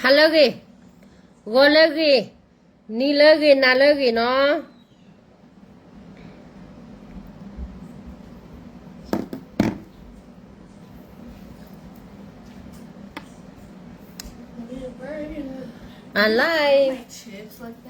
ဟါလၢအဂ့ၤ, ဂီၤလၢအဂ့ၤ, နံၤလၢအဂ့ၤ, နၤလၢအဂ့ၤနီၤ. I like. ဂီၤနံ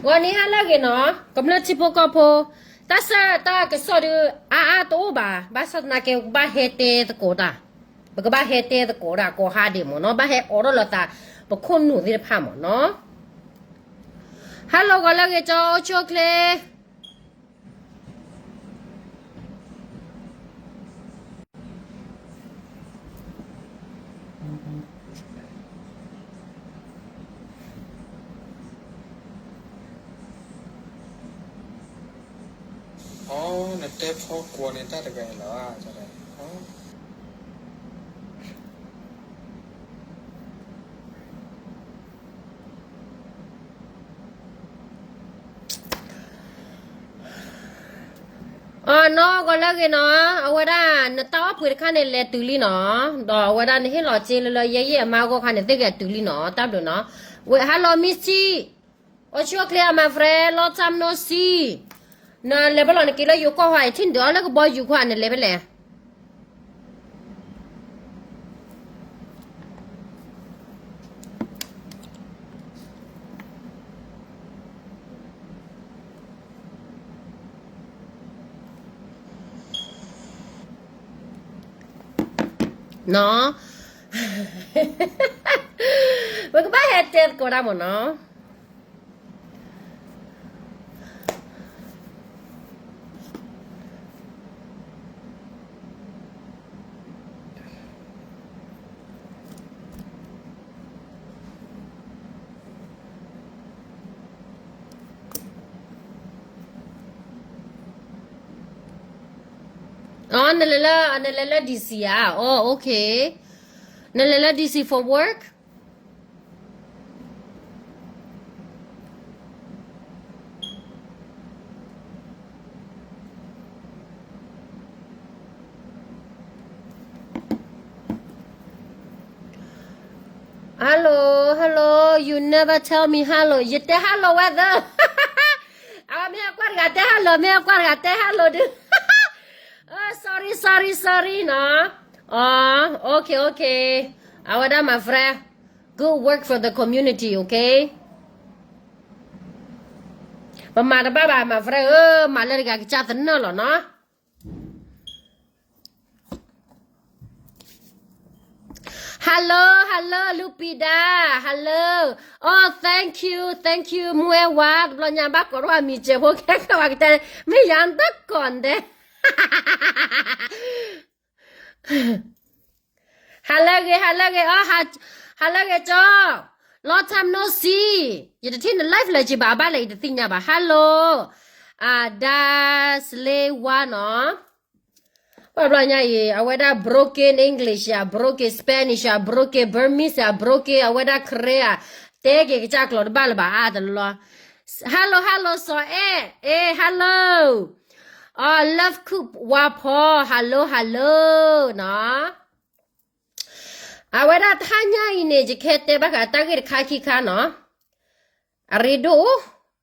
ၤဟါလၢအဂ့ၤနီၤ, ကမျၢၢ်ထံဖိကီၢ်ဖိ, တၢ်ဆၢတၢ်ကစီၣ်ဒုး အါအါတအိၣ်ဘၣ်, ဘၣ်ဆၣ်သနာ်က့ ပကဘၣ်ဟဲတဲသကိးတၢ်, ပကဘၣ်ဟဲတဲသကိးတၢ်ကိးဟါဒံးမ့ၢ်နီၤ, ဘၣ်ဟဲအိးထီၣ်လိာ်သး ပခိၣ်နူာ်သ့ၣ်တဖၣ်မ့ၢ်နီၤ. Hello ဂီၤလၢအဂ့ၤကၠီ အိၣ်ဆူၣ်အိၣ်ချ့ နတဲဖီကွီၤန့ၣ်တၢ်တဂၤအံၤလီၤ. အနီၢ်ဂီၤလၢအဂ့ၤနီၤ, အဝဲဒၣ်နတၢ်အီၣ်ပှ့ၤတခါန့ၣ်လဲၤတုၤလံနီၤ, ဒီးအဝဲဒၣ်နဟ့ၣ်လီၤစ့လၢလၢယဲယဲအမါအဂီၢ်ခါန့ၣ် သ့ၣ်ဂဲၤတုၤလံနီၤ, တၢ်ဘျုးနီၤ. ဝဲ hello Misty, အိၣ်ဆူၣ်အိၣ်ချ့ my friend, long time no see. နလဲၤဘၣ်လီၤနက့ၤလၢယိၤကီၢ်ဟါအံၤ ထံၣ်နဒုးအီၤလၢကဘီယူၤခါ နလဲၤဖဲလဲၣ်. နီၤ, ပကဘၣ်ဟဲတဲသကိးတၢ်မ့ၢ်နီၤ. နလဲၤလၢ နလဲၤလၢ D C ဧါ, အိ okay, နလဲၤလၢ D C for work. Hello, hello, you never tell me hello. ယတဲ hello ဝဲသၢ, အဝဲမ့ၢ်အကွၢ်တဂၤတဲ hello, မ့ၢ်အကွၢ်တဂၤတဲ hello ဒုး. Sorry, sorry, sorry နီၤ. Okay, okay. အဝဲဒၣ် my friend, good work for the community, okay. ပမၤတဘၣ်ဘၣ် my friend ဧၢ, မၤလၢတဂၤကစၢ်သနၢၣ်လီၤနီၤ. Hello, hello, Lupita, hello. Oh, thank you, thank you, မူဝဲဝါ, တဘျီညါဘၣ်ကိးထီၣ်အမံၤစဲးဖိခဲကဝၤကတဲ, မ့ၢ်ယၤတၢ်ကိးဒဲး. ဟါလၢအဂ့ၤ, ဟါလၢအဂ့ၤ, ဟါလၢအဂ့ၤကၠီ, long time no see. ယတထံၣ်န live လၢၤက့ၤဘၣ်, အဘၣ်လဲၣ် ယတသ့ၣ်ညါဘၣ်. Hello, အဒါစလ့ဝါနီၤ. ပှၤဘျီညါအံၤ အဝဲဒၣ် broken English ဧါ, broken Spanish ဧါ, broken Burmese ဧါ, broken အဝဲဒၣ် Korean ဧါ, တဲက့ၤကစၢ်ကျိာ်တဘၣ်လၢၤဘၣ်အါတလီၤ. Hello, hello စီၤအဲၣ်, အ့ hello. အ love cook ဝါဖီ, hello, hello နီၤ. အဝဲဒၣ်တဟါညါအံၤန့ၣ် ယကဟဲတဲဘၣ်ဃးတၢ်ဂ့ၢ်တခါခံခါနီၤ. အရ့ဒိၣ်အိၣ်,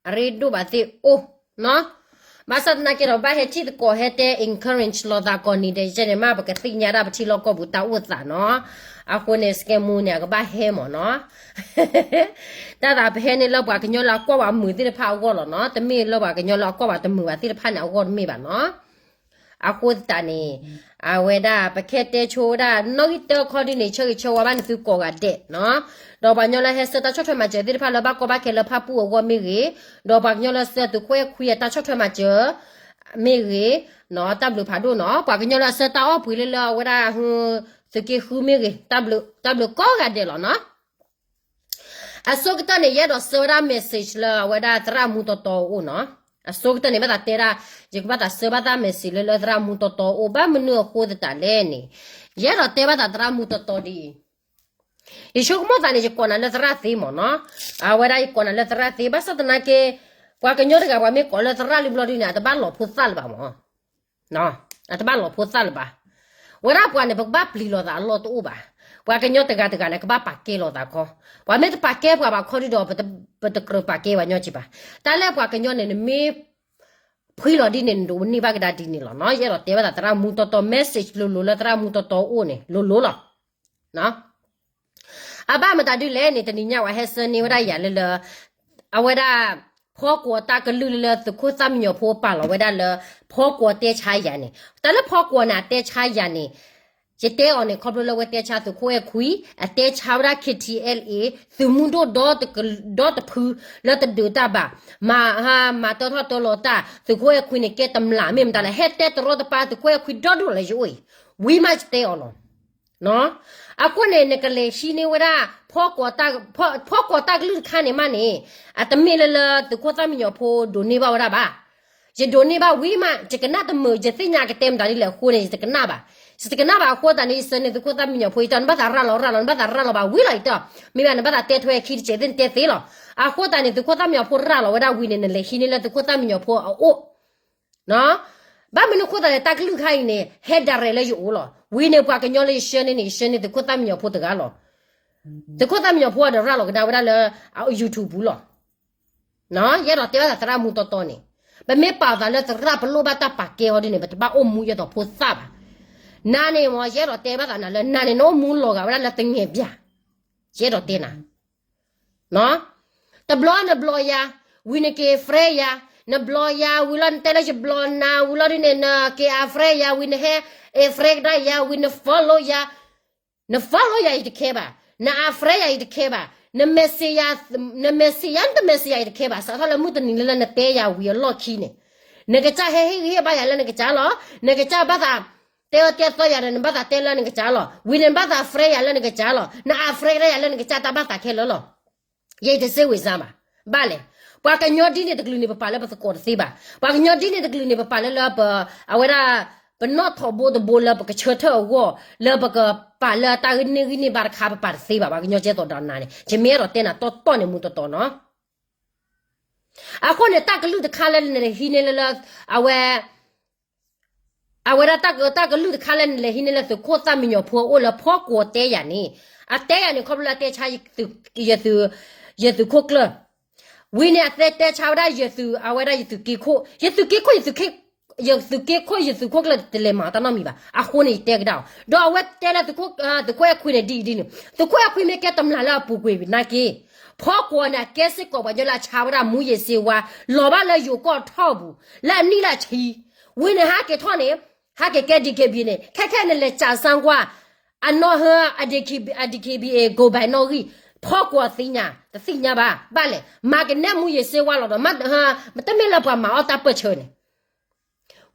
အရ့ဒိၣ်ဘၣ်သ့ၣ်အိၣ်နီၤ. ဘၣ်ဆၣ်သနာ်က့ဒီး ဘၣ်ဟဲထံၣ်သကိး ဟဲတဲ encourage လိာ်သးကိးနံၤဒဲးကဲန့ၣ်မး ပကသ့ၣ်ညါဒၣ်ပထံလီၢ်ကီၢ်ပူၤတၢ်အိၣ်သးနီၤ. အဃိန့ၣ် စကဲမူန့ၣ် အကဘၣ်ဟဲမ့ၢ်နီၤ. တၢ်သးပဟဲန့ၣ်လၢပှၤကညီလၢအကွၢ်ဘၣ်မုာ်သ့ၣ်တဖၣ်အဂီၢ်လီၤနီၤ. တမ့ၢ်လၢပှၤကညီလၢအကွၢ်ဘၣ်တမုာ်ဘၣ်သ့ၣ်တဖၣ်န့ၣ်အဂီၢ်တမ့ၢ်ဘၣ်နီၤ. အဃိသတးန့ၣ် အဝဲဒၣ် ပကဟဲတဲဆိဝဲဒၣ် နီၣ်ဂံၢ်တၢခီဒုန့ၣ် ဆၢဂ့ၤဆၢဝါဘၣ်န့ၣ်သုကိးဂၤဒဲးနီၤ. ဒီးပှၤကညီလၢဟဲဆှၢတၢ်ဆီၣ်ထွဲမၤစၢၤသ့ၣ်တဖၣ်လၢဘၣ်ကီဘၣ်ခဲလၢဖၣ်ပူၣ်အဂီၢ်မ့ၢ်ဂ့ၤ, ဒီးပှၤကညီလၢဆှၢသုးခိၣ်အဲၣ်ခွံအတၢ်ဆီၣ်ထွဲမၤစၢၤမ့ၢ်ဂ့ၤနီၤ, တၢ်ဘျုးဖးဒိၣ်နီၤ. ပှၤကညီလၢအဆှၢတၢ်အီၣ်ပှ့ၤလၢလၢအဝဲဒၣ် သုးက့ဃုမ့ၢ်ဂ့ၤ, တၢ်ဘျုးကိးဂၤဒဲးလီၤနီၤ. အဆိကတၢၢ်န့ၣ် ယအဲၣ်ဒိးဆှၢဝဲဒၣ် message လၢအဝဲဒၣ်သရၣ်မူတီတီအအိၣ်နီၤ. အဆိကတၢၢ်န့ၣ် ဘၣ်သးတဲဒၣ်, ယကဘၣ်သးဆှၢဘၣ်သး message လၢလၢသရၣ်မူတီတီအအိၣ် ဘၣ်မနုၤအဃိသတးလဲၣ်န့ၣ်, ယအဲၣ်ဒိးတဲဘၣ်သးသရၣ်မူတီတီဒ်အံၤ, ယဆိကမိၣ်သးန့ၣ် ယကိးနၤလၢသရၣ်သ့မ့ၢ်နီၤ. အဝဲဒၣ်ယကိးနၤလၢသရၣ်သ့ ဘၣ်ဆၣ်သနာ်က့ ပှၤကညီတဂၤ ပှၤမ့ၢ်ကိးလၢသရၣ်လံဘျီဒ်န့ၣ် အတဘၣ်လီၤဖိသၣ်လၢၤဘၣ်မ့ၢ် အတဘၣ်လီၤဖိသၣ်လၢၤဘၣ်. ဝဲဒၣ်ပှၤန့ၣ် ပကဘၣ်ပျံၤလိာ်သးအလီၢ်တအိၣ်ဘၣ်. ပှၤကညီတဂၤတဂၤန့ၣ် ကဘၣ်ပာ်ကဲလိာ်သးခီ, ပှၤမ့ၢ်တပာ်ကဲပှၤဘၣ်ခီဒ်ဒီး ပတကြၢးပာ်ကဲပှၤကညီက့ဘၣ်. တၢ်လၢပှၤကညီန့ၣ် နမ့ၢ်ဖှံလီၤဒ်န့ၣ် နဒိးန့ၢ်ဘၣ်ကဒါဒ်န့ၣ်လီၤနီၤ. ယအဲၣ်ဒိးတဲဘၣ်သးသရၣ်မူတီတီ message လိၤလိၤလၢသရၣ်မူတီတီအအိၣ်န့ၣ် လိၤလိၤလီၤ. အဘၣ်မတၤဒ်လဲၣ်န့ၣ် တနံၤညါဝဲဟဲဆှၢန့ၢ်ဝဲဒၣ်ယၤလၢလၢ အဝဲဒၣ် ဖီကွီၤတၢ်ကလုၢ်လၢလၢသုးခိၣ်သၣ်မံညီၤဖိပာ်လီၤဝဲဒၣ်လၢ ဖီကွီၤတဲဆါယၤန့ၣ်, တၢ်လၢဖီကွီၤန့ၣ် အတဲဆါယၤန့ၣ်, ယတဲအီၤန့ၣ် ခီဖျိလၢဝဲတဲဆါသုးခိၣ်အဲၣ်ခွံ, အတဲဆါဝဲဒၣ် K T L A သုးမုၢ်ဒိၣ်ဒီတဖုလၢတဒုးတၢ်ဘၣ်, မၤ မၤတၢထီၣ်တၢလီၤတၢ် သုးခိၣ်အဲၣ်ခွံန့ၣ် ကဲတမျးမ့ၢ်မတၤလဲၣ် ဟဲတဲတရီတပါသုးခိၣ်အဲၣ်ခွံဒီဒိၣ်လၢယအိၣ်အံၤ, ဝံၤမးယတဲအီၤလီၤ. အဃိန့ၣ် နကလဲၤဟံးန့ၢ်ဝဲဒၣ် ဖီကွီၤတၢ်ကလုၢ်တခါန့ၣ်မးန့ၣ်, အတမ့ၢ်လၢလၢသုးခိၣ်သၣ်မံညီၤဖိဒိးန့ၢ်ဘၣ်ဝဲဒၣ်ဘၣ်. ယဒိးန့ၢ်ဘၣ်ဝံၤမး ယကနၣ်တမုာ် ယသ့ၣ်ညါကတဲမတၤဒ်လဲၣ်အဃိန့ၣ် ယတကနၣ်ဘၣ်. ယတကနၣ်ဘၣ်အဃိသတးန့ၣ် ယဆှၢန့ၢ်သုးခိၣ်သၣ်မံညီၤဖိ ယတဲနဘၣ်သးရၤလီၤရၤလီၤ နဘၣ်သးရၤလီၤဘၣ်ဝံၤလီၤယတဲ, မ့ၢ်ဘၣ်နဘၣ်သးတဲထွဲခံတစဲးသ့ၣ်နတဲသ့လီၤ. အဃိသတးန့ၣ် သုးခိၣ်သၣ်မံညီၤဖိရၤလီၤဝဲဒၣ်ဝံၤန့ၣ် နလဲၤဟံးန့ၢ်လၢသုးခိၣ်သၣ်မံညီၤဖိအအိၣ် ဘၣ်မနုၤအဃိသတးလဲၣ် တၢ်ကလုၢ်ခါအံၤန့ၣ် ဟဲ direct လၢယအိၣ်လီၤ. ဝံၤန့ၣ် ပှၤကညီလၢယဆှၢန့ၢ်န့ၣ် ယဆှၢန့ၢ်သုးခိၣ်သၣ်မံညီၤဖိတဂၤလီၤ. သုးခိၣ်သၣ်မံညီၤဖိဒီးရၤလီၤကဒါဝဲဒၣ်လၢ YouTube ပူၤလီၤ. ယအဲၣ်ဒိးတဲဘၣ်သးသရၣ်မူတီတီန့ၣ်, ပမ့ၢ်ပာ်သးလၢသရၣ်ပလိၣ်ဘၣ်တၢ်ပာ်ကဲအီၤဒ်န့ၣ် ပတဘၣ်အိၣ်မူယဲသိးဖိသၣ်ဘၣ်. နၤန့ၣ်မ့ၢ် ယအဲၣ်ဒိးတဲဘၣ်သးနၤလၢ နၤန့ၣ် နအိၣ်မူလီၤဂာ်ဝဲဒၣ်လၢတငဲၢ်ဘၣ်. ယအဲၣ်ဒိးတဲနၤ တဘျီနဘျီယၤ, ဝံၤနက့ၤ friend ယၤ, နဘျီယၤ ဝံၤလီၤနတဲလၢယဘျီနၤ ဝံၤလီၤဒ်န့ၣ် နက့ၤ unfriend ယၤ ဝံၤနဟဲ unfriend ကဒါယၤ ဝံၤန follow ယၤ, န follow ယၤယတခဲဘၣ်, န unfriend ယၤယတခဲဘၣ်, န message ယၤ, န message ယၤ နတ message ယၤယတခဲဘၣ် စးထီၣ်လၢမုၢ်တနံၤလၢလၢနတဲယၤဝံၤ အလီၢ်ခံန့ၣ်, နကစၢ်ဟဲဟ့ၣ်ဂံၢ်ဟ့ၣ်ဘါယၤလၢနကစၢ်လီၤ. နကစၢ်ဘၣ်သး တဲအၢတဲသီယၤဒီး နဘၣ်သးတဲလၢနကစၢ်လီၤ. ဝံၤနဘၣ်သး friend ယၤလၢနကစၢ်လီၤ. န unfriend ကဒါယၤလၢနကစၢ်တၢ်ဘၣ်သးခဲလၢာ်လီၤ. ယတစ့ဝံၤစၢ်ဘၣ်. ဘၣ်လဲၣ်, ပှၤကညီဒ်န့ၣ်တကလုာ်န့ၣ် ပပာ်လၢပသကိးတသ့ဘၣ်. ပှၤကညီဒ်န့ၣ်တကလုာ်န့ၣ် ပပာ်လၢလၢပ အဝဲဒၣ် ပနီၣ်ထိးဘိတဘိလၢပကဆၢထၢၣ်အဂီၢ် လၢပကပာ်လၢတၢ်ဂ့ၢ်န့ၢ်ဂံၢ်န့ၢ်ဘါတခါ ပပာ်တသ့ဘၣ်. ပှၤကညီကဲသိးဒီးနၤန့ၣ် ယမ့ၢ်အဲၣ်ဒိးတဲနၤတီတီန့ၣ်မူတီတီနီၤ. အဃိန့ၣ် တၢ်ကလုၢ်တခါလၢနလဲၤဟံးန့ၢ်လၢလၢ အဝဲ အဝဲဒၣ်တၢ်ကလုၢ်တခါလၢနလဲၤဟံးန့ၢ်လၢသုးခိၣ်သၣ်မံညီၤဖိအအိၣ်လၢဖီကွီၤတဲယၤန့ၣ်, အတဲယၤန့ၣ် ခီဖျိလၢအတဲဆါ ယသုးခိၣ်ကျၢၢ်, ဝံၤန့ၣ် အတဲတဲဆါဝဲဒၣ်ယသုး အဝဲဒၣ်ယသုးက့ခိၣ်, ယသုးက့ခိၣ် ယသုးက့ခိၣ် ယသုးခိၣ်ကျၢၢ်တလဲၤမၤတၢ်နီတမံၤဘၣ်. အဃိန့ၣ် ယတဲကဒါအီၤ ဒီးအဝဲတဲလၢသုးခိၣ်အဲၣ်ခွံန့ၣ် ဒ်အံၤဒ်န့ၣ် သုးခိၣ်အဲၣ်ခွံမ့ၢ်ကဲတမျးလၢအပူၤကွံာ်နာ်က့ ဖီကွီၤန့ၣ် အကဲစ့ၢ်ကီးပှၤကညီလၢအဆါဝဲဒၣ်မူယ့ၤစ့ဝါ လီၤဘၣ်လၢယိၤကီၢ်ထီၣ်ပူၤ လၢအနံၣ်လၢအဆံ, ဝံၤန့ၣ် ဟဲက့ၤထီၣ်န့ၣ် ဟဲက့ၤကဲ DKBA န့ၣ် ခဲခဲန့ၣ်လဲၤစးစၢ်ကွၢ် အနီၢ်ဟၢ အ DKBA ကိးဘၣ်နီၣ်ဂံၢ် ဖီကွီၤသ့ၣ်ညါ တသ့ၣ်ညါဘၣ်. ဘၣ်လဲၣ် မၤကနဲမူယ့ၤစ့ဝါလီၤဒီး မ့တမ့ၢ်လၢပှၤမၤအီၣ်တၢ်ပၢၢ်ဆၢန့ၣ်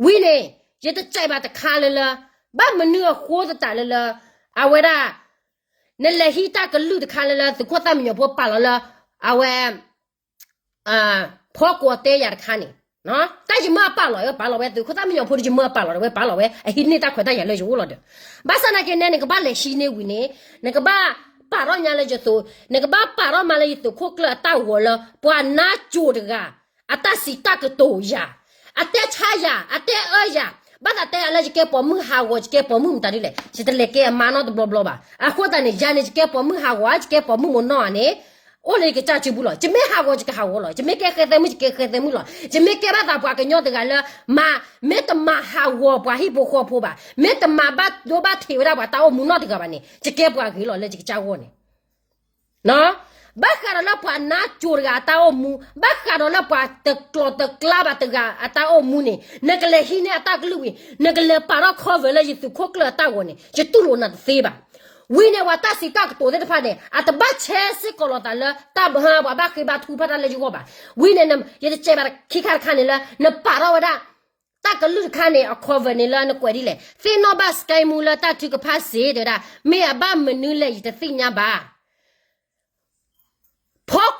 ဝံၤန့ၣ် ယတစဲးဘၣ်တခါလၢလၢ ဘၣ်မနုၤအဃိသတးလၢလၢ အဝဲဒၣ် နလဲၤဟံးတၢ်ကလုၢ်တခါလၢလၢ သုးခိၣ်သၣ်မံညီၤဖိပာ်လီၤလၢ အဝဲ ဖီကွီၤတဲယၤတခါန့ၣ်, တၢ်ယမၢအပာ်လီၤ ဝဲပာ်လီၤဝဲ သုးခိၣ်သၣ်မံညီၤဖိဒီးယမၢအပာ်လီၤဒီး ဝဲပာ်လီၤဝဲ အဟံးန့ၢ်တၢ်ခွဲးတၢ်ယာ်လၢယအိၣ်လီၤဒီး, ဘၣ်ဆၣ်သနာ်က့နဲန့ၣ် နကဘၣ်လဲၤဟံးန့ၢ်ဝံၤန့ၣ် နကဘၣ်ပာ်ထီၣ်ညါလၢယသုး, နကဘၣ်ပာ်ထီၣ်မးလၢယသုးခိၣ်ကျၢၢ်အတၢ်ဂီၤလၢ ပှၤနါစိၤတဂၤ အတၢ်စံးတၢ်ကတိၤယၤ, အတဲဆါယၤ, အတဲအၢယၤ, ဘၣ်သးတဲယၤလၢယကဲပိာ်မုၣ်ဟးဂီၤ ယကဲပိာ်မုၣ်မတၤဒ်လဲၣ်, ယတလဲၤကဲအမါနီတဘျီဘျီဘၣ်. အဃိသတးန့ၣ် ယၤန့ၣ် ယကဲပိာ်မုၣ်ဟးဂီၤဧါ ယကဲပိာ်မုၣ်မိၢ်နီၢ်ဧါန့ၣ် အိၣ်လၢယကစၢ်စုပူၤလီၤ. ယမ့ၢ်ဟးဂီၤ ယကဟးဂီၤလီၤ. ယမ့ၢ်ကဲဃဲသဲမုၣ် ယကဲဃဲသဲမုၣ်လီၤ. ယမ့ၢ်ကဲဘၣ်သးပှၤကညီတဂၤလၢ မ့ၢ်တမၤဟးဂီၤပှၤဟံၣ်ဖိဃီဖိဘၣ်, မ့ၢ်တမၤဘၣ်ဒိဘၣ်ထံးဝဲဒၣ်ပှၤတၢ်အိၣ်မူနီတဂၤဘၣ်န့ၣ် ယကဲပှၤဂ့ၤလီၤလၢယကစၢ်ဂီၢ်န့ၣ် ဘၣ်ဃးဒီးလၢပှၤနါစိၤတဂၤအတၢ်အိၣ်မူ, ဘၣ်ဃးဒီးလၢပှၤတကျိၤတကျါဘၣ်တဂၤအတၢ်အိၣ်မူန့ၣ် နကလဲၤဟံးန့ၢ်အတၢ်ကလုၢ်ဝံၤ နကလဲၤပာ်ထီၣ် cover လၢယသုးခိၣ်ကျၢၢ်အတၢ်ဂီၤန့ၣ် ယတူၢ်လိာ်နၤတသ့ဘၣ်. ဝံၤန့ၣ် ပှၤတၢ်စံးတၢ်ကတိၤသ့ၣ်တဖၣ်န့ၣ် အတဘၣ်ဆဲးစ့ၢ်ကီးလိာ်သးလၢတၢ်ဘၣ်ဟါ ပှၤဘၣ်ဃ့ဘါထုကဖၣ်တၢ်လၢယဂီၢ်ဘၣ်. ဝံၤန့ၣ် ယတစဲးဘၣ်ခံခါတခါန့ၣ်လၢ နပာ်ထီၣ်ဝဲဒၣ် တၢ်ကလုၢ်တခါန့ၣ် အ cover န့ၣ်လၢနကွဲးဒ်လဲၣ်, သ့ၣ်နီၣ်ဘၣ် စကဲမူလၢတၢ်ထုကဖၣ်စ့ၢ် တဲဝဲဒၣ်, မ့ၢ်အဘၣ်မနုၤလဲၣ် ယတသ့ၣ်ညါဘၣ်.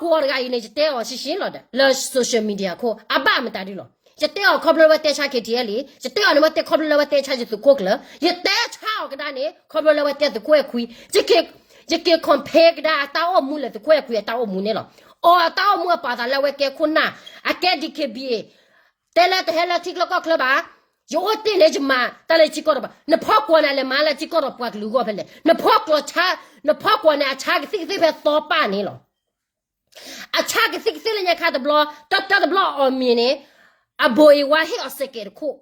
ဖီကွီၤတဂၤအံၤန့ၣ် ယတဲအီၤရှဲရှဲလီၤဒီး လၢ social media ခိၣ် အဘၣ်မတၤဒုလီၤ. ယတဲအီၤခီဖျိလၢဝဲတဲဆါ K T L A, ယတဲအီၤန့ၣ် မ့ၢ်တဲခီဖျိလၢဝဲတဲဆါယသုးခိၣ်ကျၢၢ်, ယတဲဆါအီၤကဒါန့ၣ် ခီဖျိလၢဝဲတဲသုးခိၣ်အဲၣ်ခွံ, ယက့ၤ compare ကဒါအတၢ်အိၣ်မူလၢသုးခိၣ်အဲၣ်ခွံအတၢ်အိၣ်မူန့ၣ်လီၤ. အီၤအတၢ်အိၣ်မူအပာ်သးလၢအဝဲကဲခိၣ်နၢ်, အကဲ D K B A, တဲလၢတဟဲလၢထံချၢကီၢ်ချၢဘၣ်, ယအိၣ်တ့ၢ်န့ၣ် ယမၤတၢ်လၢထံကီၢ်ဒီးပှၤ, နဖီကွီၤန့ၣ် အလဲၤမၤလၢထံကီၢ်ဒီးပှၤကလုာ်အဂီၢ်ဖဲလဲၣ်, နဖီကွီၤဆါ, နဖီကွီၤန့ၣ် အဆါကသံၣ်ကသ့ၣ်ဖဲသီပၢ်န့ၣ်လီၤ. အဆါကသံၣ်ကသ့ၣ်လၢညါခါတဘျီ, တၢ်တၢ်တဘျီအီၣ်မ့ၤန့ၣ်, အဘိၣ်အ့ၣ်ဝါဟ့ၣ်အီၤစဲးကဲးတခိၣ်,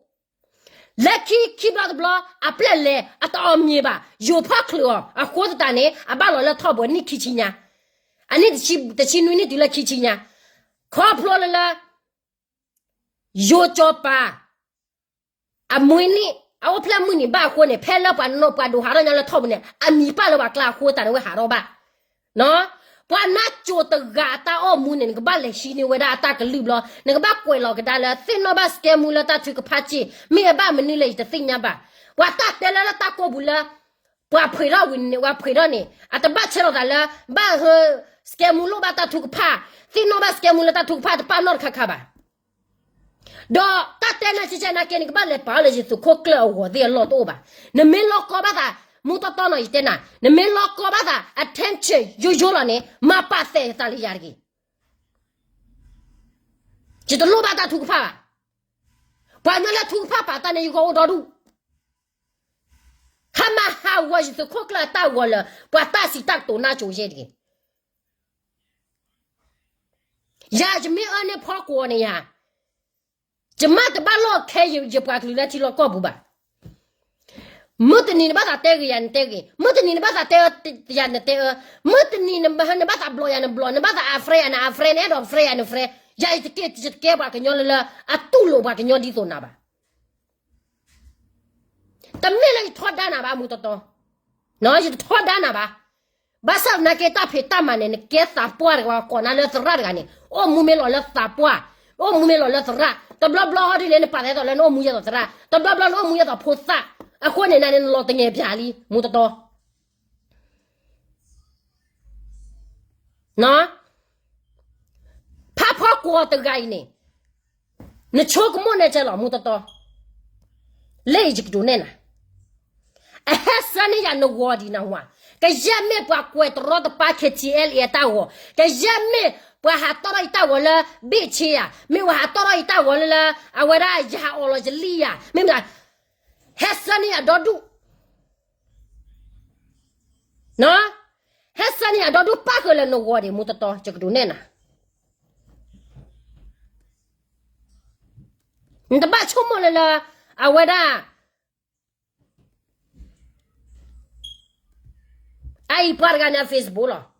လၢခံခံဘျီတဘျီ အပျဲၢ်လဲၤ အတၢ်အီၣ်မ့ၤဘၣ်, ယိၤဖီၣ်ချုးအီၤ, အဃိသတးန့ၣ် အဘၣ်လီၤလၢထီၣ်ဘိၣ်နံၣ်ခံဆံညါ, အနံၣ်တဆံနွံနံၣ်တုၤလၢခံဆံညါ, ခီဖျိလၢလၢ ယိၤကၠီၤပၤ အမွေးနေ့ အအိၣ်ဖျဲၣ်မုၢ်နံၤဘၣ်အဃိန့ၣ် ဖဲလၢပှၤနီၢ်ပှၤဒိၣ်ဟးထီၣ်ညီလၢထီၣ်ပူၤန့ၣ် အမံၤပာ်လၢပှၤကျါအဃိသတးန့ၣ် ဝဲဟးထီၣ်ဘၣ်. ပှၤနါစိၤတဂၤအတၢ်အိၣ်မူန့ၣ် နကဘၣ်လဲၤဟံးန့ၢ်ဝဲဒၣ်အတၢ်ကလုၢ်ဘျီ, နကဘၣ်ကွဲးလီၤကဒါလၢ သ့ၣ်နီၣ်ဘၣ်စကဲမူလၢတၢ်ထုကဖၣ်စ့ၢ်, မ့ၢ်အဘၣ်မနုၤလဲၣ် ယတသ့ၣ်ညါဘၣ်. ပှၤတၢ်တဲလၢလၢတၢ်ကိးပူၤလၢ ပှၤဖှ့းထီၣ်ဝံၤန့ၣ် ပှၤဖှ့းထီၣ်န့ၣ် အတဘၣ်ဆၢထီၣ်သးလၢ ဘၣ်ဟၢ စကဲမူလိၣ်ဘၣ်တၢ်ထုကဖၣ်, သ့ၣ်နီၣ်ဘၣ်စကဲမူလၢတၢ်ထုကဖၣ်တပာ်နီၣ်တခါခါဘၣ်. ဒီးတၢ်တဲနၢ်ဆံဆဲနာ်က့န့ၣ် ကဘၣ်လဲၤပာ်အီၤလၢယသုးခိၣ်ကျၢၢ်အဂီၤသ့ၣ်အလီၢ်တအိၣ်ဘၣ်. နမ့ၢ်လီၤကီဘၣ်သး မူတီတီနီၤ ယတဲနၤ, နမ့ၢ်လီၤကီဘၣ်သး attention ယိယိလီၤန့ၣ် မၤပာ်သဲးသးလၢယၤတဂ့ၤ. ယတလိၣ်ဘၣ်တၢ်ထုကဖၣ်ဘၣ်. ပှၤမ့ၢ်လၢထုကဖၣ်ပာ်တၢ်န့ၣ် ယဂီၢ်အိၣ်ဒီဒူၣ် ဟါမၢ်ဟးဂီၤယသုးခိၣ်ကျၢၢ်အတၢ်ဂီၤလၢ ပှၤတၢ်စံးတၢ်ကတိၤနါစိၤယဲၢ်တဂ့ၤ. ယၤယမ့ၢ်အၢန့ၢ်ဖီကွီၤန့ၣ်ယၤ, ယမ့ၢ်တဘၣ်လိၣ်ခဲယပှၤကလုာ်လၢထံလီၢ်ကီၢ်ပူၤဘၣ်. မုၢ်တနံၤနဘၣ်သးတဲဂ့ၤယၤနတဲဂ့ၤ, မုၢ်တနံၤနဘၣ်သးတဲအၢယၤနတဲအၢ, မုၢ်တနံၤနဘၣ်သးဘျီယၤနဘျီ, နဘၣ်သး unfriend ယၤန unfriend, နအဲၣ်ဒိး friend ယၤန friend, ယၤယတကဲ ယတကဲပှၤကညီလၢလၢ အတူၢ်လိာ်ပှၤကညီဒ်သိးနၤဘၣ်. တမ့ၢ်လၢယထီဒါနၤဘၣ် မူတီတီ, ယတထီဒါနၤဘၣ်. ဘၣ်ဆၣ်သနာ်က့တၢ်ဖံးတၢ်မၤန့ၣ် နကဲသးပှၢ်တဂၤ ကိးနၤလၢသရၣ်တဂၤန့ၣ် အိၣ်မူမ့ၢ်လီၤလၢသးပှၢ်, အိၣ်မူမ့ၢ်လီၤလၢသရၣ်, တဘျီဘျီဟီဒ်န့ၣ် နပာ်သးဒ်သိးလၢနအိၣ်မူယဲသိးသရၣ်, တဘျီဘျီနအိၣ်မူယဲသိးဖိသၣ်, အဃိန့ၣ်နၤန့ၣ် နလီၤတညဲၣ်ပၠးလံ မူတီတီ. ဖးဖီကွီၤတဂၤအံၤန့ၣ် နဆိကမိၣ်နဲၣ်ကဲလီၤ မူတီတီ, လၢအံၤယကဒုးနဲၣ်နၤ, အဟဲဆၢန့ၢ်ယၤနဂီၤဒံးနၢ်ဟူဧါ, ကယဲၢ်မ့ၢ်ပှၤကွဲးတရီတပါ K T L A အတၢ်ဂီၤ, ကယဲၢ်မ့ၢ်ပှၤဟးတီၢ်ထီၣ်ယတၢ်ဂီၤလၢ ဘ့ၣ်ဆ့ဧါ, မ့ၢ်ပှၤဟးတီၢ်ထီၣ်ယတၢ်ဂီၤလၢလၢ အဝဲဒၣ်ယဟးအီၣ်လီၤယလံဧါ, မ့ၢ်မတၤ, ဟဲဆၢန့ၢ်ယၤဒီဒူၣ် ဟဲဆၢန့ၢ်ယၤဒီဒူၣ်ပၣ်ဃုာ်လၢနဂီၤဒံး မူတီတီ ယကဒုးနဲၣ်နၤ, နတဘၣ်ဆိကမိၣ်လၢလၢ အဝဲဒၣ် အအံၤပှၤတဂၤန့ၣ် အ Facebook လီၤ.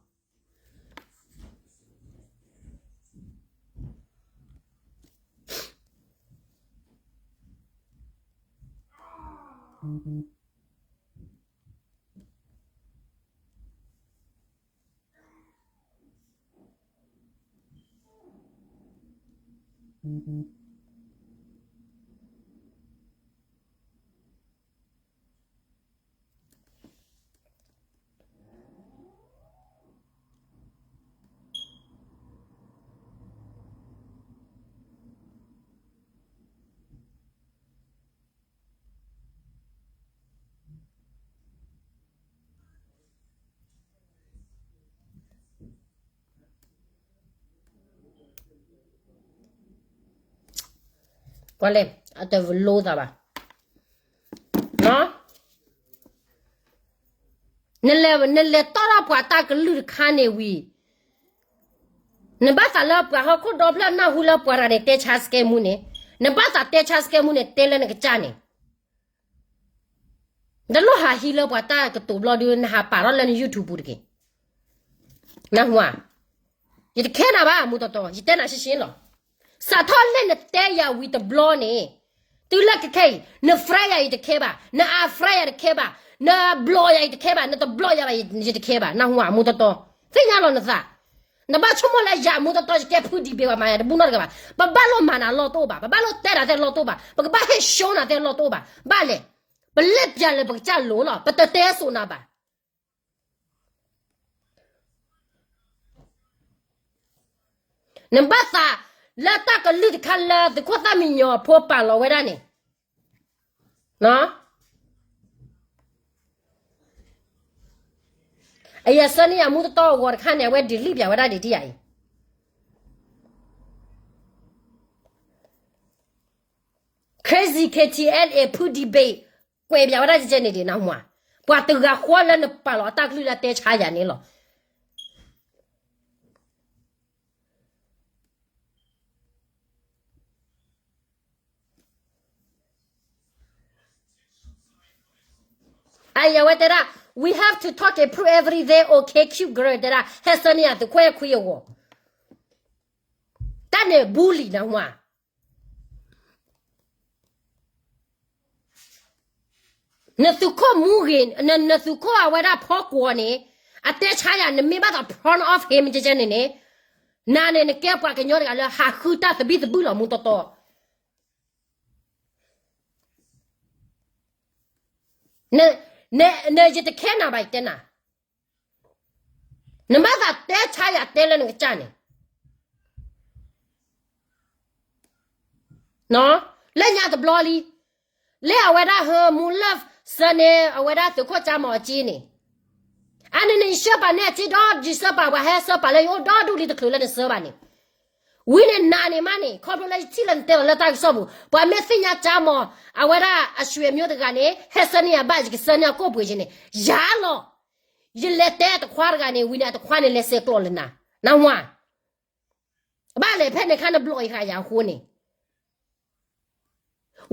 ကွၢ်လဲၣ်, အတလိသးဘၣ်. နလဲၤတီၢ်ထီၣ်ပှၤတၢ်ကလုၢ်တခါန့ၣ်ဝံၤ, နဘၣ်သးလၢပှၤဟီၣ်ခိၣ်ဒီဖျၢၣ်နၢ်ဟူလၢပှၤတဂၤန့ၣ် တဲဆါစကဲမူန့ၣ်, နဘၣ်သးတဲဆါစကဲမူန့ၣ် တဲလၢနကစၢ်န့ၣ် နတလိၣ်ဟးဟံးလၢပှၤတၢ်ကတိၤဘျီဒုး နဟးပာ်ထီၣ်လၢန YouTube တက့ၢ်. နၢ်ဟူဧါ, ယတခဲနၤဘၣ် မူတီတီ, ယတဲနၤရှဲရှဲလီၤ. စးထီၣ်လၢနတဲယၤဝံၤတဘျီန့ၣ်, တုၤလၢခဲခဲအံၤ န friend ယၤယတခဲဘၣ်, န unfriend ယၤတခဲဘၣ်, နဘျီယၤယတခဲဘၣ်, နတဘျီယၤဘၣ် ယတခဲဘၣ်, နၢ်ဟူဧါ မူတီတီ, သ့ၣ်ညါလီၤနသး. နဘၣ်ဆိကမိၣ်လၢယၤ မူတီတီ ယကဲဖုဒံဘ့ဘၣ် မၤယၤတဘူၣ်နီတဂၤဘၣ်. ပဘၣ်လိၣ်မၤနၤလီၢ်တအိၣ်ဘၣ်, ပဘၣ်လိၣ်တဲနၤသ့ၣ်လီၢ်တအိၣ်ဘၣ်, ပကဘၣ်ဟ့ၣ် show နၤသ့ၣ်လီၢ်တအိၣ်ဘၣ်. ဘၣ်လဲၣ်, ပလဲၤပျၢ်လၢပကစၢ်လိၤလီၤ, ပတတဲစိာ်နၤဘၣ်. နဘၣ်သးလၢတၢ်ကလုၢ်တခါလၢသုးခိၣ်သၣ်မံညီၤဖိပာ်လီၤဝဲဒၣ်န့ၣ်, အယဆၢန့ၢ်ယၤမူတတီအဂီၤတခါန့ၣ် အဝဲ delete ပၠးဝဲဒၣ်ဒံးတယၤအံၤ Crazy K T L အံၤ ဖု debate ကွဲးပၠးဝဲဒၣ်ကဲန့ၣ်ဒံးနမါ, ပှၤတဂၤဃီလၢနပာ်လီၤအတၢ်ကလုၢ်လၢတဲဆါယၤန့ၣ်လီၤ. အဝဲတဲဒၣ် we have to talk and prove everything, okay cute girl တဲဒၣ် ဟဲဆၢန့ၢ်ယၤသုးခိၣ်အဲၣ်ခွံအဂီၤ, တၢ်န့ၣ် bully နမါ နသုးခိၣ်မူဂ့ၤ, နသုးခိၣ်အဝဲဒၣ်ဖီကွီၤန့ၣ် အတဲဆါယၤ နမ့ၢ်ဘၣ်သး proud of him ကဲကဲန့ၣ်န့ၣ်, နၤန့ၣ် နကဲပှၤကညီတဂၤလၢဟးဃုတၢ်သဘံၣ်သဘုၣ်လီၤမူတီတီ, န, န, ယတခဲနၤဘၣ် ယတဲနၤ, နဘၣ်သးတဲဆါယၤတဲလၢနကစၢ်န့ၣ် လၢညါတဘျီလံ, လၢအဝဲဒၣ်ဟၢမူလၢၢ်ဆၢန့ၣ် အဝဲဒၣ်သုးခိၣ်ကၠါမီၤအစ့န့ၣ်, အန့ၣ်န့ၣ် ယဆှၢပာ်န့ၢ်အစ့ဒီး ယဆှၢပာ်ပှၤဟဲဆှၢပာ်လၢယအိၣ်ဒီဒူၣ်လံ တချုးလၢနဆှၢဘၣ်န့ၣ်, ဝံၤန့ၣ်နၤန့ၣ်မးန့ၣ် ခီဖျိလၢယထံၣ်လၢနတဲလီၤလၢတၢ်ကစီၣ်ပူၤ ပှၤမ့ၢ်သ့ၣ်ညါကၠါမီၤ အဝဲဒၣ်အဆွေမျိုးတဂၤန့ၣ် ဟဲဆှၢန့ၢ်ယၤဘၣ် ယကဆှၢန့ၢ်အကိၣ်ပှ့ၤက့န့ၣ် ယၤလီၤ, ယလဲၤတဲတခွါတဂၤန့ၣ် ဝံၤန့ၣ်အတခွါန့ၣ်လဲၤဆဲးကျိးလၢနၤ, နမါ ဘၣ်လဲၣ် ဖဲန့ၣ်ခါနဘျီၣ်ယဃာ်ယၤအဃိန့ၣ်,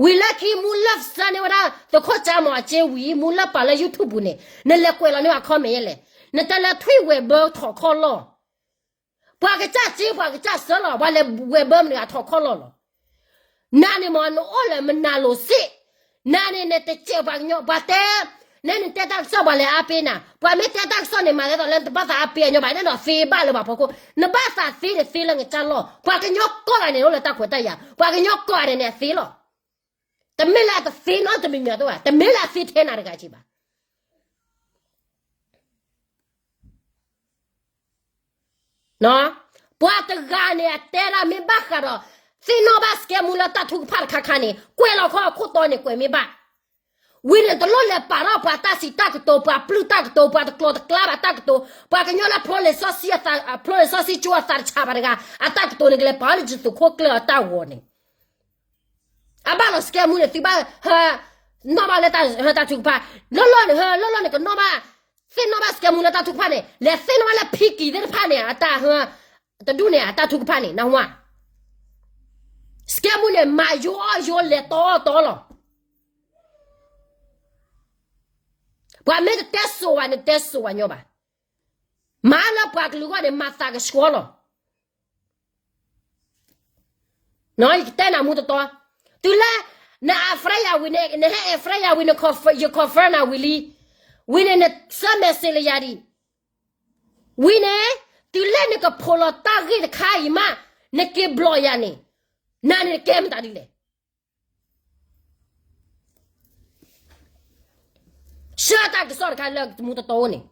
ဝံၤလၢခံမူလၢၢ်ဆၢန့ၢ်ဝဲဒၣ် သုးခိၣ်ကၠါမီၤအစ့ဝံၤ မူလၢၢ်ပာ်လၢ YouTube ပူၤန့ၣ် နလဲၤကွဲးလီၤန့ၢ်အ comment ယဲလဲၣ်, နတဲလၢထွံၣ်ဝဲၤဘၢထီၣ်ခီၣ်လီၢ်, ပှၤကစၢ်စ့ ပှၤကစၢ်ဆၢလီၤ ပှၤလဲၤဝဲၤဘၢမနုၤဂၤထီၣ်ခီၣ်လီၢ်လီၤ. နၤန့ၣ်မ့ၢ်နအိၣ်လၢမနၤလိၤစ့ၢ်, နၤန့ၣ် နတစဲးပှၤကညီ ပှၤတဲ, နဲနတဲတၢ်ကစီၣ်ပှၤလဲၤအါပ့ၤနၤ, ပှၤမ့ၢ်တဲတၢ်ကစီၣ်န့ၣ် မၤသးဒ်သိးလၢနတဘၣ်သးအါပ့ၤအညီဘၣ် နဲဒီးသ့ဘၣ်လၢပှၤဖီခိၣ်, နဘၣ်သးသ့န့ၣ်သ့လၢနကစၢ်လီၢ်, ပှၤကညီကိးဂၤန့ၣ်အိၣ်လၢတၢ်ခွဲးတၢ်ယာ်, ပှၤကညီကိးဂၤန့ၣ်န့ၣ်အသ့လီၤ. တမ့ၢ်လၢအတသ့နီတမံၤမံၤအသိးဘၣ်, တမ့ၢ်လၢအသ့ထဲနၤတဂၤက့ဘၣ်. ပှၤတဂၤန့ၣ် အတဲဒၣ်မ့ၢ်ဘၣ်ဃးဒီး သ့ၣ်နီၣ်ဘၣ်စကဲမူလၢတၢ်ထုကဖၣ်တခါခါန့ၣ် ကွဲးလီၤခီအခိၣ်တီန့ၣ် ကွဲးမ့ၢ်ဘၣ်. ဝံၤန့ၣ် တလိၣ်လဲၤပာ်ထီၣ်ပှၤတၢ်စံးတၢ်ကတိၤ ပှၤပျုၢ်တၢ်ကတိၤ ပှၤတကျိၤတကျါဘၣ်တၢ်ကတိၤ ပှၤကညီလၢ ဖျိလံာ်စီဆှံကၠိအသးတဆးဘၣ်တဂၤ အတၢ်ကတိၤန့ၣ် ကလဲၤပာ်လၢယသုးခိၣ်ကျၢၢ်အတၢ်ဂီၤန့ၣ် အဘၣ်လီၤစကဲမူန့ၣ် သုဘၣ်ဟဲနီၣ်ဘၣ်လၢတၢ်ထုကဖၣ်, လီၢ်လီၢ်န့ၣ် လီၢ်လီၢ်န့ၣ် ကနီၣ်ဘၣ်, သ့ၣ်နီၣ်ဘၣ်စကဲမူလၢတၢ်ထုကဖၣ်န့ၣ် လဲၤသ့ၣ်နီၣ်ဘၣ်လၢဖံကံၤသ့ၣ်တဖၣ်န့ၣ် အတၢ်ဟၢ တဒူၣ်န့ၣ် အတၢ်ထုကဖၣ်န့ၣ် နၢ်ဟူဧါ. စကဲမူန့ၣ် မၤယိအီၣ်ယိလဲၤတီတီလီၤ. ပှၤမ့ၢ်တတဲစိၤဝဲ နတဲစိၤဝဲညီဘၣ်. မၤလၢပှၤကလုာ်ဂီၢ်န့ၣ် မၤသးကဆှီလီၤ. ယကတဲနၤမူတတီ, တုၤလၢ န unfriend ယၤဝံၤန့ၣ် နဟဲ unfriend ယၤဝံၤ ယ confirm နၤဝံၤလံ, ဝံၤန့ၣ် နဆှၢ message လၢယၤဒံး, ဝံၤန့ၣ် တုၤလၢနကဖိးလီၤတၢ်ဂ့ၢ်တခါအံၤမး နက့ၤဘျီယၤန့ၣ် နၤန့ၣ်နကဲမတၤဒ်လဲၣ်. ဆှၢတၢ်ကစီၣ်တခါလၢမူတတီအိၣ်န့ၣ်,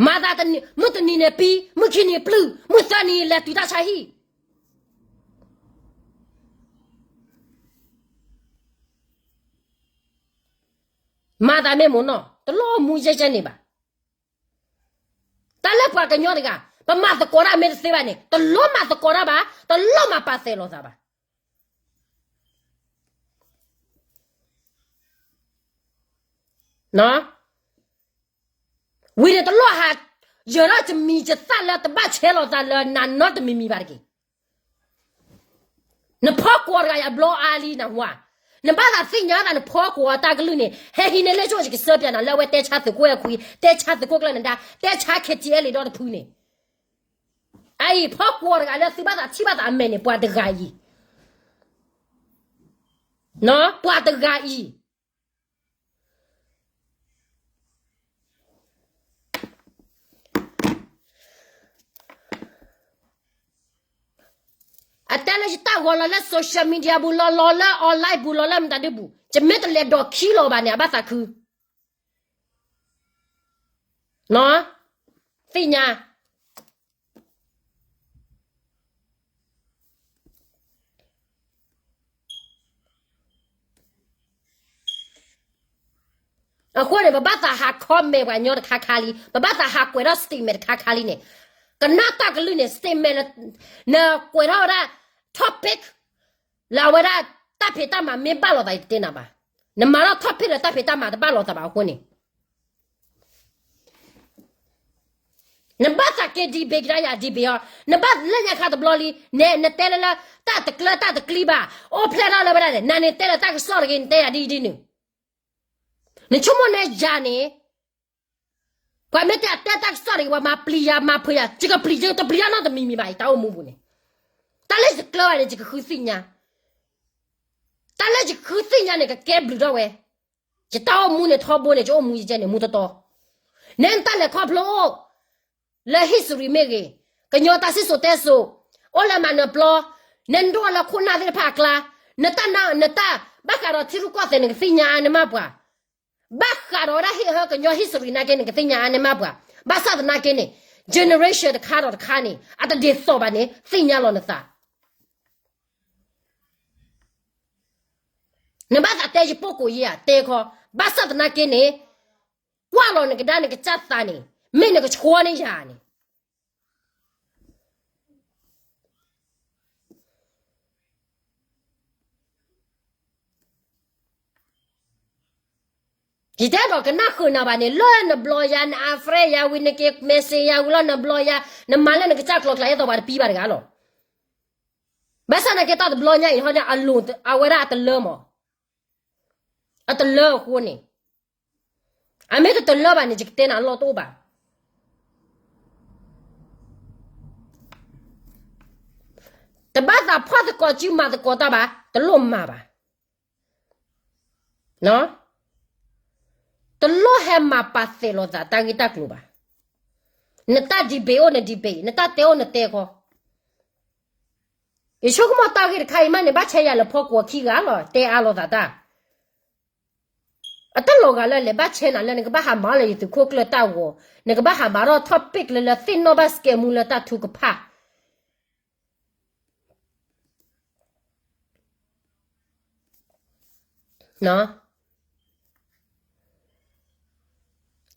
မၤသးတနံၤ မုၢ်တနံၤန့ၣ်ပံ, မုၢ်ခံနံၤပျုၢ်, မုၢ်သၢနံၤလဲၤတုၤတၢ်ဆါဟံၣ်. မၤသးမ့ၢ်မိၢ်နီၢ် တလိၣ်မူယဲၢ်ယဲၢ်န့ၣ်ဘၣ်. တၢ်လၢပှၤကညီတဂၤ ပမၤသကိးတၢ်မ့ၢ်တသ့ဘၣ်န့ၣ် တလိၣ်မၤသကိးတၢ်ဘၣ်, တလိၣ်မၤပာ်သဲးလိာ်သးဘၣ်. ဝံၤန့ၣ်တလိၣ်ဟး ယၢၤထီၣ်ယမံၤယသၣ်လၢတဘၣ်ဆဲးလိာ်သးလၢနၤနီတမံၤမံၤဘၣ်တက့ၢ်. နဖီကွီၤတဂၤအံၤအဘျီအါလံနဟူဧါ, နဘၣ်သးသ့ၣ်ညါသးနဖီကွီၤအတၢ်ကလုၢ်န့ၣ် ဟဲဟံးန့ၢ်လၢဆိၣ်ယကစၢၢ်ပၠးနၤလၢအဝဲတဲဆါသုးခိၣ်အဲၣ်ခွံ, တဲဆါသုးခိၣ်ကျၢၢ်နဒါ, တဲဆါ KTLA ဒီတဖုန့ၣ် အအံၤ ဖီကွီၤတဂၤလၢသုဘၣ်သးထံၣ်ဘၣ်သးအမဲာ်န့ၣ် ပှၤတဂၤအံၤ, ပှၤတဂၤအံၤ အတဲလၢယတၢ်ဂီၤလီၤလၢ social media ပူၤလီၤ လီၤလၢ online ပူၤလီၤ လၢမတၤဒုပူၤ ယမ့ၢ်တလဲၤဒိးခံလီၤဘၣ်န့ၣ် အဘၣ်သးခု သ့ၣ်ညါ. အဃိန့ၣ် ပဘၣ်သးဟး comment ပှၤညီတခါခါလံ, ပဘၣ်သးဟးကွဲးထီၣ် statement တခါခါလံန့ၣ်, ကနၣ်တၢ်ကလုၢ်န့ၣ် statement နကွဲးထီၣ်ဝဲဒၣ် topic လၢအဝဲဒၣ်တၢ်ဖံးတၢ်မၤမ့ၢ်ဘၣ်လိာ်သး ယတတဲနၤဘၣ်. နမၤထီၣ် topic လၢတၢ်ဖံးတၢ်မၤတဘၣ်လိာ်သးဘၣ်အဃိန့ၣ် နဘၣ်သးက့ၤ debate ကဒါယၤ debate အီၤ, နဘၣ်လၢညါခါတဘျီလံ, နတဲလၢလၢ တၢ်တကျၢတၢ်တကျံဘၣ်, အိၣ်ဖျဲၣ်ထီၣ်လၢဝဲဒၣ်န့ၣ် နန့ၣ်တဲလၢတၢ်ကစီၣ်တဂ့ၤ နတဲယၤဒ်ဒ်န့ၣ်, နဆိကမိၣ်န့ၢ်ယၤန့ၣ်, ပှၤမ့ၢ်တဲတဲတၢ်ကစီၣ်တဂ့ၤ ပှၤမၤပျံၤယၤမၤဖုးယၤ ယကပျံၤ ယကပျံၤတၢ်နီတမံၤမံၤဘၣ် ယတၢ်အိၣ်မူပူၤန့ၣ်, တၢ်လၢယကျၢဘၣ်န့ၣ် ယကဃုသ့ၣ်ညါ, တၢ်လၢယဃုသ့ၣ်ညါန့ၣ် ကကဲဘျုးထီၣ်ဝဲ, ယတၢ်အိၣ်မူန့ၣ်ထီဘိန့ၣ် ယအိၣ်မူယကဲန့ၣ် မူတီတီ, နဲနတၢ်လဲၤခီဖျိအိၣ် လၢ history မ့ၢ်ဂ့ၤ, ကညီတၢ်စံၣ်စိၤတဲစိၤ, အိၣ်လၢမၤနၢၤပျီ, နဲနဒိၣ်လၢခိၣ်နၢ်သ့ၣ်တဖၣ်အကျါ, နတၢ်န နတၢ် ဘၣ်ဃးဒီးထံရူၢ်ကီၢ်သဲး နကသ့ၣ်ညါအါန့ၢ်မးပှၤ, ဘၣ်ဃးဒီးဝဲဒၣ်ဟ့ၣ်ဟၢကညီ history နာ်က့န့ၣ် ကသ့ၣ်ညါအါန့ၢ်မးပှၤ, ဘၣ်ဆၣ်သနာ်က့န့ၣ် generation တခါဒီးတခါန့ၣ် အတဒ်သိးဘၣ်န့ၣ် သ့ၣ်ညါလီၤနသး နဘၣ်သးတဲယပိာ်ကိးယဲၢ်ဧါ တဲခီ, ဘၣ်ဆၣ်သနာ်က့န့ၣ် ကွၢ်လီၤနကဒါနကစၢ်သးန့ၣ် မ့ၢ်နကဆှီန့ၢ်ယၤန့ၣ်, ယတဲဒီးကနၣ်ဃုာ်နၤဘၣ်န့ၣ် လၢနဘျီယၤ န unfriend ယၤဝံၤ နက့ၤ message ယၤဝံၤလီၤ နဘျီယၤ နမၤလၢနကစၢ်ကျိၤကျါ ယဲသိးပှၤတပံဘၣ်တဂၤလီၤ. ဘၣ်ဆၣ်သနာ်က့တၢ်တဘျီညါအံၤဟီန့ၣ် အလိၤ အဝဲဒၣ်အတလၢမး, အတလၢအဃိန့ၣ်, အမ့ၢ်တတလၢဘၣ်န့ၣ် ယကတဲနၤအလီၢ်တအိၣ်ဘၣ်. တဘၣ်သးဖီၣ်သကိးစုမၤသကိးတၢ်ဘၣ်, တလိၣ်မၤဘၣ်. တလိၣ်ဟဲမၤပာ်သဲးလိာ်သးတၢ်ဂ့ၢ်တၢ်ကျိၤဘၣ်. နတၢ် debate အိၣ်န debate, နတၢ်တဲအိၣ်နတဲခီ. ယဆိကမိၣ်တၢ်ဂ့ၢ်တခါအံၤမးန့ၣ် ဘၣ်ဆဲယၤလၢဖီကွီၤခံဂၤလီၤ, တဲအါလိာ်သးတၢ် အတလီၤဂာ်လၢလဲၤဘၣ်ဆဲနၤလၢနကဘၣ်ဟးမၤလၢယသုးခိၣ်ကျၢၢ်တၢ်ဂီၤ, နကဘၣ်ဟးမၤထီၣ် topic လၢလၢသ့ၣ်နီၣ်ဘၣ်စကဲးမူလၢတၢ်ထုကဖၣ်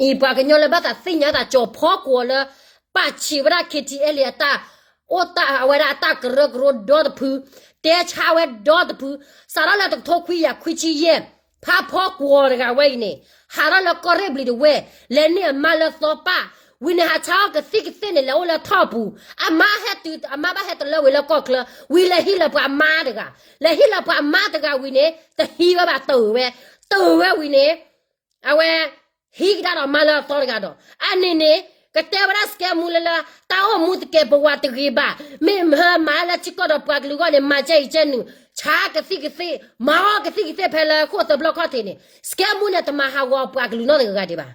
အံၤပှၤကညီလၢဘၣ်သးသ့ၣ်ညါသးကၠီၤဖီကွီၤလၢ ပာ်ဆံးဝဲဒၣ် KTLA အတၢ် အိၣ်တၢ်အဝဲဒၣ်အတၢ်ကရၢကရိဒီတဖု, တဲဆါဝဲဒီတဖု, စးထီၣ်လၢတကထိခွံကယၤခွံဆံယဲၢ်, ဖးဖီကွီၤတဂၤဝဲအံၤန့ၣ်, ဟးထီၣ်လၢကီၢ်ရ့ၣ်ဘျံၤတဝဲၢ်, လဲၤန့ၢ်အမါလၢသီပၢ်, ဝံၤန့ၣ်ဟးဆါအီၣ်ကသံၣ်ကသ့ၣ်န့ၣ် လဲၤအိၣ်လၢထီၣ်ပူၤ, အမါဟဲတုၤ အမါဘၣ်ဟဲတလၢဝံၤလၢကီၢ်ချၢ, ဝံၤလဲၤဟံးလၢပှၤအမါတဂၤ, လဲၤဟံးလၢပှၤအမါတဂၤဝံၤန့ၣ် တဟံးဝဲဘၣ်တၢၢ်ဝဲ, တၢၢ်ဝဲဝံၤန့ၣ် အဝဲ ဟံးကဒါဒီးမါလၢအသီတဂၤဒီး အန့ၣ်န့ၣ် ကတဲဝဲဒၣ်စကဲမူလၢလၢ တၢ်အိၣ်မူသကဲးပဝးတဂ့ၤဘၣ်, မ့ၢ်မၤလၢထံကီၢ်ဒီးပှၤကလုာ်အဂီၢ်န့ၣ် မၤကဲအံၤကဲနုာ်, ဆါကသံၣ်ကသ့ၣ်, မၤအီၣ်ကသံၣ်ကသ့ၣ်ဖဲလၢဃိၣ်သၢဘျီခီၣ်ထံးန့ၣ်, စကဲမူန့ၣ် တမၤဟးဂီၤပှၤကလုာ်နီတဂၤဂၤဒံးဘၣ်.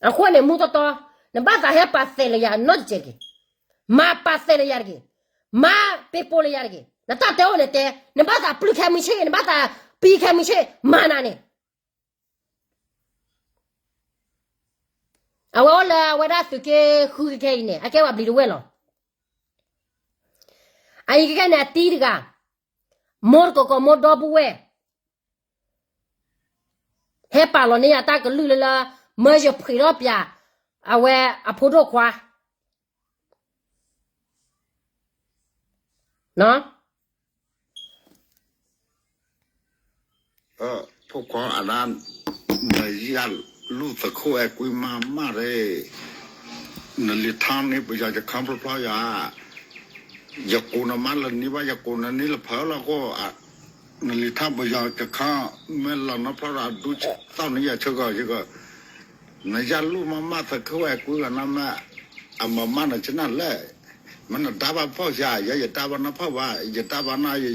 အဃိန့ၣ် မူတီတီ, နဘၣ်သးဟဲပာ်သဲးလၢယၤနီတစဲးတက့ၢ်, မၤပာ်သဲးလၢယၤတက့ၢ်, မၤပ့ၤပိာ်လၢယၤတက့ၢ်, နတၢ်တဲအိၣ်န့ၣ်တဲ, နဘၣ်သးပျုၢ်ခဲမုၢ်ဆ့ၣ်, နဘၣ်သးပံခဲမုၢ်ဆ့ၣ်, မၤနၤန့ၣ် အဝဲအိၣ်လၢအဝဲဒၣ်သုးက့ဃုခဲအံၤန့ၣ် အကဲဝဲဘျံၤတဝဲၢ်လီၤ. အအံၤကဲန့ၣ် အတံၤတဂၤ, မိၢ်တကီၢ်ကီၢ်မိၢ်ဒီပုၢ်ဝဲၢ်, ဟဲပာ်လီၤန့ၢ်ယၤတၢ်ကလုၢ်လၢလၢ မၢယဖှံးထီၣ်ပၠး အဝဲအဖိဒိၣ်ခွါ ဖိခွါအဒၣ်, နယၢ်လူၢ်သခိၣ်အဲၣ်ကွံမၤမၢ်ရ့ၣ်, နလံၤထါန့ၣ်ပယီၤကခါဖျီဖျီယၤ, ယကိးနမါလၢနံၤဘၣ် ယကိးနန့ၢ်လၢဖၢလီၤဃိ, နလံၤထါပယီၤကခါ, မ့ၢ်လီၤနီဖျီဒီးအဒူသီၣ်န့ၢ်ယၤဆၢကီၢ်ဆၢကီၢ်, နယၢ်လူၢ်မၤမၢ်သခိၣ်အဲၣ်ကွံဂၤနၤမ့ၢ်, အမၤမၢ်နၤကနၣ်လဲၣ်, မ့ၢ်နဒါဘၣ်ဖီၣ်ယၤ ယဲယဒါဘၣ်နဖီၣ်ဘၣ် ယဒါဘၣ်နၤ ယ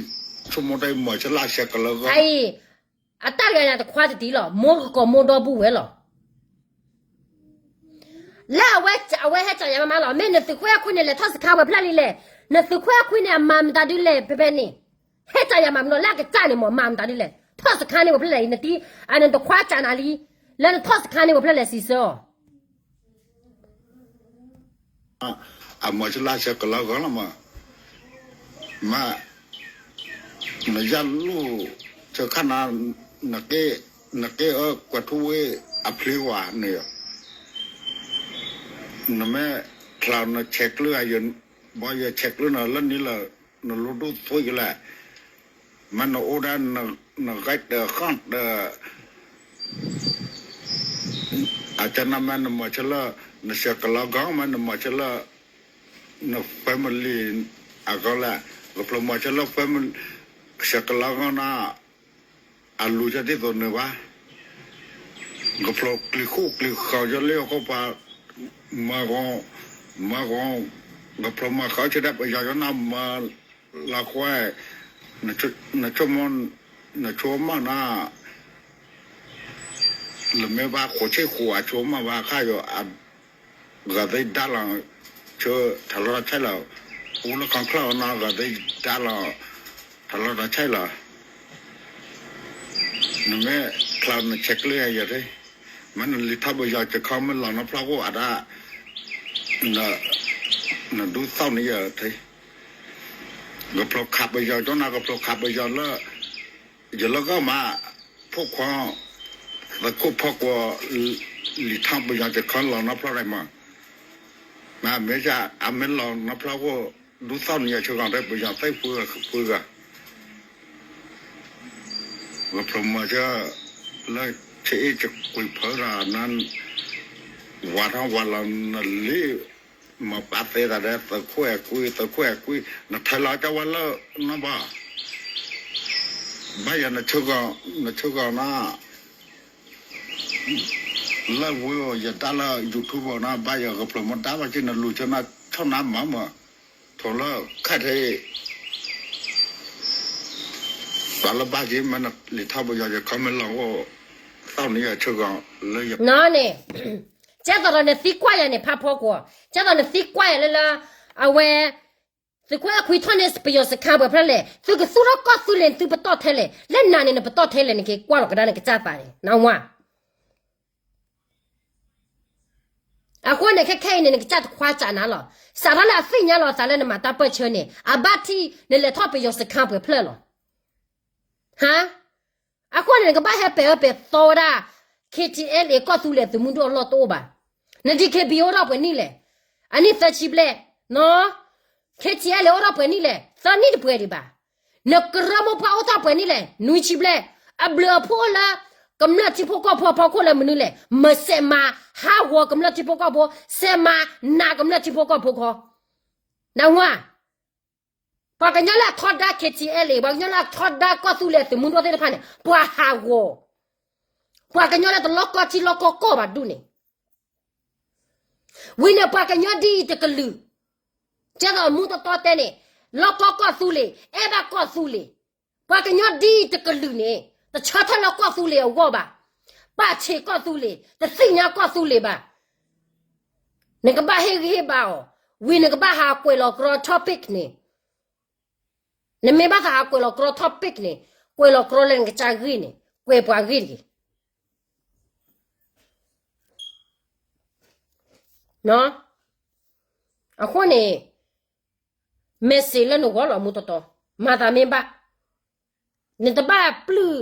ဆိကမိၣ်တၢ်မၤဆလၢဆဲးကလၢာ်ဂီၢ် အတၢ်ဂၤညါတခွါတတံၤလီၤ, မိၢ်ကကိးမိၢ်ဒီပုၢ်ဝဲၢ်လီၤ. လၢအဝဲဟဲကၠးယၤမးမးလီၤ, မ့ၢ်နသုးခိၣ်အဲၣ်ခွံန့ၣ် လဲၤထီၣ်စခါဝဲဖျၢၣ်လံလဲၣ်, နသုးခိၣ်အဲၣ်ခွံန့ၣ် အမၤမတၤဒုလဲၣ် ဖဲဖဲန့ၣ်, ဟဲကၠးယၤမးမးလီၤ, လၢအကစၢ်န့ၣ်မး မၤမတၤဒုလဲၣ်, ထီၣ်စခါန့ၣ်ဝဲဖျၢၣ်လဲၣ်, နတံၤ, နတခွါကၠးနၤလံ, လၢနထီၣ်စခါန့ၣ်ဝဲဖျၢၣ်လဲၣ်စံးဆၢအီၤ အမၤဆလၢဆဲးကလၢာ်ဂီၢ်လီၤမး, မ့ၢ်, နယၢ်လူၢ်, ဆၢခါနၤ, နက့အၢကွၢ်ထူဝ့အဖျ့ဝဲန့ၣ်, နမ့ၢ်ချးနဆဲးကျၢအယဲၢ်, ဘၣ်ယဲၢ်ဆဲးကျၢနၤလၢနံၤလၢ နလိၣ်ဒိၣ်သွံကလဲၣ်, မ့ၢ်နအိၣ်ဒၣ် နဂဲၤတဃီတ အကနၣ်မ့ၢ်နမၤဆၢလၢ နစဲးကလီၤဂီၢ်မ့ၢ်နမၤဆၢလၢ န family အဂီၢ်လဲၣ်, ကဖျိမၤဆၢလၢ family စဲးကလီၤဂီၢ်န့ၣ် အလူၤဆၢဒ်သိးန့ၣ်ဘၣ်, ကဖျိကျံၤဃူကျံၤဃီၤဆၢလၢဟီၣ်ခိၣ်ပၤ, မၤဂီၤ, မၤဂီၤ, ကဖျိမၤဃီၤဆၢဒၣ်ပယီၤကနၣ်မၤ လီၤကွၢ်, နဆိကမိၣ်, နဆိကမိၣ်မးနၤ, လၢမ့ၢ်ဘၣ်ဃိးဆ့ၣ်ဃိးအဆိကမိၣ်ဘၣ်ခါယိာ်, ဂၤသ့ဒါလီၤ, ဆၢထးလီၤတၢ်ဆဲးလီၤ, အိၣ်လၢခီချၢနၤ ဂၤသ့ဒါလီၤ, ထးလီၤတၢ်ဆဲးလီၤ, နမ့ၢ်ချးနဆဲးကျၢယၤယဲၢ်ထံ, မ့ၢ်နလံာ်ထီၣ်ပယီၤစခါမ့ၢ်လီၤနီဖျီခိၣ်အတၢ် နဒုးသီၣ်န့ၢ်ယၤထံ, ကဖျိခးပယီၤကၠီနၤ ကဖျိခးပယီၤလၢ, ယလၢဂီၢ်မး, ဖိခွါ, သုးခိၣ်ဖီကွီၤ, လံာ်ထီၣ်ပယီၤစခါလီၤနီဖျီရၤမး, မ့ၢ်အမ့ၢ်လီၤနီဖျီခိၣ်, ဒုးသီၣ်န့ၢ်ယၤဆၢဂီၤတဲပယီၤသ့ၣ်ဖုဂၤဖုဂၤ ကဖျိမၤဆၢ, လၢဆ့အ့ၣ်ကွံာ်ဖၢရၤနၤ, ဝၤထီၣ်ဝၤလီၤနလံ, မၤပာ်သ့သးဒီး သုးခိၣ်အဲၣ်ကွံာ် သုးခိၣ်အဲၣ်ကွံာ် နထဲလီၤကၠီဝဲလၢနီၢ်ဘၣ်, ဘၣ်ယၤနဆၢဂီၤ, နဆၢဂီၤနၤ, လၢဝံၤယဒါလၢ YouTube နၤ ဘၣ်ယၤကဖျိမၤဒါဘၣ်က့ၤ နလူၤဆၢနၤဆီၣ်နၤမၤမး, ထိးလၢခဲထဲ ပှၤလၢဘၣ်က့ၤမ့ၢ်နလံာ်ထီၣ်ပယီၤယခီမ့ၢ်လီၤအိၣ်, သီၣ်န့ၢ်ယၤဆၢဂီၤလၢယ န့ၣ်, ကဲသိးဒီးနသံကွၢ်ယၤန့ၣ် ဖးဖီကွီၤ, ကဲသိးနသံကွၢ်ယၤလၢလၢ, အဝဲ, သုးခိၣ်အဲၣ်ခွံထီၣ်န့ၢ်ပယီၤစခါပှဲၤဖျၢၣ်လဲၣ်, သုကသူၣ်ထီၣ်ကီၢ်သူလ့ၤန့ၣ် သုပတီၢ်ထဲလဲၣ်, လၢနၤန့ၣ် နပတီၢ်ထဲလဲၣ် နက့ၤကွၢ်လီၤကဒါနကစၢ်သးန့ၣ် နဝါ အဃိန့ၣ် ခဲခဲအံၤန့ၣ် နကစၢ်တခွါစးနၤလီၤ. စးထီၣ်လၢအသ့ၣ်ညါလီၤအသးလၢနမၤတၢ်ပၢၢ်ဆၢန့ၣ် အဘၣ်ထံၣ်နလဲၤထီၣ်ပယီၤစခါပှဲၤဖျၢၣ်လီၤ. ဟါ, အဃိန့ၣ် နကဘၣ်ဟဲပဲာ်အၢပဲာ်သီဝဲဒၣ် KTLA ကီၢ်သူလ့ၤသုးမုၢ်ဒိၣ်အလီၢ်တအိၣ်ဘၣ်. န DKBA အိၣ်ထီၣ်ပှဲၤနံၣ်လဲၣ်, အနံၣ်သၢဆံဘျဲၣ်, နီၢ်, KTLA အိၣ်ထီၣ်ပှဲၤနံၣ်လဲၣ်, သၢနံၣ်တပှဲၤဒံးဘၣ်. နကရၢမိၢ်ပှၢ်အိၣ်ထီၣ်ပှဲၤနံၣ်လဲၣ်, နွံဆံဘျဲၣ်. အဘျုးအဖှိၣ်လၢ ကမျၢၢ်ထံဖိကီၢ်ဖိအဖီခိၣ်လၢမနုၤလဲၣ်, မစဲးမၤဟးဂီၤကမျၢၢ်ထံဖိကီၢ်ဖိ, စဲးမၤနာ်ကမျၢၢ်ထံဖိကီၢ်ဖိခီ, နဝါ ပှၤကညီလၢအထီဒါ KTLA ပှၤကညီလၢအထီဒါကီၢ်သူလ့ၤအသုးမုၢ်ဒိၣ်သ့ၣ်တဖၣ်န့ၣ် ပှၤဟးဂီၤ, ပှၤကညီလၢတလီၢ်ကီၢ်ထံလီၢ်ကီၢ်ကီၢ်ဘၣ်ဒူၣ်န့ၣ်, ဝံၤန့ၣ် ပှၤကညီဒ်အံၤတကလုာ်, ကဲသိးမူတတီတဲန့ၣ်, လီၢ်ကီၢ်ကီၢ်သူလ့ၤ, အဲၣ်ဘၣ်ကီၢ်သူလ့ၤ, ပှၤကညီဒ်အံၤတကလုာ်န့ၣ် တဆၢထၢၣ်လၢကီၢ်သူလ့ၤအဂီၢ်ဘၣ်, ပာ်ဆံးကီၢ်သူလ့ၤ, တသ့ၣ်ညါကီၢ်သူလ့ၤဘၣ်. နကဘၣ်ဟ့ၣ်ဂံၢ်ဟ့ၣ်ဘါအီၤ, ဝံၤနကဘၣ်ဟးကွဲးလီၤကြီ topic န့ၣ်, နမ့ၢ်ဘၣ်သးဟးကွဲးလီၤကြီ topic န့ၣ်, ကွဲးလီၤကြီလၢနကစၢ်ဂ့ၢ်န့ၣ်, ကွဲးပှၤဂ့ၢ်တဂ့ၤ. အဃိန့ၣ်, မ့ၢ်စ့လၢနဂီၢ်လီၤမူတီတီ, မၤသးမ့ၢ်ဘၣ်, နတဘၣ်ပျုၢ်,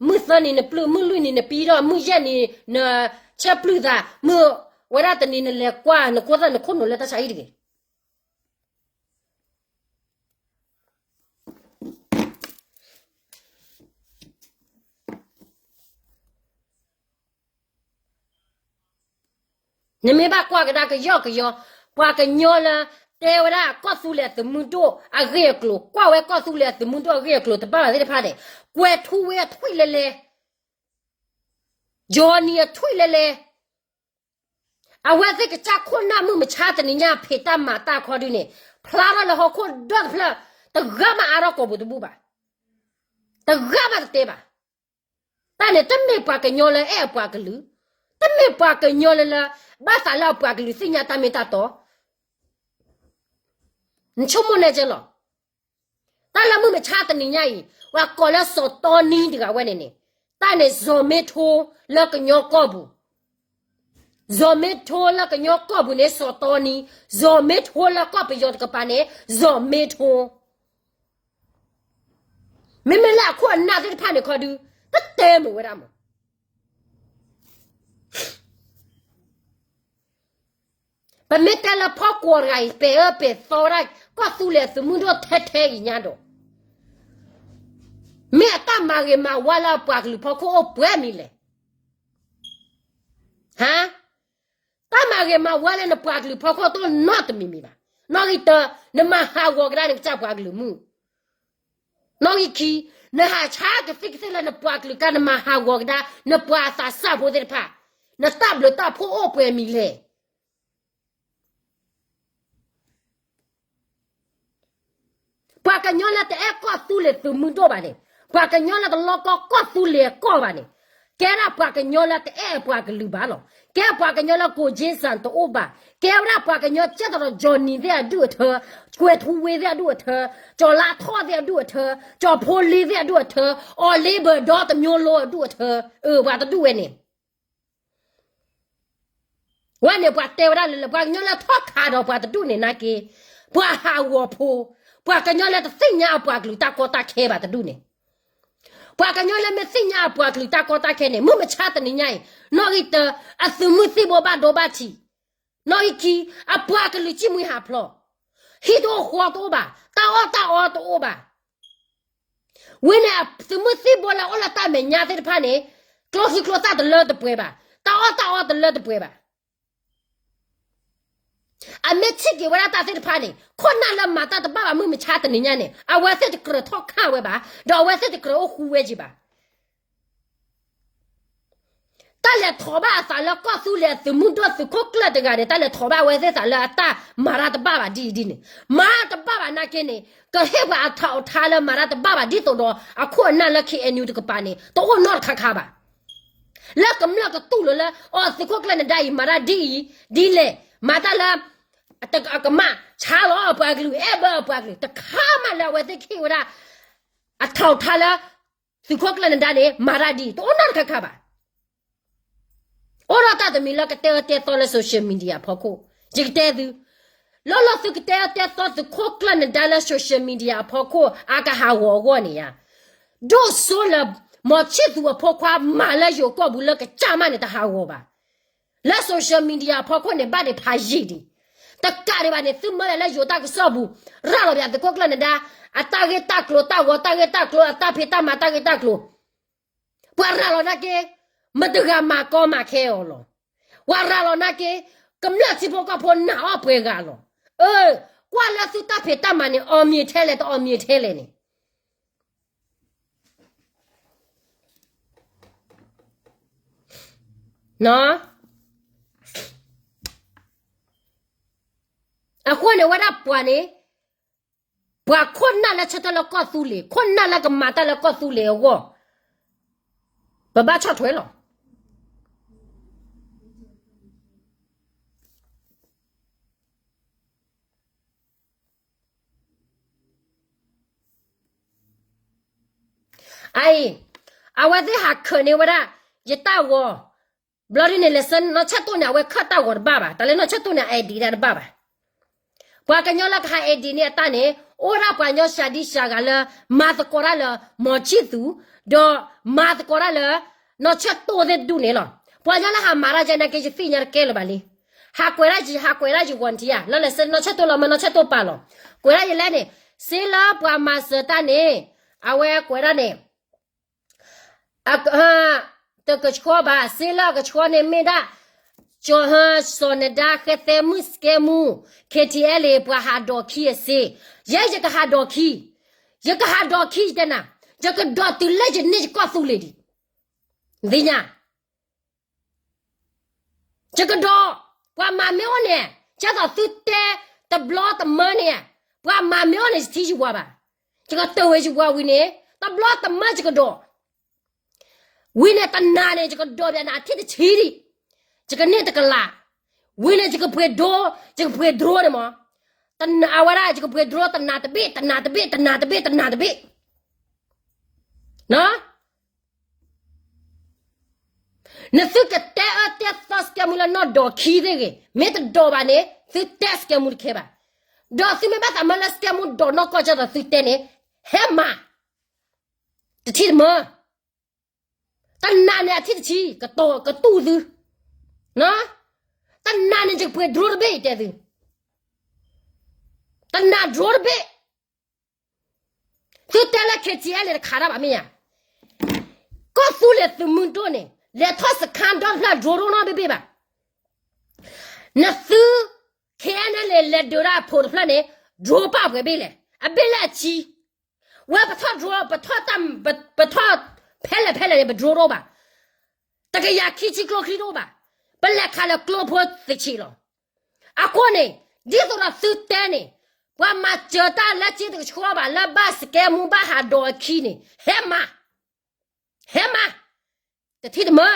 မုၢ်သၢနံၤနပျုၢ်, မုၢ်လွံၢ်နံၤနပံဒီး, မုၢ်ယဲၢ်နံၤ, နဆၢပျုၢ်သး, မုၢ်ဝဲဒၣ်တနံၤနလဲၤကွၢ်နခိၣ်သၣ်နခိၣ်နူာ်လၢတၢ်ဆါဟံၣ်တဂ့ၤ. နမ့ၢ်ဘၣ်ကွၢ်ကဒါကယီကယီ, ပှၤကညီလၢ, တဲဝဲဒၣ်ကီၢ်သူလ့ၤအသုးမုၢ်ဒိၣ်အဂ့ၢ်အကျိၤ, ကွၢ်ဝဲကီၢ်သူလ့ၤအသုးမုၢ်ဒိၣ်အဂ့ၢ်အကျိၤတဘၣ်ဘၣ်သ့ၣ်တဖၣ်န့ၣ်, ကွဲးထူဝ့အထွံၣ်လဲလဲ, ယီၤနံၤအထွံၣ်လဲလဲ, အဝဲသ့ၣ်ကစၢ်ခိၣ်နၢ်မုၢ်မဆါတနံၤညါဖံးတၢ်မၤတၢ်ခီဒုန့ၣ်, ဖျါထီၣ်လၢဟီၣ်ခိၣ်ဒီတဖျၢၣ်, တဂၤမးအါထီၣ်ကိာ်ပူၤတဘူၣ်ဘၣ်, တဂၤမးတတဲဘၣ်. တၢ်န့ၣ်တမ့ၢ်ပှၤကညီလၢအဲၣ်အပှၤကလုာ်, တမ့ၢ်ပှၤကညီလၢလၢ, ဘၣ်သးလၢအပှၤကလုာ်သ့ၣ်ညါတၢ်မ့ၢ်တၢ်တီ, နဆိကမိၣ်နဲကဲလီၤ. တၢ်လၢမုၢ်မဆါတနံၤညါအံၤ, ပှၤကိးလၢစီၤတီနံတဂၤဝဲန့ၣ်န့ၣ်, တၢ်န့ၣ်စီၤမ့ထိလၢကညီကီၢ်ပူၤ, စီၤမ့ထိလၢကညီကီၢ်ပူၤန့ၣ် စီၤတီနံ, စီၤမ့ထိလၢကီၢ်ပယီၤတကပၤန့ၣ်, စီၤမ့ထိ မ့မ့ၢ်လၢအခိၣ်အနၢ်သ့ၣ်တဖၣ်န့ၣ်ခီဒု တတဲမုာ်ဝဲဒၣ်မး. ပမ့ၢ်တဲလၢဖီကွီၤတဂၤအံၤ ပဲာ်အၢပဲာ်သီဝဲဒၣ် ကီၢ်သူလ့ၤအသုးမုၢ်ဒိၣ်ထဲထဲအံၤညါဒီး မ့ၢ်အတၢ်မၤဂ့ၤမၤဝါလၢအပှၤကလုာ်ဖီခိၣ်အိၣ်ပှဲၤမံၤလဲၣ်. ဟါ, တၢ်မၤဂ့ၤမၤဝါလၢနပှၤကလုာ်ဖီခိၣ်တအိၣ်နီတမံၤမံၤဘၣ်. နီၣ်ဂံၢ်တၢ, နမၤဟးဂီၤကဒါနကစၢ်ပှၤကလုာ်မုၢ်. နီၣ်ဂံၢ်ခံ, နဟးဆါကသံၣ်ကသ့ၣ်လၢနပှၤကလုာ်ကျါ နမၤဟးဂီၤကဒါ နပှၤသးစၢ်ဖိသ့ၣ်တဖၣ်, နတၢ်ဘျုးတၢ်ဖှိၣ်အိၣ်ပှဲၤမံၤလဲၣ်. ပှၤကညီလၢတအဲၣ်ကီၢ်သူလ့ၤသုးမုၢ်ဒိၣ်ဘၣ်န့ၣ်, ပှၤကညီလၢတလီကီကီၢ်သူလ့ၤအကီၢ်ဘၣ်န့ၣ်, ကဲဒၣ်ပှၤကညီလၢတအဲၣ်အပှၤကလုာ်ဘၣ်လီၤ. ကဲပှၤကညီလၢကိၣ်ကၠ့စၣ်တအိၣ်ဘၣ်, ကဲဝဲဒၣ်ပှၤကညီကဲသရီး ကၠီၣ်နံၤသ့ၣ်အဒူၣ်အထၢ, ကွဲၤထူဝ့သ့ၣ်အဒူၣ်အထၢ, ကၠီၣ်လါထီၣ်သ့ၣ်အဒူၣ်အထၢ, ကၠီၣ်ဖိလ့သ့ၣ်အဒူၣ်အထၢ, အီၤလ့ဘၢၣ်ဒီတမျိုးလုံးအဒူၣ်အထၢ, အၢ ပှၤတဒူၣ်ဝဲန့ၣ် ဝဲန့ၣ်ပှၤတဲဝဲဒၣ်လၢ လၢပှၤကညီလၢထီၣ်ခးဒီးပှၤတဒူၣ်န့ၣ်နာ်က့, ပှၤဟးဂီၤဖိ, ပှၤကညီလၢတသ့ၣ်ညါအပှၤကလုာ်တၢ်ကီတၢ်ခဲဘၣ်တဒူၣ်န့ၣ်, ပှၤကညီလၢမ့ၢ်သ့ၣ်ညါအပှၤကလုာ်တၢ်ကီတၢ်ခဲန့ၣ် မုၢ်မဆါတနံၤညါအံၤ, နီၣ်ဂံၢ်တၢ, အသုးမုၢ်သံၣ်ဘိဘၣ်ဒိဘၣ်ထံး, နီၣ်ဂံၢ်ခံ, အပှၤကလုာ်စံၣ်မှံဟးဖျိး, ဟံၣ်တအိၣ်ဃီတအိၣ်ဘၣ်, တၢ်အီၣ်တၢ်အီတအိၣ်ဘၣ် ဝံၤန့ၣ် သုးမုၢ်သံၣ်ဘိလၢအိၣ်လၢတၢ်မဲာ်ညါသ့ၣ်တဖၣ်န့ၣ်, ကျိချံကျိသၣ်တလၢတပှဲၤဘၣ်, တၢ်အီၣ်တၢ်အီတလၢတပှဲၤဘၣ်. အမ့ၢ်ထံၣ်က့ၤဝဲဒၣ်တၢ်သ့ၣ်တဖၣ်န့ၣ် ခိၣ်နၢ်လၢမၤတၢ်တဘၣ်ဘၣ်မုၢ်မဆါတနံၤညါန့ၣ် အဝဲသ့ၣ်တကြၢးထီၣ်ခးဝဲဘၣ်, ဒီးအဝဲသ့ၣ်တကြၢးအိၣ်ဃူဝဲက့ၤဘၣ်. တၢ်လဲၤထိးဘၣ်အသးလၢကီၢ်သူလ့ၤအသုးမုၢ်ဒိၣ်သုးခိၣ်ကျၢၢ်တဂၤန့ၣ် တၢ်လဲၤထိးဘၣ်အဝဲသ့ၣ်သးလၢအတၢ်မၤတၢ်တဘၣ်ဘၣ်ဒ်အံၤဒ်န့ၣ်, မၤတဘၣ်ဘၣ်နာ်က့န့ၣ် ကဟ့ၣ်ပှၤအထးအီၤထါလၢမၤတၢ်တဘၣ်ဘၣ်ဒ်သိးဒီး အခိၣ်အနၢ်လၢ ခ့ၣ်အဲၣ်ယူၣ် တကပၤန့ၣ် တအိၣ်နီတခါခါဘၣ်. လၢကမျၢၢ်ကတူၢ်လိာ်လၢ အီ သုးခိၣ်ကျၢၢ်နဒါအံၤ မၤတၢ်ဒ်အံၤဒ်လဲၣ်, မၤတၢ်လၢ အကမၣ်ဆါလီၤအပှၤကလုာ် အဲၣ်ဘၢအပှၤကလုာ် တခါမးလၢအဝဲသ့ၣ်ကဟ့ၣ်ဝဲဒၣ် အထးအီၤထါလၢ သုးခိၣ်ကျၢၢ်နဒါန့ၣ် မၤတၢ်ဒ်အံၤ တအိၣ်နီတခါခါဘၣ်. အိၣ်ဒီးတၢ်တမံၤလၢကတဲအၢတဲသီလၢ social media အဖီခိၣ်, ယကတဲသု, လီၤလီၤသုကတဲအၢတဲသီသုးခိၣ်ကျၢၢ်နဒါလၢ social media အဖီခိၣ် အကဟးဂီၤအဂီၢ်န့ၣ်ဧါ, ဒိၣ်စိလၢ မီၤဆံၣ်သူးအဖိခွါမၤလၢယိၤကီၢ်ပူၤလၢကစၢ်မးန့ၣ် တဟးဂီၤဘၣ်. လၢ social media အဖီခိၣ်န့ၣ် ဘၣ်ဒံးဖးယံာ်ဒံး, တကးဒံးဘၣ်န့ၣ် သုမၢလၢယိၤတၢ်ကစီၣ်ပူၤ ရၤလီၤပသုးခိၣ်ကျၢၢ်နဒါ အတၢ်ဂ့ၢ်တၢ်ကျိၤ တၢ်ဂီၤတၢ်ဂ့ၢ်တၢ်ကျိၤ အတၢ်ဖံးတၢ်မၤတၢ်ဂ့ၢ်တၢ်ကျိၤ ပှၤရၤလီၤနာ်က့ မတဂၤမၤကီမၤခဲအီၤလီၤ. ပှၤရၤလီၤနာ်က့ ကမျၢၢ်ထံဖိကီၢ်ဖိနာ်အီၤပှဲၤဂၤလီၤ. အၢ, ကွၢ်လၢသုတၢ်ဖံးတၢ်မၤန့ၣ် အီၣ်မံၤထဲလဲၣ် တအီၣ်မံၤထဲလဲၣ်န့ၣ် အဃိန့ၣ်ဝဲဒၣ်ပှၤန့ၣ် ပှၤခိၣ်နၢ်လၢဆၢထၢၣ်လၢကီၢ်သူလ့ၤ ခိၣ်နၢ်လၢကမၤတၢ်လၢကီၢ်သူလ့ၤအဂီၢ် ပဘၣ်ဆီၣ်ထွဲလီၤ. အအံၤ အဝဲသ့ၣ်ဟးခၢးန့ၢ်ဝဲဒၣ် ယတၢ်ဂီၤ ဘျီဒ်န့ၣ် လံာ်စဲနီၢ်ဆၢၣ်တိၢ်န့ၣ် အဝဲခၢၣ်တၢ်ဂီၤတဘၣ်ဘၣ်. တၢ်လၢနီၢ်ဆၢၣ်တိၢ်န့ၣ် အ edit ဒၣ်တဘၣ်ဘၣ်. ပှၤကညီလၢကဟး edit န့ၢ်အတၢ်န့ၣ် အိၣ်ဒၣ်ပှၤကညီစှၤဒံစှၤဂၤလၢ မၤသကိးတၢ်လၢ မီၤဆံၣ်သူး ဒီးမၤသကိးတၢ်လၢ နီၢ်ဆၢၣ်တိၢ်သ့ၣ်တဒူၣ်န့ၣ်လီၤ. ပှၤကညီလၢဟးမၤတၢ်ကဲနာ်က့ ယသ့ၣ်ညါတကဲလၢၤဘၣ်လံ. ဟးကွဲးဒၣ်ယ ဟးကွဲးဒၣ်ယဂီၤနထံၣ်ဧါ လၢလံာ်စဲနီၢ်ဆၢၣ်တိၢ်လီၤ မၢနီၢ်ဆၢၣ်တိၢ်ပာ်လီၤ. ကွဲးဒၣ်ယလဲၣ်န့ၣ် စ့လၢပှၤမၤစၢၤတၢ်န့ၣ် အဝဲကွဲးဒၣ်န့ၣ် တကဆှီဘၣ် စ့လၢအကဆှီန့ၣ်မ့ၢ်ဒၣ် ကၠီၤဟၢ စီၤနဒါ ဃဲသဲမုၣ် စကဲမူ KTLA ပှၤဟးဒိးခံအစ့, ယဲယကဟးဒိးခံ, ယကဟးဒိးခံယတဲနၤ, ယကဒိးတုၤလၢယန့ၢ်ယကီၢ်သူလ့ၤဒံး, သ့ၣ်ညါ ယကဒိး, ပှၤမၤမ့ၢ်အိၣ်န့ၣ် ကဲသိးသုတဲတဘျီတမၢန့ၣ်, ပှၤမၤမ့ၢ်အိၣ်န့ၣ် ယထံၣ်ယဝၤဘၣ်, ယကတၢၢ်ဝဲယဝၤဝံၤန့ၣ် တဘျီတမၢယကဒိး ဝံၤန့ၣ်တနၤန့ၣ် ယကဒိးဘၣ်နၤအထံၣ်တဆံဒံး, ယကန့ၢ်တကလး, ဝံၤန့ၣ် ယကပှ့ၤဒိ, ယကပှ့ၤဒိန့ၣ်မး, အဝဲဒၣ် ယကပှ့ၤဒိတနၤတဘ့ၣ် တနၤတဘ့ၣ် တနၤတဘ့ၣ် တနၤတဘ့ၣ် နသုကတဲအၢတဲသီစကဲမူလၢနီၢ်ဒိးခံသ့ၣ်ဂ့ၤ, မ့ၢ်တဒိးဘၣ်န့ၣ် သုတဲစကဲမူတခဲဘၣ်, ဒီးသုမ့ၢ်ဘၣ်သးမၢလၢစကဲမူဒိးနီၢ်ကီၢ်ကဲသိးသုတဲန့ၣ်, ဟဲမၤ တထံၣ်တမၢ, တနၤန့ၣ်အထံၣ်တဆံ, ကတူၢ်သု, တနၤန့ၣ်ယကပှ့ၤ drone တဘ့ၣ် ယတဲသု, တနၤ drone တဘ့ၣ်, သုတဲလၢ K T L န့ၣ်တခးတၢ်ဘၣ်မ့ၢ်ဧါ, ကီၢ်သူလ့ၤသုးမုၢ်ဒိၣ်န့ၣ် လဲၤထီၣ်စခါဒီဖျၢၣ် drone နီတဘ့ၣ်ဘၣ်, နသု K N L A လဲၤဒုးတၢ်အဖိးတဖျၢၣ်န့ၣ် drone ပာ်ပှဲၤဘ့ၣ်လဲၣ်, အဘ့ၣ်လၢအဆံ, ဝဲပထီၣ် drone ပထီၣ်တၢ်, ပထီၣ်ဖဲလဲၣ်ဖဲလဲၣ်န့ၣ် ပ drone တအိၣ်ဘၣ်, တကယၤခံဆံကျိချံတအိၣ်ဘၣ်, ပလဲၤခးလၢကျိဖိသ့ၣ်ဆံးလီၤ. အဃိန့ၣ် ဒ်သိးဒီးသုတဲန့ၣ် ပှၤမၤစၢၤတၢ်လၢက့တကဆှီဘၣ် လၢဘၣ်စကဲမူဘၣ်ဟးဒီးအခံန့ၣ် ဟဲမၤ, ဟဲမၤ, တထံၣ်တမၢ,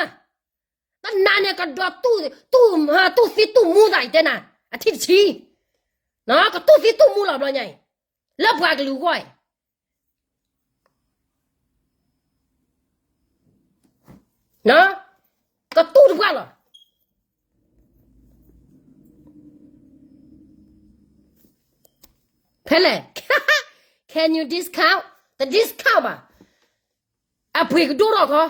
တနၤန့ၣ်ကဒီး တူၢ်သံတူၢ်မူသး ယတဲနၤ, အထံၣ်တဆံ, ကတူၢ်သံတူၢ်မူလီၤဘျီညါအံၤ, လၢပှၤကလုာ်အဂီၢ်အံၤ ကတူၢ်တပှၢ်လီၤ. ဖဲလဲၣ်, can you discount, တ discount ဘၣ်, အပှ့ၤကဒိၣ်ထီၣ်ခီ,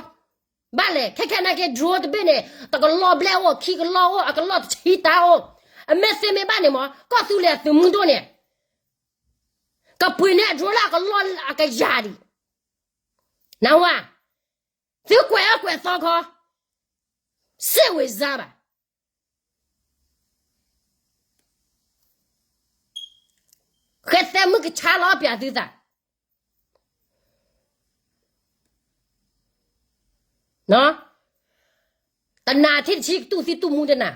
ဘၣ်လဲၣ်, ခဲခဲနာ်က့ drone တဘ့ၣ်န့ၣ် တကလီၢ်ဘျဲၣ်အိၣ်, ခံကလီၢ်အိၣ်, အကလီၢ်တဆံတၢ်အိၣ်, အမ့ၢ်သ့မ့ၢ်ဘၣ်န့ၣ်မး ကီၢ်သူလ့ၤအသုးမုၢ်ဒိၣ်န့ၣ် ကပှ့ၤန့ၢ်အ drone လၢအကလီၢ်အကယၤဒံး, နၢ်ဟူဧါ, သုကွဲးအၢကွဲးသီခီ, စ့ၣ်ဝ့ၤစါဘၣ်, ဃဲသဲမုၣ်ကဆါလီၤပျးသုသး တနၤထံၣ်တဆံ ကတူၢ်သံတူၢ်မူတနၤ,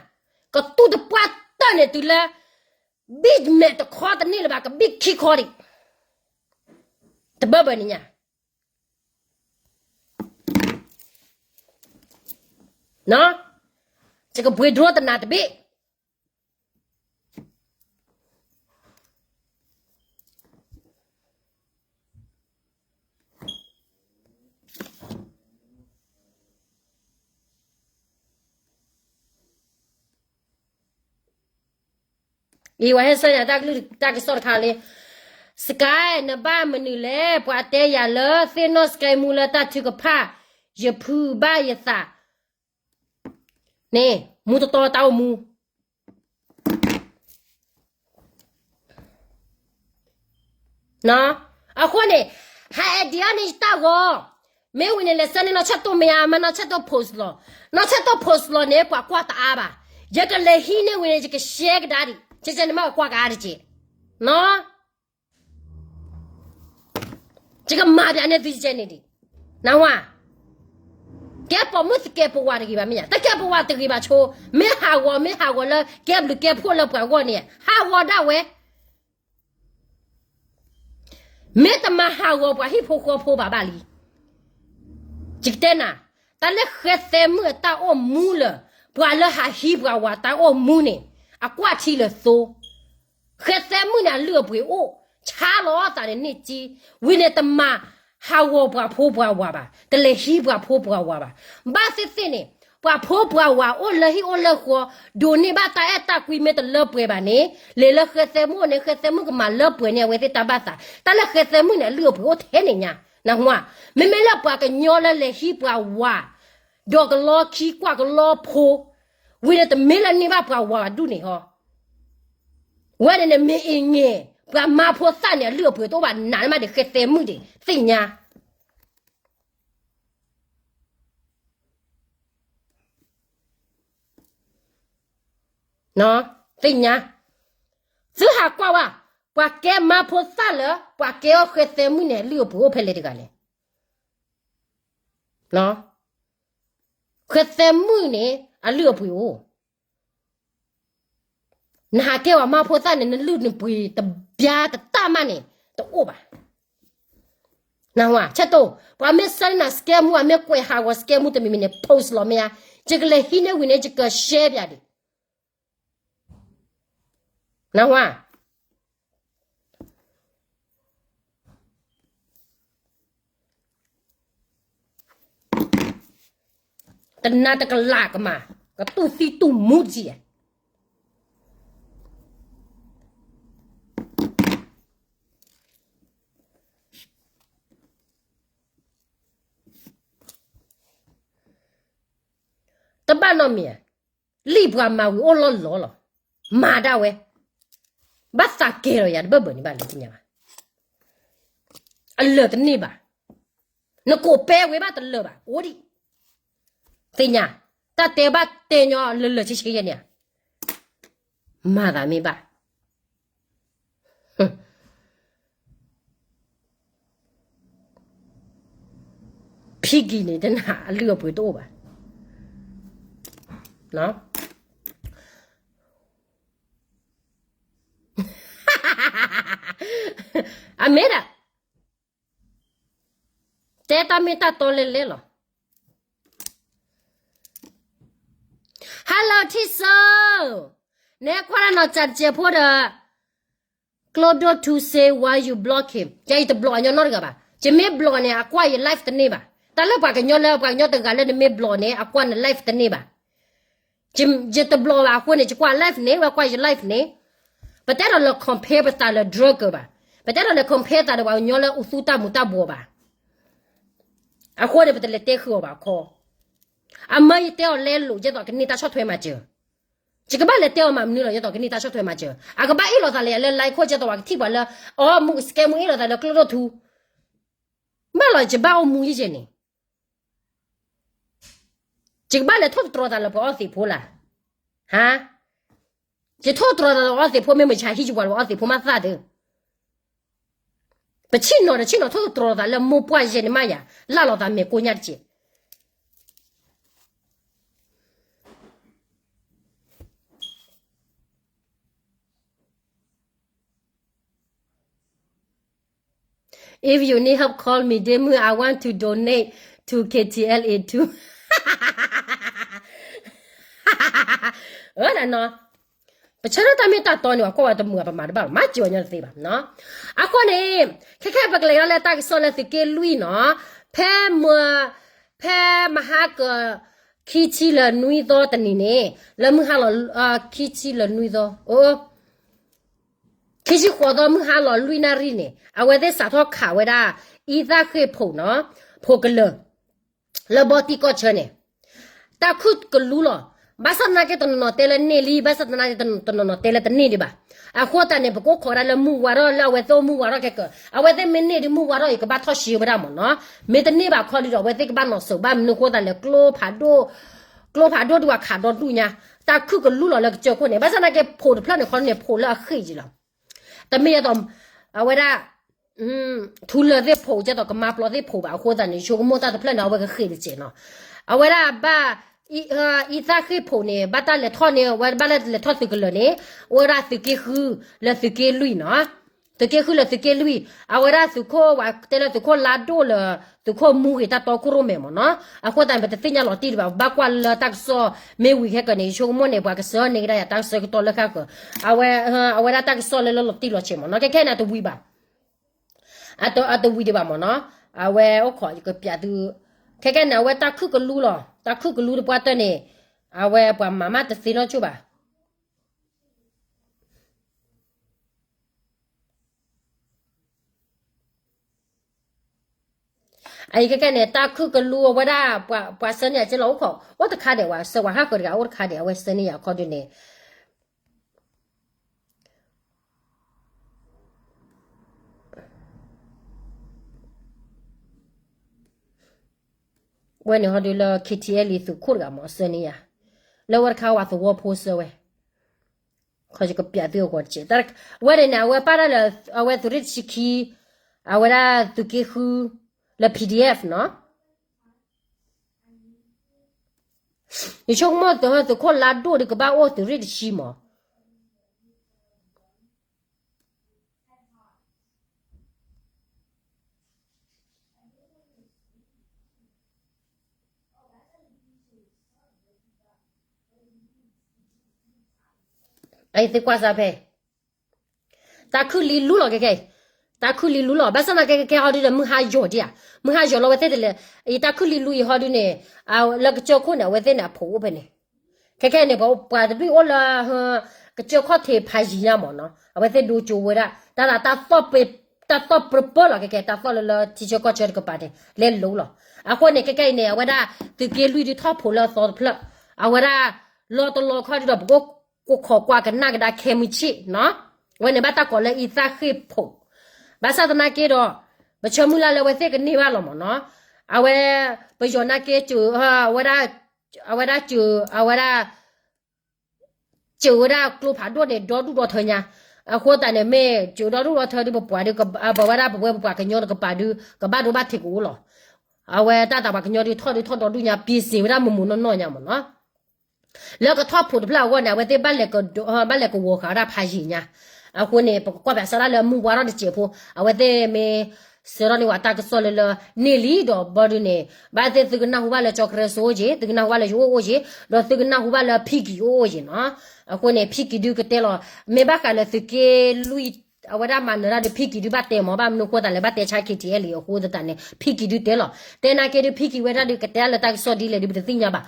ကတူၢ်တပှၢ်တၢၢ်န့ၣ်တုၤလၢ ဘံၣ်မဲာ်တခီတန့ၢ်လၢၤဘၣ် ကဘံၣ်ခံခီဒံး, တဘၢဘၢန့ၣ်ညါ, ယကပှ့ၤ drone တနၤတဘ့ၣ် အံၤ ဝဲဟဲဆှၢညါတၢ်ကလုၢ်တၢ်ကစီၣ်တခါလံ, Sky နဘၣ်မနုၤလဲၣ်, ပှၤတဲယၤလၢသ့ၣ်နီၣ် Sky မူလၢတၢ်ထုကဖၣ်, ယဖုဘၣ်ယသးန့ၣ် မူတတီတၢ်အိၣ်မူ အဃိန့ၣ် ဟးအဲၣ်ဒံးအီၤန့ၣ်ယတၢ်ဂီၤ, မ့ၢ်ဝံၤန့ၣ် လဲၤဆၢန့ၢ်နီၢ်ဆၢၣ်တိၢ်မ့ၢ်ဧါ, မ့ၢ်နီၢ်ဆၢၣ်တိၢ် post လီၤ, နီၢ်ဆၢၣ်တိၢ် post လီၤန့ၣ် ပှၤကွၢ်တအါဘၣ်, ယကလဲၤဟံးန့ၢ်ဝံၤန့ၣ် ယက share ကဒါဒံး, ကဲကဲန့ၣ်မ့ၢ်ပှၤကွၢ်ကအါတက့ၢ်, ယကမၤပၠးန့ၢ်သုကဲန့ၣ်ဒံး, နၢ်ဟူဧါ, ကဲပိာ်မုၣ်သကဲးပဝးတဂ့ၤဘၣ်မ့ၢ်ဧါ, တကဲးပဝးတဂ့ၤဘၣ်ဆိ, မ့ၢ်ဟးဂီၤ မ့ၢ်ဟးဂီၤလၢကဲဘျုးကဲဖှိၣ်လၢပှၤဂီၢ်န့ၣ် ဟးဂီၤဒၣ်ဝဲ မ့ၢ်တမၤဟးဂီၤပှၤဟံၣ်ဖိဃီဖိဘၣ်ဘၣ်လံ. ယကတဲနၤ, တၢ်လၢဃဲသဲမုၣ်အတၢ်အိၣ်မူလၢာ်, ပှၤလၢဟးဟံးပှၤဝၤတၢ်အိၣ်မူန့ၣ်, အကွၢ်ထံလၢာ်သိ, ဃဲသဲမုၣ်န့ၣ် အလုၢ်အပှ့ၤအိၣ်, ဆါလီၤအသးန့ၣ်န့ၢ်က့, ဝံၤန့ၣ်တမၤဟးဂီၤပှၤဖိပှၤဝၤဘၣ်, တလဲၤဟံးပှၤဖိပှၤဝၤဘၣ်. ဘၣ်သ့ၣ်သ့ၣ်န့ၣ်, ပှၤဖိပှၤဝၤအိၣ်လၢဟံၣ်အိၣ်လၢဃီ, ဒိးန့ၢ်ဘၣ်တၢ်အဲၣ်တၢ်ကွံမ့ၢ်တလၢပှဲၤဘၣ်န့ၣ်, လဲၤလၢဃဲသဲမုၣ်န့ၣ်, ဃဲသဲမုၣ်ကမၤလၢပှဲၤန့ၢ်အဝဲသ့ၣ်တၢ်ဘၣ်သး. တၢ်လၢဃဲသဲမုၣ်န့ၣ် အလုၢ်အပှ့ၤအိၣ်ထဲန့ၣ်ညါ, နၢ်ဟူဧါ, မ့မ့ၢ်လၢပှၤကညီလၢလဲၤဟံးပှၤဝၤ, ဒီးကလီခံကွၢ်ကလီဖိ, ဝံၤန့ၣ်တမ့ၢ်လၢန့ၢ်ဘၣ်ပှၤဝၤဒူၣ်န့ၣ်ဟီ, ဝဲန့ၣ်န့ၣ်မ့ၢ်အ့ၣ်ငဲၤ, ပှၤမါဖိသၣ်န့ၣ် အလုၢ်အပှ့ၤတအိၣ်ဘၣ်, နးနမးဒံးဃဲသဲမုၣ်ဒံး သ့ၣ်ညါ သ့ၣ်ညါ, သုဟးကွၢ်ဝဲ, ပှၤကဲမါဖိသၣ်လၢ ပှၤကဲအီၤဃဲသဲမုၣ်န့ၣ် အလုၢ်အပှ့ၤအိၣ်ဖဲလဲၣ်တဂၤလဲၣ်. ဃဲသဲမုၣ်န့ၣ် အလုၢ်အပှ့ၤအိၣ်, နဟးကဲဝဲမါဖိသၣ်န့ၣ် နလုၢ်နပှ့ၤတဘျါတတၢ်မးန့ၣ် တအိၣ်ဘၣ်. နၢ်ဟူဧါ, ဆၢတိၢ်, ပှၤမ့ၢ်ဆှၢန့ၢ်နၤ scam မူ, အမ့ၢ်ကွဲးဟးဂီၤ scam မူတမံၤမံၤန့ၣ် post လီၤမ့ၢ်ဧါ, ယကလဲၤဟံးန့ၢ်ဝံၤန့ၣ် ယက share ပၠးဒံး. နၢ်ဟူဧါ, တနၤတကလးကမၤ, ကတူၢ်သံတူၢ်မူတကံၢ်ဧါ. တဘၣ်နီတမံၤဧါ, လံာ်ပှၤမၤဝံၤအိၣ်လီၢ်လီၢ်လီၤ, မၤဒၣ်ဝဲ, ဘၣ်သးကဲလီၤယၤတဘၢၣ်ဘၢၣ်န့ၣ်ဘၣ်လဲၤသ့ၣ်ညါဘၣ်, အလၢာ်တန့ၢ်ဘၣ်, နကိးပဲဝဲဘၣ်တလၢာ်ဘၣ်, အိၣ်ဒံး, သ့ၣ်ညါ, တၢ်တဲဘၣ်တဲညီလၢလၢာ်ဆ့ဆ့ယဲန့ၣ်ဧါ, မၤသးမ့ၢ်ဘၣ် ဖံကံၤန့ၣ် တနၤအလုၢ်အပှ့ၤတအိၣ်ဘၣ်. အမ့ၢ်ဒၣ် တဲတၢ်မ့ၢ်တၢ်တီလဲလဲလီၤ. Hello ထံၣ်စိ, နဲကွၢ်တၢ်နီၤစၢ်တစဲးဖိဒီး ကျိဒိၣ်ထူ say why you block him, ယၤယတ block ညီနီတဂၤဘၣ်. ယမ့ၢ် block န့ၣ် အကွၢ်ယ live တန့ၢ်ဘၣ်. တၢ်လၢပှၤကညီလၢပှၤကညီတဂၤလၢနမ့ၢ် block န့ၣ် အကွၢ်န live တန့ၢ်ဘၣ်. ယတ block ဘၣ်အဃိန့ၣ် ယကွၢ် live န့ၣ် ဝဲကွၢ်ယ live န့ၣ်, ပတဲဒီးလဲၤ compare ပသးလၢ drug ဘၣ်. ပတဲဒီးလဲၤ compare သးဒီးပှၤကညီလၢအိၣ်သူတၢ်မူၤတၢ်ဘှီးဘၣ်. အဃိန့ၣ် ပတလဲၤတဲဃုာ်အီၤဘၣ်ခီ. အမၢယတဲအီၤလဲလိာ် ယဲသိးကန့ၢ်တၢ်ဆီၣ်ထွဲမၤစၢၤ. ယကဘၣ်လဲၤတဲအီၤမၤမနုၤလီၤ ယဲသိးကန့ၢ်တၢ်ဆီၣ်ထွဲမၤစၢၤ. အကဘၣ်အ့ၣ်လိာ်သးလၢယၤလၢ live ခိၣ် ယဲသိးပှၤကထံၣ်ပှၤလၢ အီ မူကစကဲမူအ့ၣ်လိာ်သးလၢကျိဒိၣ်ထူ ဘၣ်လီၤ ယဘၣ်အိၣ်မူယဲၢ်န့ၣ်, ယကဘၣ်လဲၤထိၣ်သတြီၤသးလၢပှၤအီသံးဖိလၢ်. ဟါ, ယထိၣ်သတြီၤသးလၢပှၤအီသံးဖိ မ့ၢ်မုၢ်ဆါဟံၣ်ယပှၤလၢပှၤအီသံးဖိမးသၣ်ဒုး, ပဆံၣ်နီၤဒီးဆံၣ်နီၤ ထိၣ်သတြီၤသးလၢမိၢ်ပှၢ်ယဲၢ်န့ၣ်မးယၤ, လၢ်လီၤသးမဲာ်ကိညၢ်တက့ၢ်. If you need help, call me, ဒ့မုၣ်, I want to donate to K T L A too. အနီၤ, ပဆၢထၢၣ်တၢ်မ့ၢ်တၢ်တီန့ၣ် ပှၤကွၢ်ဝဲတမုာ် ပမၤတဘၣ်ဘၣ်, မၤစၢၤဝဲညီတသ့ဘၣ်နီၤ. အဃိန့ၣ် ခဲခဲပကလဲၤလီၤလၢတၢ်ကစီၣ်လၢသုးက့လွံၢ်နီၤ, ဖဲမ, ဖဲမဟါက ခံဆံလၢနွံသီတနံၤန့ၣ်, လၢမုၢ်ဟါလီၤ, ခံဆံလၢနွံသီ, ခံဆံဃိးသီ မုၢ်ဟါလီၤလွံၢ်နၣ်ရံၣ်န့ၣ် အဝဲသ့ၣ်စးထီၣ်ခးဝဲဒၣ် အံသၣ်ဃ့ၢ်ဖိးနီၤ, ဖိးကလၢာ် လၢဘီတံၢ်ကီၢ်ဆၢန့ၣ်, တၢ်ခုၣ်ကလူလီၤ. ဘၣ်ဆၣ်သနာ်က့တနီၤနီၤတဲလၢန့ၢ်လံ, ဘၣ်ဆၣ်သနာ်က့တနီၤနီၤတဲလၢတန့ၢ်ဒံးဘၣ်. အဃိသတးန့ၣ် ပကအိၣ်ခိးဝဲဒၣ်လၢမုၢ်ဝါထီၣ် လၢအဝဲသ့ၣ်အိၣ်မုၢ်ဝါထီၣ်ခဲကၢၤ, အဝဲသ့ၣ်မ့ၢ်န့ၢ်ဒံးမုၢ်ဝါထီၣ် ယကဘၣ်ထီၣ်ရှဲဝဲဒၣ်မ့ၢ်နီၤ. မ့ၢ်တန့ၢ်ဘၣ်ခီဒုဒီး အဝဲသ့ၣ်ကဘၣ်နီၤစိၤဘၣ်မနုၤအဃိသတးလဲၣ်, ကျိဖးဒိၣ်, ကျိဖးဒိၣ်ဒုးဝဲခးဒီဒူၣ်ညါ, တၢ်ခုၣ်ကလူလီၤလၢကစၢၢ်ခိၣ်န့ၣ်, ဘၣ်ဆၣ်သနာ်က့ဖိးတဖျၢၣ်န့ၣ်ခီန့ၣ် ဖိးလၢအဃ့ၢ်က့ၤလီၤ. တမ့ၢ်ဒ်သိး အဝဲဒၣ် ထူလၢာ်သ့ၣ်ဖိး ကဲသိးကမါပျီသ့ၣ်ဖိးဘၣ်အဃိသတးန့ၣ် ယဆိကမိၣ်တၢ်တဖျၢၣ်န့ၣ် အဝဲကဃ့ၢ်တစဲးနီၤ. အဝဲဒၣ်ဘၣ် အံသၣ်ဃ့ၢ်ဖိးန့ၣ် ဘၣ်တၢ်လဲၤထီၣ်န့ၣ် အဝဲဘၣ်လၢလဲၤထီၣ်သုးကလၢၤန့ၣ် အိၣ်ဝဲဒၣ်သုးက့ဃုလၢသုးက့လွံၢ်နီၤ. သုးက့ဃုလၢသုးက့လွံၢ် အဝဲဒၣ်သုးခိၣ်ဝဲ တဲလၢသုးခိၣ်လါဒိၣ်လၢ သုးခိၣ်မူဂ့ၤတၢ်တီခိၣ်ရိၣ်မဲာ်မ့ၢ်နီၤ. အဃိသတးန့ၣ် ပတသ့ၣ်ညါလီၤတံၢ်ဒံးဘၣ်, ဘၣ်ကွၢ်လၢတၢ်ကစီၣ်မ့ၢ်ဝံၤခဲကၢၤန့ၣ် ယဆိကမိၣ်န့ၣ် ပှၤကစၢ်န့ၢ်ကဒါယၤတၢ်ကစီၣ်ကတီၢ်လၢဃၣ်ဃၢၤ. အဝဲ အဝဲဒၣ်တၢ်ကစီၣ်လၢလၢလီၤတံၢ်လီၤဆဲးမ့ၢ်နီၤ. ခဲခဲန့ၣ် အတဝံၤဘၣ်, အတဝံၤဒံးဘၣ်မ့ၢ်နီၤ. အဝဲအိၣ်ခိး ယကပျးသု, ခဲခဲန့ၣ် အဝဲတၢ်ခုၣ်ကလူလီၤ, တၢ်ခုၣ်ကလူတပှၢ်တၢၢ်န့ၣ် အဝဲပှၤမၤမးတသ့နီတဘျီဘၣ်. အအံၤခဲကဲန့ၣ် တၢ်ခုၣ်ကလူအဝဲဒၣ် ပှၤဆၢန့ၢ်ယၤက့လီၤအိၣ်ခိး အိၣ်တခါဒဲးဝဲ ဆၢဝဲဟးဃၢၤတဂၤအိၣ်တခါဒဲး အဝဲဆၢန့ၢ်ယၤအခီဒုန့ၣ် ဝဲန့ၣ်ဟီဒုလၢ KTLA သုးခိၣ်တဂၤမ့ၢ် အဆၢန့ၢ်ယၤ လၢဝဲတခါဝဲသဝီဖိဆၢဝဲ ခီယကပျးသုအဂီၢ်တက့ၢ်. ဝဲန့ၣ်န့ၣ် အဝဲပာ်တၢ်လၢ အဝဲသုးရ့ၣ်တဆံခံ အဝဲဒၣ်သုးက့ဃု လၢ PDF နီၤ. ယဆိကမိၣ်သုးခိၣ်လါဒိၣ်ဒီးကဘၣ်အိၣ်သုးရ့ၣ်တဆံမး. အံၤသ့ၣ်ကွၢ်စၢ်ဖဲ တၢ်ခုၣ်လံလူလီၤကဲကဲအံၤ, တၢ်ခုၣ်လံလူလီၤ. ဘၣ်ဆၣ်သနာ်က့ ကဲကဲဟီဒုဒီး မုၢ်ဟါယိာ်ဒံးဧါ, မုၢ်ဟါယိာ်လီၤ အဝဲသ့ၣ်တလဲၤ, အံၤတၢ်ခုၣ်လံလူအံၤဟီဒုန့ၣ် လၢကစၢၢ်ခိၣ်န့ၣ် အဝဲသ့ၣ်န့ၣ် အဖိးအိၣ်ဖဲန့ၣ် ခဲခဲန့ၣ် ပှၤတဘ့ၣ်အိၣ်လၢ ကစၢၢ်ခီၣ်ထံးဖးယံၤညါမ့ၢ်နီၤ, အဝဲသ့ၣ်ဒိကၠိဝဲဒၣ် တၢ်သီၣ်ပၢၢ်လီၤ ကဲကဲ တၢ်သီၣ်လၢလၢထံဆၢကီၢ်ဆၢတကပၤန့ၣ် လဲၤလိၤလီၤ. အဃိန့ၣ် ခဲခဲအံၤန့ၣ် အဝဲဒၣ်သုးက့လွံၢ်ဒုထီၣ်ဖိးလၢအသီတဖျၢၣ် အဝဲဒၣ် လီၤတလီၤခီဒုဒီး ပကအိၣ်ခိးကွၢ်ကနၣ်ကဒါခဲမုၢ်ဆ့ၣ်နီၤ, အဝဲန့ၣ်ဘၣ်တၢ်ကိးလၢအံသၣ်ဃ့ၢ်ဖိး, ဘၣ်ဆၣ်သနာ်က့ဒီး ပဆၢမုၢ်လၢ်လၢအဝဲသ့ၣ်ကန့ၢ်ဘၣ်လီၤမ့ၢ်နီၤ, အဝဲ ပယီၤနာ်က့ အဝဲဒၣ် အဝဲဒၣ်စၢၤ အဝဲဒၣ် စၢၤဝဲဒၣ်ကျိဖးဒိၣ်န့ၣ် ဒီဒူၣ်ဒီထၢညါ, အဃိသတးန့ၣ် မ့ၢ်စၢၤဒီဒူၣ်ဒီထၢဒု ပပှၤဒု ပဝဲဒၣ်ပဝဲပပှၤကညီတကပၤဒု ကဘၣ်ဒိဘၣ်ထံးကအိၣ်လီၤ, အဝဲတၢ်သးပှၤကညီဒုထီၣ်ဒုထီၣ်ဒီဒူၣ်ညါ ပ့ၤစ့ၤဝဲဒၣ်မုၢ်မုၢ်နီၢ်နီၢ်ညါမ့ၢ်နီၤ လၢကထီၣ်ဖိးတဖျၢၣ်အဂီၢ်န့ၣ် အဝဲသ့ၣ်ဘၣ်လဲၤကဝီၤဃာ်ဝဲဒၣ်ဖးယံာ်ညါ, အဃိန့ၣ် ပကကွၢ်ဖဲစးဒၣ်လၢမုၢ်ဝါထီၣ်တစဲးဖိ အဝဲသ့ၣ်မ့ၢ် ဆှၢထီၣ်န့ၢ်ဝဲတၢ်ကစီၣ်လၢလၢန့ၢ်လံဒီးဘီဒုန့ၣ် ဘၣ်သ့ၣ်သုကနၢ်ဟူဘၣ်လၢကၠီကရဲစိအိၣ်က့ၤ သုကနၢ်ဟူဘၣ်လၢယအိၣ်အိၣ်က့ၤ ဒီးသုကနၢ်ဟူဘၣ်လၢဖံကံၤအိၣ်အိၣ်က့ၤနီၤ, အဃိန့ၣ် ဖံကံၤဒုကတဲလီၤ မ့ၢ်ဘၣ်ဃးလၢသုးက့လွံၢ် အဝဲဒၣ်မၤနၢၤတၢ်ဒု ဖံကံၤဒုဘၣ်တဲမ့ၢ် ဘၣ်မနုၤဃိသးလဲၣ် ဘၣ်တဲဆါ KTLA အဃိသတးန့ၣ် ဖံကံၤဒုတဲလီၤ တဲနာ်က့ဒု ဖံကံၤဝဲဒၣ်ဒုကတဲဒၣ်လၢတၢ်ကစီၣ်ဒ်လဲၣ်ဒု ပတသ့ၣ်ညါဘၣ်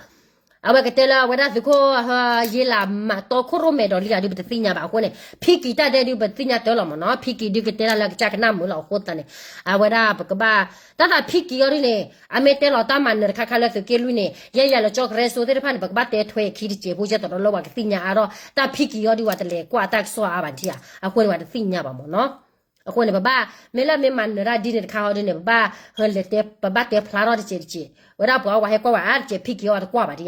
အဝဲကတဲလၢအဝဲဒၣ်သုးခိၣ် ယ့လးမးတီခိၣ်ရိၣ်မဲဒီးလံဧါဒု ပတသ့ၣ်ညါဘၣ်အဃိန့ၣ် ဖံကံၤတၢ်တဲဒု ပသ့ၣ်ညါတၢ်လီၤမ့ၢ်နီၤ ဖံကံၤဒုကတဲဒၣ်လၢကစၢ်ကနၣ်မုာ်လီၤအဃိသတးန့ၣ် အဝဲဒၣ်ပကဘၣ် တၢ်သးဖံကံၤအီၤဒုန့ၣ် အမ့ၢ်တဲလီၤတၢ်မၤနၢၤတခါခါလၢသုးက့လွံၢ်န့ၣ် ယဲယၤလၢကၠီကရဲစိသ့ၣ်တဖၣ်န့ၣ် ပကဘၣ်တဲထွဲခံတစဲးဖိ ယဲသိးဒီးလၢပှၤကသ့ၣ်ညါအါထီၣ် တၢ်ဖံကံၤအီၤဒု ပှၤတလဲၤကွၢ်တၢ်ကစီၣ်အါဘၣ်ဒံဧါ အဃိန့ၣ် ပှၤတသ့ၣ်ညါဘၣ်မ့ၢ်နီၤ အဃိန့ၣ် ပဘၣ် မ့ၢ်လၢမ့ၢ်မၤနၢၤတၢ်ဒ်န့ၣ်တခါအီၤဒုန့ၣ် ပဘၣ်ဟဲလဲၤတဲ ပဘၣ်တဲဖျါထီၣ်တစဲးတစဲး ဝဲဒၣ်ပှၤအီၤပှၤဟဲကွၢ်ဝဲအါတစဲး ဖံကံၤအီၤတကွၢ်ဘၣ်ဒံ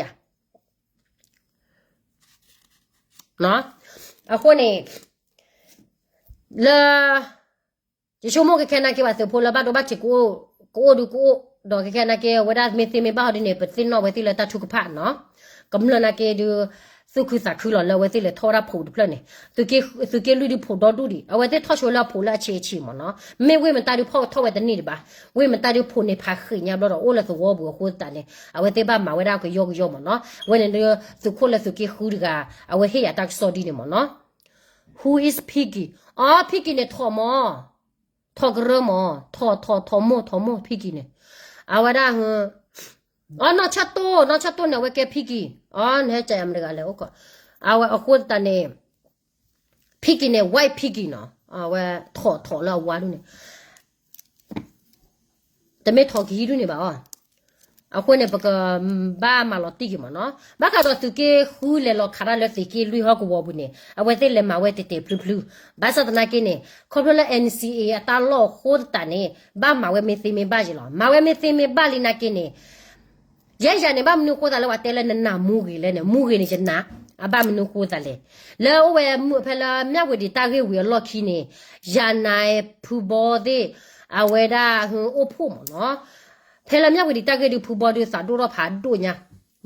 ဧါ အဃိန့ၣ် လၢ ယဆိကမိၣ်ခဲခဲနာ်က့ ပှၤသုးဖိလၢဘၣ်ဒိဘၣ်ထံး ကအိၣ်ဒုကအိၣ် ဒီးခဲခဲနာ်က့ အဝဲဒၣ်မ့ၢ်သ့မ့ၢ်ဘၣ်ဟီဒုန့ၣ် ပသ့ၣ်နီၣ်ဝဲသ့ၣ်လၢတၢ်ထုကဖၣ်နီၤ ကမျၢၢ်နာ်က့ဒု သူၣ်ခုသးခုလီၤလၢအဝဲသ့ၣ်လဲၤထီၣ်ဝဲဒၣ်ဖိးတဖျၢၣ်န့ၣ် သုးက့လွံၢ်ဒုဖိးဒီဒူၣ်ဒံး အဝဲသ့ၣ်ထီၣ်ဆိဝဲလၢအဖိးလၢအဆံးအဆံးမ့ၢ်နီၤ မ့ၢ်ဝ့ၢ်မတၢ်ဒုဖီၣ်ထီၣ်ဝဲတန့ၢ်ဒံးဘၣ် ဝ့ၢ်မတၢ်ဒုဖိးန့ၣ်ဖးဃ့ၢ်ညါဘျီဒီးအိၣ်လၢသဝီပူၤအဃိသတးန့ၣ် အဝဲသ့ၣ်ဘၣ်မၤဝဲဒၣ်ကယီကယီမ့ၢ်နီၤ အဝဲန့ၣ်ဒု သုးခိၣ်လၢသုးက့ဃုတဂၤ အဝဲဟ့ၣ်ယၤတၢ်ကစီၣ်ဒ်န့ၣ်မ့ၢ်နီၤ Who is Piggy? အီ Piggy န့ၣ်ထိးမး, ထိးကရၢမး, ထိးထိးထိးမိၢ် ထိးမိၢ် Piggy န့ၣ်, အဝဲဒၣ်, အီ နီၢ်ဆၣ်တိၢ် နီၢ်ဆၣ်တိၢ်န့ၣ် အဝဲကဲ Piggy, အီ နဟဲကၢ်ယၤမတဂၤလဲၣ်အိၣ်ကီး, အဝဲအဃိသတးန့ၣ် Piggy န့ၣ် white Piggy နီၤ, အဝဲထိးထိးလၢအဝါဒူၣ်န့ၣ် တမ့ၢ်ထိးကဟံးဒူၣ်န့ၣ်ဘၣ်အီၤ, အဃိန့ၣ် ပကဘၣ်မၤလီၤတံၢ်က့ၤမ့ၢ်နီၤ, ဘၣ်ဃးဒီးသုးက့ဃုလဲၤလီၤခးတၢ်လၢသုးက့လွံၢ်ဟီၣ်ကဝီၤပူၤန့ၣ် အဝဲသ့ၣ်လဲၤမၤဝဲတဲာ်တဲာ်ဖျုဖျု, ဘၣ်ဆၣ်သနာ်က့န့ၣ် ခီဖျိလၢ N C A အတၢ်လီၢ်အဃိသတးန့ၣ် ဘၣ်မၤဝဲမ့ၢ်သ့မ့ၢ်ဘၣ်ယ့ၣ်လီၤ, မၤဝဲမ့ၢ်သ့မ့ၢ်ဘၣ်လံနာ်က့န့ၣ် ယဲယၤန့ၣ် ဘၣ်မနုၤဃိသးလၢပှၤတဲလၢနနာ်မူဂ့ၤလဲၣ်န့ၣ်, မူဂ့ၤန့ၣ်ယနာ်, အဘၣ်မနုၤဃိသးလဲၣ်, လၢအိၣ်ဝဲဖဲလၢမၠၣ်ဝ့ၤဒံးတၢ်ဂ့ၢ်ဝံၤအလီၢ်ခံန့ၣ်, ယၤနၤဖုဘီသ့ၣ်, အဝဲဒၣ်ဟူအိၣ်ဖှိၣ်မ့ၢ်နီၤ, ဖဲလၢမၠၣ်ဝ့ၤဒံးတၢ်ဂ့ၢ်ဒုး ဖုဘီဒုးသးဒိၣ်ထီၣ်ဖးဒိၣ်ညါ,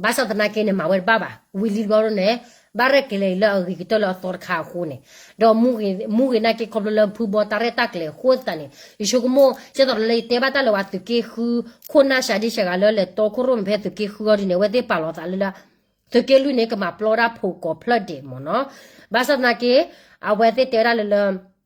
ဘၣ်ဆၣ်သနာ်က့န့ၣ် မၤဝဲတဘၣ်ဘၣ်, ဝံၤလံတဘျီန့ၣ် ဘၣ်ရဲၣ်ကျဲၤအံၤလၢအဂ့ၤကတၢၢ်လၢအသီတခါအဃိန့ၣ်, ဒီးမူဂ့ၤနာ်က့ ခီဖျိလၢဖုဘီတၢ်ရဲၣ်တၢ်ကျဲၤအဃိသတးန့ၣ် ယဆိကမိၣ် ကဲသိးလၢယတဲဘၣ်တၢ်လၢပှၤသုးက့ဃု ခိၣ်နၢ်စှၤဒံစှၤဂၤလၢလဲၤတီခိၣ်ရိၣ်မဲာ်ဖဲသုးက့ဃုအီၤဒ်န့ၣ် အဝဲသ့ၣ်ပာ်လီၤသးလၢ သုးက့လွံၢ်န့ၣ် ကမၤပျီဒၣ်ဖိးကိးဖျၢၣ်ဒဲးမ့ၢ်နီၤ, ဘၣ်ဆၣ်သနာ်က့ အဝဲသ့ၣ်တဲဝဲဒၣ်လၢလၢ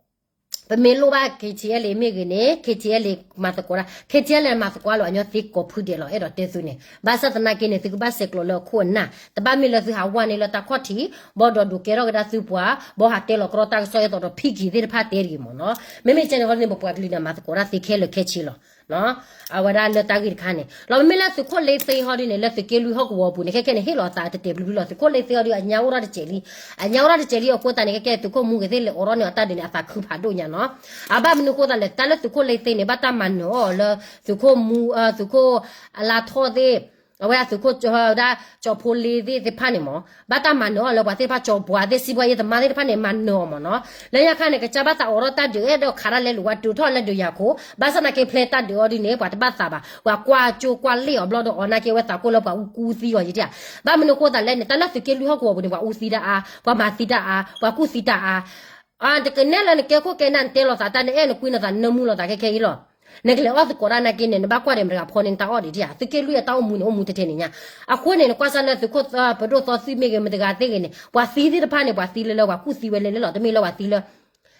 ပမ့ၢ်လိၣ်ဘၣ် K T L A မ့ၢ်ဂ့ၤန့ၣ် K T L A မၤသကိးဒၣ် K T L A မၤသကိးလီၤ အညီသ့ကိးဖုဒဲးလီၤ အဲၣ်ဒိးတဲသုန့ၣ်, ဘၣ်ဆၣ်သနာ်က့န့ၣ် သုကဘၣ်ဆဲးကျိးလၢအခိၣ်အနၢ်, တဘၣ်မ့ၢ်လၢသုဟးဝါန့ၢ်လၢတၢ်ခီၣ်ထံး ဘၣ်ဒီးဒုးကဲထီၣ်ကဒါသုပှၤ ဘၣ်ဟးတဲလီၤကရီတၢ်ကစီၣ် အဲၣ်ဒိးဒီးဖံးက့ၤသ့ၣ်တဖၣ်တဲတဂ့ၤမ့ၢ်နီၤ, မ့မ့ၢ်ကဲန့ၣ်ဃီန့ၣ် ပပှၤကလုာ်န့ၣ် မၤသကိးဒၣ်သ့ခဲလၢာ်ခဲဆ့လီၤ. အဝဲဒၣ်လၢတၢ်ဂ့ၢ်တခါန့ၣ် လီၤမ့မ့ၢ်လၢသုးခိၣ်လ့သ့ဟီဒ်န့ၣ် လၢသုးက့လွံၢ်ဟီၣ်ကဝီၤပူၤန့ၣ် ခဲခဲန့ၣ် ဟ့ၣ်လီၤသးတတဲာ်ဖျုဖျုလီၤ, သုးခိၣ်လ့သ့ဟီဒ် အညါအိၣ်ထီၣ်တစဲးလံ, အညါအိၣ်ထီၣ်တစဲးလံအဃိသတးန့ၣ် ခဲခဲ သုးခိၣ်မူဂ့ၤသ့ၣ်လဲၤအိးထီၣ်န့ၢ်အီၤတၢ်ဒုးန့ၣ် အသးခုဖးဒိၣ်ညါနီၤ, အဘၣ်မနုၤဃိသးလဲၣ် တၢ်လၢသုးခိၣ်လ့သ့န့ၣ် ဘၣ်တၢ်မၤနၢၤအီၤလၢ သုးခိၣ်မူ သုးခိၣ်အလါထီၣ်သ့ၣ် အဝဲဒၣ်သုးခိၣ်ဝဲဒၣ် ကၠီၤဖိလ့သ့ၣ်သ့ၣ်တဖၣ်န့ၣ်မ့ၢ် ဘၣ်တၢ်မၤနၢၤအီၤလၢပှၤသ့ၣ်တဖၣ် ကၠီၤပှၤသ့ၣ် စံးပှၤယဲၢ်သမါသ့ၣ်တဖၣ်န့ၣ် မၤနၢၤအီၤမ့ၢ်နီၤ, လၢညါခါန့ၣ် ကစၢ်ဘၣ်သးအိးထီၣ်တၢ်ဒုး အဲၣ်ဒိးခးတၢ်လဲၤလိာ်ဝဲ တုၤထီၣ်လၢဒုးယၤခိၣ် ဘၣ်ဆၣ်သနာ်က့ဖျဲတၢ်ဒုးအီၤဒ်န့ၣ် ပှၤတဘၣ်သးဘၣ် ပှၤကွၢ်ကၠိကွၢ်လ့ၣ်အီၤဘျီဒီးအီၤနာ်က့ အဝဲသးကိၢ်လၢပှၤအူကူသံအီၤယံၤတၢ်, ဘၣ်မနုၤဃိသးလဲၣ်န့ၣ် တၢ်လၢသုးက့လွံၢ်ဟီၣ်ကဝီၤပူၤန့ၣ် ပှၤအူသံတၢ်အါ ပှၤမၤသံတၢ်အါ ပှၤကူၣ်သံတၢ်အါ တကနဲလၢနကဲခိၣ်ကဲနၢ် နတဲလိာ်သးတၢ်န့ၣ် အဲၣ်နကွံနသးနၢမူလိာ်သးခဲခဲအံၤလီၤ, နကလဲၤအီၣ်သကိးတၢ်နာ်က့န့ၣ် နဘၣ်ကွၢ်ဒီးမတဂၤဖီန့ၣ် နတၢ်အီၣ်ဒံးတၢ်ဧါ, သုးက့လွံၢ်အတၢ်အိၣ်မူန့ၣ် အိၣ်မူထဲထဲန့ၣ်ညါ, အဃိန့ၣ် နကွၢ်စၢ်လၢသုးခိၣ်ပဒိၣ်သီသုမ့ၢ်ဂ့ၤ မတဂၤသ့ၣ်ဂ့ၤန့ၣ် ပှၤသံသ့ၣ်တဖၣ်န့ၣ် ပှၤသံလၢလၢပှၤကူၣ်သံဝဲလၢလၢလီၤ, တမ့ၢ်လၢပှၤသံလၢ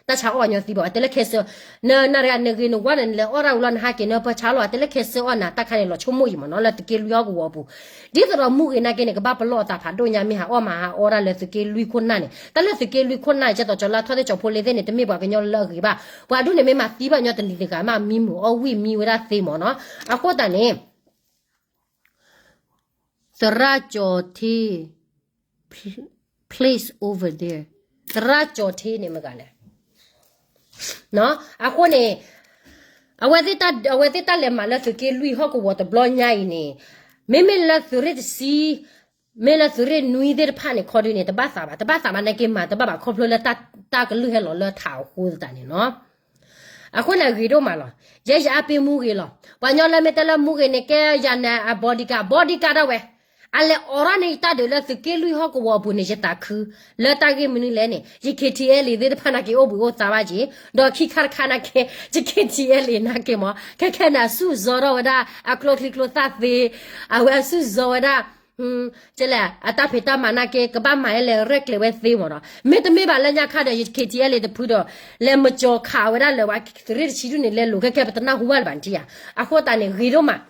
တၢ်ဆါအီၣ်အညီသံဘၣ်, ပှၤတဲလၢခဲစၢၢ် နနၤတဂၤနဂ့ၤနဝါန့ၣ် နလဲၤအီၣ်တၢ်ဝံၤလီၤ နဟးက့ၤနပၢၢ်ဆါလီၤ ပှၤတဲလၢခဲစၢၢ်အီၣ်နၤ တၢ်ခါန့ၣ် လီၤဆိကမိၣ်ယံၤမ့ၢ်နီၤ လၢသုးက့လွံၢ်ဟီၣ်ကဝီၤပူၤ, ဒ်သိးဒီးမူဂ့ၤနာ်က့န့ၣ် ကဘၣ်ပလီၢ်အသးဖးဒိၣ်ညါ မ့ၢ်ဟးအီၣ်မၤဟးအီတၢ်လၢသုးက့လွံၢ်ခိၣ်နၢ်န့ၣ် တၢ်လၢသုးက့လွံၢ်ခိၣ်နၢ်န့ၣ် ကဲသိးကၠီၤလါထီၣ်သ့ၣ် ကၠီၤဖိလ့သ့ၣ်န့ၣ် တမ့ၢ်ပှၤကညီလၢအဂ့ၤဘၣ်, ပှၤဒူၣ်န့ၣ်မ့ၢ်မၤသံဘၣ်ညီတနံၤတဂၤ မ့ၢ်မံမုာ်အီၣ်ဝံၣ်မံဝဲဒၣ်သ့မ့ၢ်နီၤ, အဃိသတးန့ၣ် သရၣ်ကၠီၤထ့, please over there. သရၣ်ကၠီၤထ့န့ၣ်မတၤလဲၣ်. အဃိန့ၣ် အဝဲသ့ၣ်တၢ်လဲၤမၤလၢသုးက့လွံၢ်ဟီၣ်ကဝီၤတဘျီညါအံၤန့ၣ်, မ့မ့ၢ်လၢသုးရ့ၣ်တဆံ, မ့ၢ်လၢသုးရ့ၣ်နွံသ့ၣ်တဖၣ်န့ၣ် ခီဒုန့ၣ် တဘၣ်သးဘၣ်, တဘၣ်သးဘၣ်နာ်က့မၤတဘၣ်ဘၣ် ခီဖျိလၢတၢ်ကလုၢ်ဟဲလီၤလၢထးအဃိသတးန့ၣ်နီၤ. အဃိန့ၣ် အဂ့ၤဒိၣ်မးလီၤ. ယဲယအါပ့ၤမူဂ့ၤလီၤ. ပှၤကညီလၢမ့ၢ်တဲလၢမူဂ့ၤန့ၣ် ကဲယၤန့ၣ်အ bodyguard, bodyguard ဒၣ်ဝဲ. အလဲၤအိးထီၣ်န့ၢ်ယတၢ်ဒုးလၢသုးက့လွံၢ်ဟီၣ်ကဝီၤအပူၤန့ၣ် ယသးခု, လၢတၢ်ဂ့ၢ်မနုၤလဲၣ်န့ၣ် ယ KTLA သ့ၣ်တဖၣ်နာ်က့အိၣ်ဘှံးအိၣ်သါဘၣ်က့ၤ, ဒီးခံခါတခါနာ်က့ ယ KTLA နာ်က့မး ခဲခဲန့ၣ် အစူၢ်စီထီၣ်ဝဲဒၣ် အကျိချံကျိသၣ်သ့, အဝဲအစူၢ်စီဝဲဒၣ် ကဲလဲၣ် အတၢ်ဖံးတၢ်မၤနာ်က့ ကဘၣ်မၤအလဲၤရဲၣ်ကျဲၤဝဲသ့မးနီၤ. မ့တမ့ၢ်ဘၣ်လၢညါခါဒီး ယ KTLA တဖုဒီး လဲၤမကၠီၤခးဝဲဒၣ်လၢပှၤသုးရ့ၣ်တဆံဒုန့ၣ် လဲၤလိာ်ခဲခဲ ပတနၢ်ဟူဘၣ်လၢၤဘၣ်နထံၣ်ဧါ. အဃိသတးန့ၣ် ဂ့ၤဒိၣ်မး.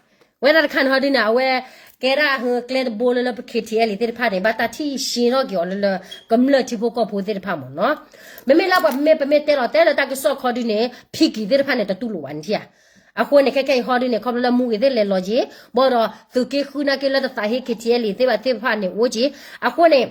ဝဲဒၣ်တခါန့ၣ်ဟီဒုန့ၣ် အဝဲကဲဒၣ်ကျဲတဘိလၢလၢပ KTLA သ့ၣ်တဖၣ်န့ၣ် ဘၣ်တၢ်ထံၣ်ရှဲထီၣ်က့ၤအီၤလၢလၢ ကမျၢၢ်ထံဖိကီၢ်ဖိသ့ၣ်တဖၣ်မးနီၤ. မ့မ့ၢ်လၢပှၤမ့ၢ်ပမ့ၢ်တဲလီၤတဲလၢတၢ်ကစီၣ်ခီဒုန့ၣ် ဖံကံၤသ့ၣ်တဖၣ်န့ၣ် တတူၢ်လိာ်ဘၣ်နထံၣ်ဧါ. အဃိန့ၣ် ခဲခဲအံၤဟီဒုန့ၣ် ခီဖျိလၢမူဂ့ၤသ့ၣ်လဲၤလီၤက့ၤ ဘၣ်ဒီး သုးက့ဃုနာ်က့လၢတသးဟ့ KTLA သ့ၣ်ဘၣ်သ့ၣ်တဖၣ်န့ၣ်အိၣ်က့ၤ. အဃိန့ၣ်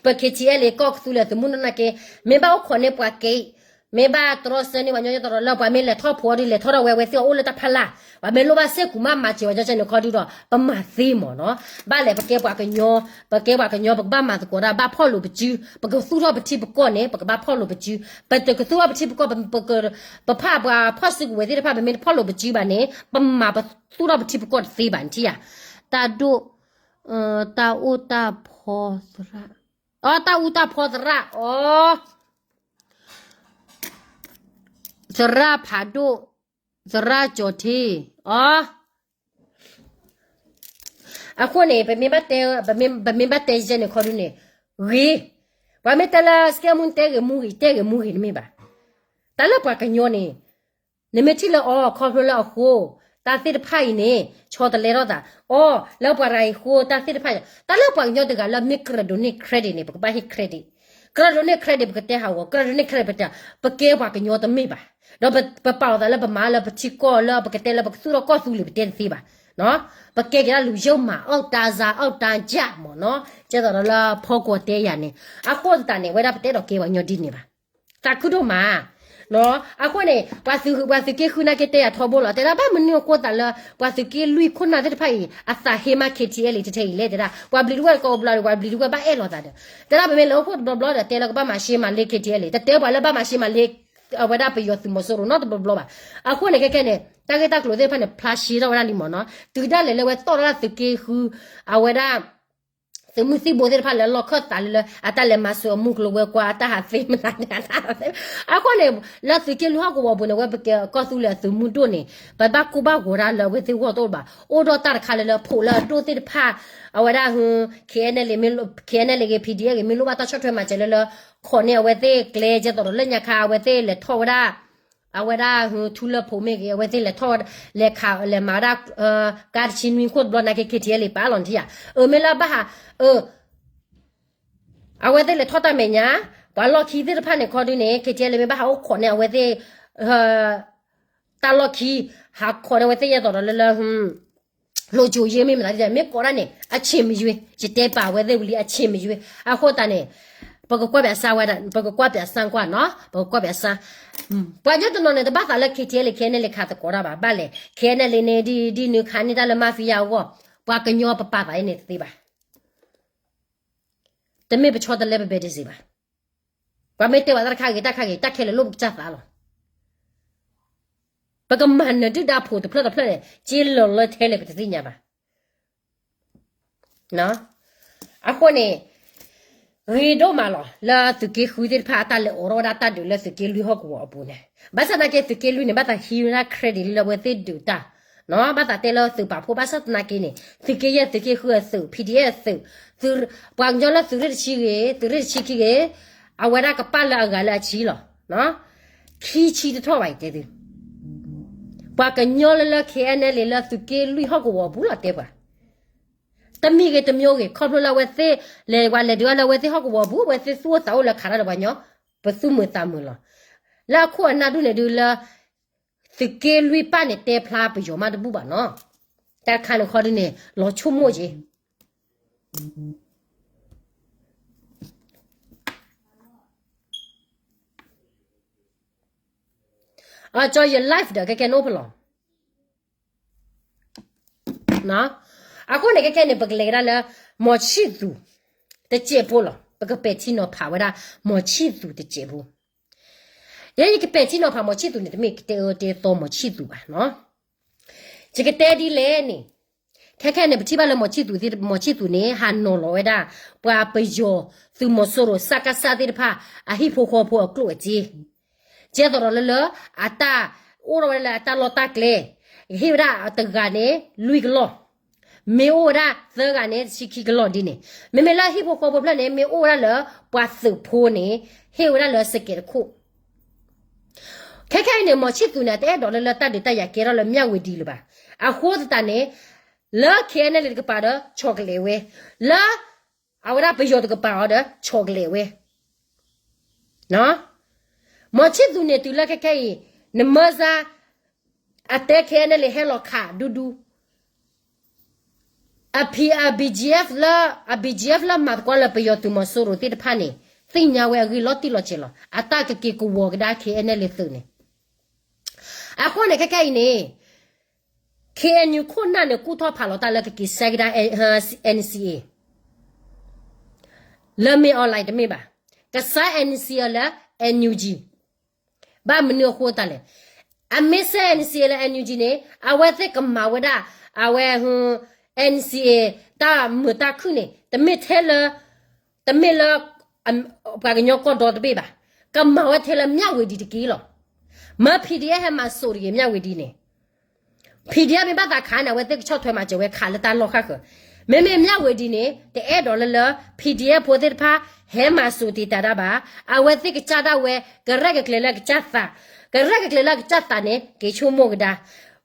ပ KTLA ကီၢ်ကသူလၢသုးမုၢ်ဒိၣ်နာ်က့ မ့ၢ်ဘၣ်အိၣ်ခိးန့ၢ်ပှၤက့ၤ, မ့ၢ်ဘၣ်တြီဆၢန့ၢ်ပှၤကညီ ယသးဒီးလၢပှၤမ့ၢ်လဲၤထီၣ်ဖိးအီၤဒု လဲၤထီၣ်ဒီးဝဲ ဝဲသ့ၣ်အအိၣ်လၢတၢ်ဖီလာ်, ပှၤမ့ၢ်လိၣ်ဘၣ်စ့ၢ်ကီးမၤမၤစၢၤပှၤကညီန့ၣ်ခီဒုဒီး ပမၤသ့မးနီၤ. ဘၣ်လဲၣ် ပကဲပှၤကညီ, ပကဲပှၤကညီ ပကဘၣ်မၤသကိးတၢ် ဘၣ်ဖီၣ်လိာ်ပစု, ပကသူၣ်ထီၣ်ပထံပကီၢ်န့ၣ် ပကဘၣ်ဖီၣ်လိာ်ပစု, ပတကသူၣ်ထီၣ်ပထံပကီၢ် ပဖးပှၤဖီၣ်စုကဝဲၤသ့ၣ်တဖၣ် ပမ့ၢ်တဖီၣ်လိာ်ပစုဘၣ်န့ၣ် ပမၤပသူၣ်ထီၣ်ပထံပကီၢ်တသ့ဘၣ်နထံၣ်ဧါ. တၢ်ဒိၣ် တၢ်အိၣ်တၢ်ဖီသရၣ်, အ တၢ်အူတၢ်ဖီသရၣ်, အ သရၣ်ဖးဒိၣ်, သရၣ်ကၠီၤထ့, အ အဃိန့ၣ် ပမ့ၢ်ဘၣ်တဲ, ပမ့ၢ်ဘၣ်တဲယဲန့ၣ်ခီဒုန့ၣ် ဂ့ၤ, ပှၤမ့ၢ်တဲလၢ စကဲမူ တဲဂ့ၤမူဂ့ၤ တဲဂ့ၤမူဂ့ၤတမ့ၢ်ဘၣ်. တၢ်လၢပှၤကညီန့ၣ် နမ့ၢ်ထံၣ်လၢအီၤ ခီဖျိလၢအဃိ တၢ်သ့ၣ်တဖၣ်အံၤန့ၣ် ဆီတလဲထီၣ်သး, အီၤ လၢပှၤတဂၤအံၤဃိ တၢ်သ့ၣ်တဖၣ်အံၤ, တၢ်လၢပှၤကညီတဂၤလၢမ့ၢ်ကြၢးဒိးန့ၢ် credit န့ၣ် ပကဘၣ်ဟ့ၣ် credit, ကြၢးဒိးန့ၢ် credit ပကတဲဟးဂီၤ, ကြၢးဒိးန့ၢ် credit ပတဲ, ပကဲပှၤကညီတမ့ၢ်ဘၣ်, ဒီးပပာ်လီၤသးလၢပမၤလၢပထံကီၢ်လၢပကတဲလၢပကသူၣ်ထီၣ်ကီၢ်သူလ့ၤ ပတဲတသ့ဘၣ်, ပကဲက့ၤဒၣ်လူၤယိၣ်မး အီၣ်တၢ်စၢ် အီၣ်တၢ်ယၢ်မးနီၤ, ကဲသိးဒီးလၢဖီကွီၤတဲယၤန့ၣ်, အဃိသတးန့ၣ် ဝဲဒၣ်ပတဲဒီးကဲပှၤကညီဒ်န့ၣ်ဘၣ်. သးခုဒိၣ်မး, အဃိန့ၣ် ပှၤသုးက့ဃုနာ်က့တဲယၤထီဘိလီၤ, တဲဒၣ်ဘၣ်မနုၤအဃိသးလၢ ပှၤသုးက့လွံၢ်ခိၣ်နၢ်သ့ၣ်တဖၣ်အံၤ အသးဟ့မး KTLA ထဲထဲအံၤလဲၣ်, တဲဒၣ် ပှၤဘျံးတဝဲၢ်ကိးဘျီဒီး ပှၤဘျံးတဝဲၢ်ဘၣ်အဲၣ်လိာ်သးဒီး, တဲဒၣ်ပမ့ၢ်လဲၤအိၣ်ဖှိၣ်တဘျီဘျီဒီး တဲလၢကဘၣ်မၤရှဲမၤလ့ KTLA, တတဲပှၤလၢဘၣ်မၤရှဲမၤလ့ အဝဲဒၣ်ပယီၤသုးမီၤစိရိၤနီတဘျီဘျီဘၣ်. အဃိန့ၣ် ခဲခဲန့ၣ် တၢ်ဂ့ၢ်တၢ်ကျိၤသ့ၣ်တဖၣ်န့ၣ် ဖျါရှဲထီၣ်ဝဲဒၣ်လံမးနီၤ, တုၤဒၣ်လဲာ်လၢဝဲသီၣ်ထီၣ်ဒၣ်သုးက့ဃု အဝဲဒၣ် သုးမုၢ်သံၣ်ဘိသ့ၣ်တဖၣ်လၢလီၢ်ခၢၣ်သးလၢလၢ အတၢ်လဲၤမၤစၢၤအမူကျိၤဝဲၤကွာ် အတၢ်ဟးသ့မနုၤန့ၣ်, အဃိန့ၣ် လၢသုးက့လွံၢ်ဟီၣ်ကဝီၤပူၤန့ၣ် ဝဲပကီၢ်သူလ့ၤအသုးမုၢ်ဒိၣ်န့ၣ် ပဘၣ်ကိၢ်ဘၣ်ဂီၤဒၣ်လၢအဝဲသ့ၣ်ဂီၢ်တအိၣ်ဘၣ်, အိၣ်ဒီးတၢ်တခါလၢလၢဖိးလၢအဒိၣ်သ့ၣ်တဖၣ်, အဝဲဒၣ် KNLA မ့ၢ် KNLA ဂ့ၤ PDF ဂ့ၤ မ့ၢ်လိၣ်ဘၣ်တၢ်ဆီၣ်ထွဲမၤစၢၤလၢလၢ ခိးန့ၢ်အဝဲသ့ၣ်ကျဲ ကဲသိးဒီးလၢညါခါ အဝဲသ့ၣ်လဲၤထီၣ်ဝဲဒၣ် အဝဲဒၣ် ထူလၢဖိးမ့ၢ်ဂ့ၤ အဝဲသ့ၣ်လဲၤထီၣ် လဲၤခး လဲၤမၤဝဲဒၣ် ကါတဆံနွံခိၣ်တဘျီနာ်က့ KTLA ပာ်လီၤနထံၣ်ဧါ, အမ့ၢ်လၢဘၣ်ဟး အဝဲသ့ၣ်လဲၤထီၣ်တၢ်မဲာ်ညါ ပှၤလီၢ်ခံသ့ၣ်တဖၣ်န့ၣ်ခီဒုန့ၣ် KTLA မ့ၢ်ဘၣ်ဟးအိၣ်ခိးန့ၢ်အဝဲသ့ၣ် တၢ်လီၢ်ခံ ဟးခိးန့ၢ်အဝဲသ့ၣ် ယဲသိးဒီးလၢလၢ လိၤကၠိယ့မ့ၢ်မတၤဒ်လဲၣ် မ့ၢ်ကိးဒၣ်န့ၣ် အဆ့ၣ်မယွ့ ယတဲပာ်ဝဲသ့ၣ်ဝံၤလံ အဆ့ၣ်မယွ့ အဃိသတးန့ၣ် ပကကွၢ်ပၠးစၢ်ဝဲဒၣ် ပကကွၢ်ပၠးစၢ်ကွၢ်နီၤ ပကကွၢ်ပၠးစၢ် ပှၤကညီတနီၤန့ၣ် တဘၣ်သးလၢ KTLA KNLA ခးသကိးတၢ်ဘၣ် ဘၣ်လဲၣ် KNLA န့ၣ် ဒ်ဒ်နုၤခးန့ၢ်တၢ်လၢ mafia အဂီၢ် ပှၤကညီပပာ်သးအံၤန့ၣ်တသ့ဘၣ် တမ့ၢ်ပဆီတလဲပဘဲတစ့ၢ်ဘၣ် ပှၤမ့ၢ်တဲပှၤတၢ်တခါဂ့ၤ တၢ်ခါဂ့ၤ တၢ်ခဲလၢာ်လိၣ်ပကစၢ်သးလီၤ ပကမၤနၢၤဒုၣ်ဒါဖိတဖျၢၣ်တဖျၢၣ်န့ၣ် က့လီၤလၢထဲလဲၣ်ပတသ့ၣ်ညါဘၣ် အဃိန့ၣ် ဂ့ၤဒိၣ်မးလီၤ လၢသုးက့ဃုသ့ၣ်တဖၣ်အတၢ်လဲၤအိးထီၣ်ဝဲဒၣ်တၢ်ဒုးလၢသုးက့လွံၢ်ဟီၣ်ကဝီၤအပူၤန့ၣ် ဘၣ်ဆၣ်သနာ်က့သုးက့လွံၢ်န့ၣ် ဘၣ်သးဟံးဝဲဒၣ် credit လၢအဝဲသ့ၣ်ဒုးတၢ် ဘၣ်သးတဲလၢသုးပာ်ဖှိၣ် ဘၣ်ဆၣ်သနာ်က့န့ၣ် သုးက့ယဲၢ် သုးက့ဃုအသုး PDF အသုး ပှၤကညီလၢသုးရ့ၣ်တဆံဂ့ၤ သုးရ့ၣ်တဆံခံဂ့ၤ အဝဲဒၣ်ကပာ်လၢအဂၤလၢအဆံလီၤ ခံဆံတထီၣ်ဘၣ်အံၤတဲသု ပှၤကညီလၢလၢ KNLA လၢသုးက့လွံၢ်ဟီၣ်ကဝီၤအပူၤလီၤတဲပှၤ တမံၤဂ့ၤတမံၤဂ့ၤ ခီဖျိလၢအဝဲသ့ၣ် လဲၤဝဲလဲၤဒုးလၢအဝဲသ့ၣ်ဟီၣ်ကဝီၤပူၤ အဝဲသ့ၣ်သူၣ်အိၣ်သးအိၣ်လၢခးတၢ်ဒီးပှၤကညီ ပသူၣ်မုာ်သးမုာ်လီၤ လၢအခိၣ်အနၢ်ဒူၣ်န့ၣ်ဒုးလၢ သုးက့လွံၢ်ပၢ်န့ၣ်တဲဖျါပယီၤမးတဘူၣ်ဘၣ်နီၤ တၢ်တခါန့ၣ်ခီဒုန့ၣ် လီၤဆိကမိၣ်က့ၤ အကၠီယ life ဒီး ခဲခဲနအိၣ်ဖဲလဲၣ်. အဃိန့ၣ် ခဲခဲန့ၣ် ပကလဲၤကဒါလၢ မီၤဆံၣ်သူၤ တစဲးဖိလီၤ. ပကပဲာ်ထံနီၤဖးဝဲဒၣ် မီၤဆံၣ်သူၤတစဲးဖိ. ယဲယကပဲာ်ထံနီၤဖးမီၤဆံၣ်သူၤန့ၣ် တမ့ၢ်ကတဲအၢတဲသီမီၤဆံၣ်သူၤဘၣ်နီၤ. ယကတဲဒ်လဲၣ်န့ၣ် ခဲခဲန့ၣ် ပထံၣ်ဘၣ်လၢမီၤဆံၣ်သူၤသ့ၣ် မီၤဆံၣ်သူၤန့ၣ် ဟးနီၤလီၤဝဲဒၣ် ပှၤပယီၤသုးမီၤစိရိၤ စကစ သ့ၣ်တဖၣ် အဟံၣ်ဖိဃီဖိအကျိၣ်အစ့ ကဲသိးဒီးလၢလၢ အတၢ် အိၣ်ထီၣ်ဝဲဒၣ်လၢအတၢ်လီၢ်တၢ်ကျဲ ဟ့ၣ်ဝဲဒၣ်တဂၤန့ၣ် လွံၢ်ကလီၢ်, မ့ၢ်အိၣ်ဝဲဒၣ်သၢဂၤန့ၣ် တဆံခံကလီၢ်ဒ်န့ၣ်, မ့မ့ၢ်လၢဟံၣ်ဖိဃီဖိဖျၢၣ်န့ၣ် မ့ၢ်အိၣ်ဝဲဒၣ်လၢပှၤသုးဖိန့ၣ် ဟ့ၣ်ဝဲဒၣ်လၢစကဲးတခိၣ် ခဲခဲအံၤန့ၣ် မီၤဆံၣ်သူၤန့ၣ် အတအဲၣ်ဒိးလၢလၢတၢ်ဒုးတၢ်ယၤကဲထီၣ်လၢမၠၣ်ဝ့ၤဒံးလၢၤဘၣ်. အဃိသတးန့ၣ် လၢ ခဲအံၤန့ၣ် လၢတကပၤဒီး ဆီၣ်ကလဲာ်ဝဲ, လၢ အဝဲဒၣ်ပယီၤတကပၤအီၤဒီး ဆီၣ်ကလဲာ်ဝဲ မီၤဆံၣ်သူၤန့ၣ်တုၤလၢခဲခဲအံၤ နမၢစါ အတဲ ခဲအံၤန့ၣ် လၢဟဲလီၤခးဒူဒူ အ BGF လၢ အ BGF လၢမၤသကိးလၢပယီၤသုးမီၤစိရိၤသ့ၣ်တဖၣ်န့ၣ် သ့ၣ်ညါဝဲအဂ့ၢ်လီၤတံၢ်လီၤဆဲးလီၤ. အတၢ်ကက့ၤကဝီၤကဒါ ခဲအံၤန့ၣ် လၢသုးန့ၣ် အဃိန့ၣ် ခဲခဲအံၤန့ၣ် KNU ခိၣ်နၢ်န့ၣ် ကူၣ်ထီၣ်ဖးလီၤတၢ်လၢကက့ၤဆဲးကဒါ NCA လၢမ့ၢ် online တမ့ၢ်ဘၣ်. ကဆဲး NCA လၢ NUG ဘၣ်မနုၤအဃိသတးလဲၣ်. အမ့ၢ်ဆဲး NCA လၢ NUG န့ၣ် အဝဲသ့ၣ်ကမၤဝဲဒၣ် အဝဲ NCA တၢ်မုာ်တၢ်ခုၣ်န့ၣ် တမ့ၢ်ထဲလၢ တမ့ၢ်လၢ ပှၤကညီကီၢ်ဒီတဘ့ၣ်ဘၣ်. ကမၤဝဲထဲလၢမၠၣ်ဝ့ၤဒံးတက့ၢ်လီၤ. မၢ PDF ဟဲမၤစိးတဂ့ၤ မၠၣ်ဝ့ၤဒံးန့ၣ် PDF မ့ၢ်ဘၣ်သးခးန့ၣ် အဝဲသ့ၣ်ကဆီၣ်ထွဲမၤစၢၤဝဲခးလၢတၢ်လီၢ်ဃၣ်ဃၢၤ. မ့မ့ၢ်မၠၣ်ဝ့ၤဒံးန့ၣ် တအဲၣ်ဒိးလၢလၢ PDF ဖိသ့ၣ်တဖၣ် ဟဲမၤစိးတံာ်တာ်တၢ်ဘၣ်. အဝဲသ့ၣ်ကစၢ်ဒၣ်ဝဲ ကရဲၣ်ကကျဲၤလၢအကစၢ်သး, ကရဲၣ်ကကျဲၤလၢအကစၢ်သးန့ၣ် က့ၤဆိကမိၣ်ကဒါ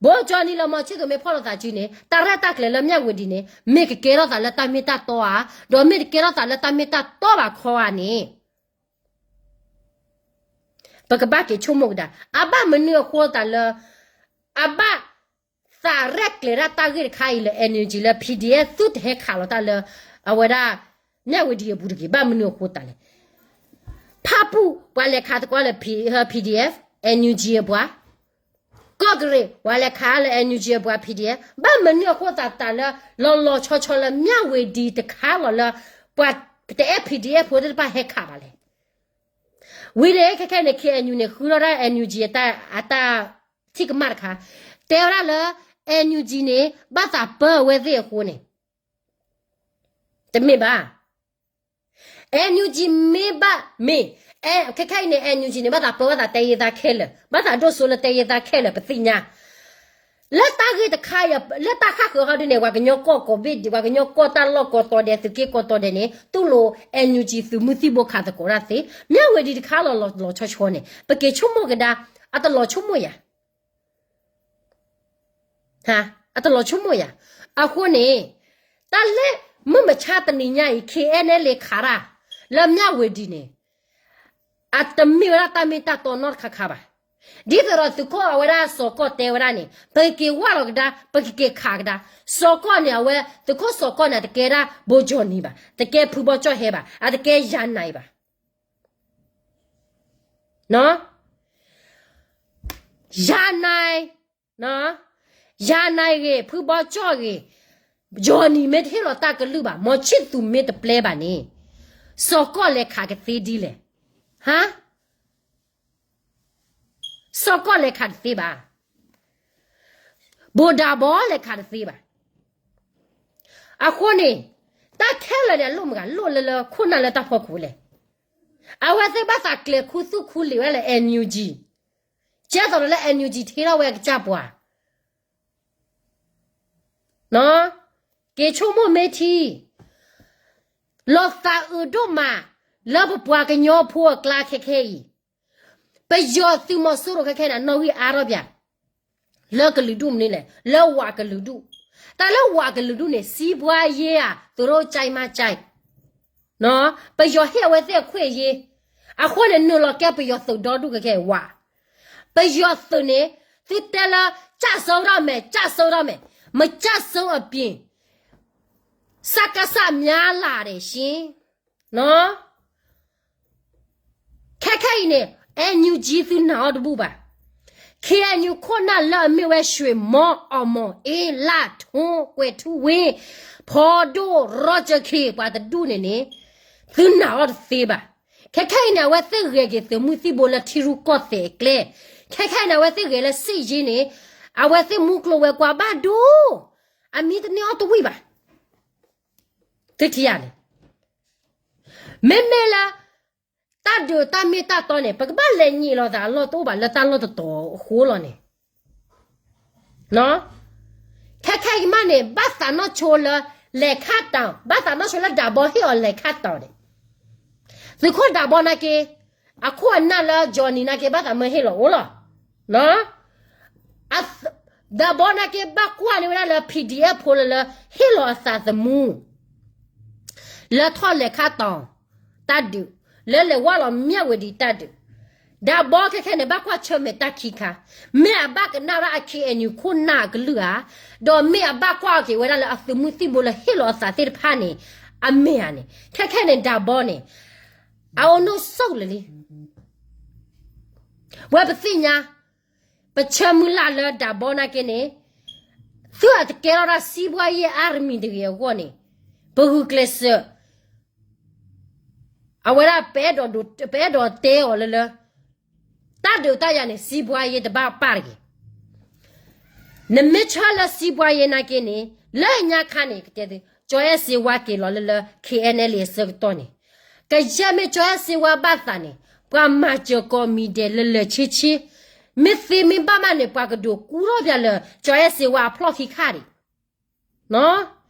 ဘိကၠီနံၤလၢမီၤဆံၣ်သူၤမ့ၢ်ဖီၣ်လိာ်သးစုန့ၣ် တၢ်ရဲၣ်တၢ်ကျဲၤလၢမၠၣ်ဝ့ၤဒံးန့ၣ် မ့ၢ်ကကဲထီၣ်သးလၢတၢ်မ့ၢ်တၢ်တီဧါ, ဒီးမ့ၢ်တကဲထီၣ်သးလၢတၢ်မ့ၢ်တၢ်တီဘၣ်ခီဧါန့ၣ် ပကဘၣ်က့ၤဆိကမိၣ်ကဒါ. အဘၣ်မနုၤအဃိသတးလၢ အဘၣ်သးရဲၣ်ကျဲၤဒၣ်တၢ်ဂ့ၢ်တခါအံၤလၢ NUG လၢ PDF သုတဟဲခးလီၤတၢ်လၢ အဝဲဒၣ် မၠၣ်ဝ့ၤဒံးအပူၤတဂ့ၤ ဘၣ်မနုၤအဃိသတးလဲၣ်. ဖၣ်ပူၣ် ပှၤလဲၤခးသကိးလၢ PDF NUG အပှၤ, ကီၢ်ကရ့ၣ် ပှၤလဲၤခးလၢ NUG အပှၤ PDF ဘၣ်မနုၤအဃိသတးလၢ လီၤလီၤဆီဆီလၢမၠၣ်ဝ့ၤဒံးတခါလီၤလၢ ပှၤတအဲၣ် PDF ဖိသ့ၣ်တဖၣ်ဟဲခးဘၣ်လဲၣ်. ဝံၤန့ၣ် ခဲခဲန့ၣ် KNU န့ၣ် ဃုထီၣ်ဒၣ် NUG အတၢ်ထံၣ်ကမၣ်တခါ, တဲဝဲဒၣ်လၢ NUG န့ၣ် ဘၣ်သးပၢအဝဲသ့ၣ်အဃိန့ၣ် တမ့ၢ်ဘၣ်. NUG မ့ၢ်ဘၣ်မ့ၢ်, ခဲခဲအံၤန့ၣ် NUG န့ၣ် ဘၣ်သးပၢဘၣ်သးတဲယ့သးခဲလၢာ်, ဘၣ်သးဒိၣ်စိလၢတဲယ့သးခဲလၢာ် ပသ့ၣ်ညါ လၢတၢ်ဂ့ၢ်တခါအံၤ လၢတၢ်ဃၣ်ဃၢၤဟီဒုန့ၣ် ပှၤကညီကီၢ်ကိးဘ့ၣ်ဒံး ပှၤကညီကီၢ်တၢ်လီၢ်ကိးတီၤဒဲး သုးက့ကိးတီၤဒဲးန့ၣ် တူၢ်လိာ် NUG သုးမုၢ်သံၣ်ဘိခးသကိးတၢ်သ့, မၠၣ်ဝ့ၤဒံးတခါလီၤလီၤဆီဆီန့ၣ် ပက့ၤဆိကမိၣ်ကဒါ, အတလီၤဆိကမိၣ်ယၤ အတလီၤဆိကမိၣ်ယၤ. အဃိန့ၣ် တၢ်လၢမုၢ်မဆါတနံၤညါအံၤ KNLA ခးတၢ် လၢမၠၣ်ဝ့ၤဒံးန့ၣ် အတမ့ၢ်ဝဲဒၣ်တၢ်မ့ၢ်တၢ်တီနီတခါခါဘၣ်. ဒ်သိးဒီးသုးခိၣ်အဝဲဒၣ်စီၤကီၢ်တဲဝဲဒၣ်န့ၣ် ပကက့ၤဝၢ်လီၤကဒါ ပကက့ၤခးကဒါ. စီၤကီၢ်န့ၣ် အဝဲသုးခိၣ်စီၤကီၢ်န့ၣ် အတကဲဒၣ်ဘိကၠီနံၤဘၣ်, တကဲဖုဘီကၠီၣ်ဟဲဘၣ်, အတကဲယၤနၤဘၣ် ယၤနၤ, ယၤနၤဂ့ၤ ဖုဘီကၠီၣ်ဂ့ၤ, ကၠီနံၤမ့ၢ်တဟ့ၣ်လီၤတၢ်ကလုၢ်ဘၣ်, မီၤဆံၣ်သူၤမ့ၢ်တပျဲဘၣ်န့ၣ် စီၤကီၢ်လဲၤခးကသ့ဒ်လဲၣ်, ဟါ, စီၤကီၢ်လဲၤခးတသ့ဘၣ်, ဘိးဒးဘီလဲၤခးတသ့ဘၣ်. အဃိန့ၣ် တၢ်ခဲလၢာ်န့ၣ် အလိၣ်မတၤ လိၣ်လၢလၢခိၣ်နၢ်လၢတၢ်ဖီခိၣ်လဲၣ်. အဝဲသ့ၣ်ဘၣ်သးကျဲၤခူသူၣ်ခူလံာ်ဝဲလၢ NUG, ကဲသိးဒီးလၢ NUG ထံၣ်ထီၣ်ဝဲအကစၢ်ပှၤ က့ၤဆိကမိၣ်မ့ၢ်ထံ, လီၤသးအုးဒိၣ်မး လၢပပှၤကညီဖိအကျါခဲခဲအံၤ, ပယီၤသုးမီၤစိရိၤခဲခဲန့ၣ် အနီၣ်ဂံၢ်အါထီၣ်ပၠး, လၢကလုာ်ဒူၣ်မနုၤလဲၣ်, လၢဝးကလုာ်ဒူၣ်, တၢ်လၢဝးကလုာ်ဒူၣ်န့ၣ် စည်းပွားရေး သူတို့ကြိုက်မှကြိုက်, ပယီၤဟ့ၣ်အဝဲသ့ၣ်အခွင့်အရေး, အဃိန့ၣ် နုာ်လီၤကဲပယီၤသုးဒီဒူၣ်ခဲခဲဝး ပယီၤသုးန့ၣ် သုတဲလၢ ကျဆုံးတော့မယ်, ကျဆုံးတော့မယ်, မကျဆုံးအပြင် စကစ များလာတယ်ရှင် ခဲခဲအံၤန့ၣ် NUG သုနာ်အီၤတဘူၣ်ဘၣ်. KNU ခိၣ်နၢ်လၢအမ့ၢ်ဝဲ ရွှေမော် အီမီၤအ့ လၢ်ထွန်း ကွဲၤထူဝ့ ဖီဒိၣ် ရီကၠၢခ့ ပှၤတဒူၣ်န့ၣ်န့ၣ် သုနာ်အီၤတသ့ဘၣ်. ခဲခဲအံၤန့ၣ် အဝဲသ့ၣ်ဂဲၤက့ၤသုးမုၢ်သံၣ်ဘိလၢထံရူၢ်ကီၢ်သဲးအကျဲ, ခဲခဲအံၤန့ၣ် အဝဲသ့ၣ်ဂဲၤလၢ စစ်ရေး န့ၣ် အဝဲသ့ၣ်မူကျိၤဝဲၤကွာ်ဘၣ်ဒိ အမံတန့ၢ်အီၤတဝံၣ်ဘၣ်. သုထံၣ်ဧါန့ၣ် မ့မ့ၢ်လၢ တၢ်ဒုးတၢ်မ့ၢ်တၢ်တီန့ၣ် ပကဘၣ်လဲၤညံးလိာ်သးအလီၢ်တအိၣ်ဘၣ်လၢတၢ်လီၢ်တတီၤအဃိလီၤန့ၣ် ခဲခဲအံၤမးန့ၣ် ဘၣ်သးနီၢ်ဆိလၢ လဲၤခါတီၤ, ဘၣ်သးနီၢ်ဆိလၢ ဒးဘီ ဟ့ၣ်အီၤလဲၤခါတီၤန့ၣ်, သုးခိၣ်ဒးဘီနာ်က့ အခိၣ်အနၢ်လၢ Johnny နာ်က့ ဘၣ်သးမၢဟ့ၣ်လီၤအိၣ်လီၤ. ဒးဘီနာ်က့ ဘၣ်ကွၢ်န့ၢ်ဝဲဒၣ်လၢ PDF ဖိလၢလၢ ဟ့ၣ်လီၤအသးသမူ လၢထီၣ်လဲၤခါတီၤ တၢ်ဒုး, လၢလဲၤဝဲလီၤမၠၣ်ဝတံၤတၢ်ဒုး, ဒးဘီခဲခဲန့ၣ် ဘၣ်ကွၢ်ဆၢၣ်မဲာ်တၢ်ခံခါ, မ့ၢ်အဘၣ်ကနၣ်ဝဲဒၣ်အ KNU ခိၣ်နၢ်အကလုၢ်ဧါ, ဒီးမ့ၢ်အဘၣ်ကွၢ်က့ၤဝဲဒၣ်လၢအသုးမုၢ်သံၣ်ဘိလၢဟ့ၣ်လီၤအသးသ့ၣ်တဖၣ်န့ၣ် အမ့ၢ်ဧါန့ၣ် ခဲခဲန့ၣ် ဒးဘီန့ၣ် အအိၣ်နီၢ်ဆိၣ်လၢာ်လံ ဝဲပသ့ၣ်ညါ, ပဆၢမုၢ်လၢ်လၢဒးဘီနာ်က့န့ၣ် သုးအတကဲထီၣ်ဒၣ် စီးပွားရေး အါရမံၤတဂ့ၤအဂီၢ်န့ၣ် ပဂုာ်ကျဲးစၢး အဝဲဒၣ် ပအဲၣ်ဒိးတဲအီၤလၢလၢ တၢ်ဒုးတၢ်ယၤန့ၣ် စီးပွားရေး တဘၣ်ပၢ်တဂ့ၤ. နမ့ၢ်ဆၢလၢ စီးပွားရေး နာ်က့န့ၣ် လၢညါခါန့ၣ် ကတဲသု ကၠီအဲၣ်စ့ဝါက့ၤလီၤလၢလၢ KNLA အဆၢကတီၢ်န့ၣ်, ကယဲၢ်မ့ၢ်ကၠီအဲၣ်စ့ဝါဘၣ်သးန့ၣ် ပှၤမၤစၢၤကိးမံၤဒဲးလၢလၢာ်ဆ့ဆ့, မ့ၢ်သ့မ့ၢ်ဘၣ်မးန့ၣ် ပှၤကဒိးကူထီၣ်ပှၤလၢ ကၠီအဲၣ်စ့ဝါအဖျီၣ်ခံခါဒံး,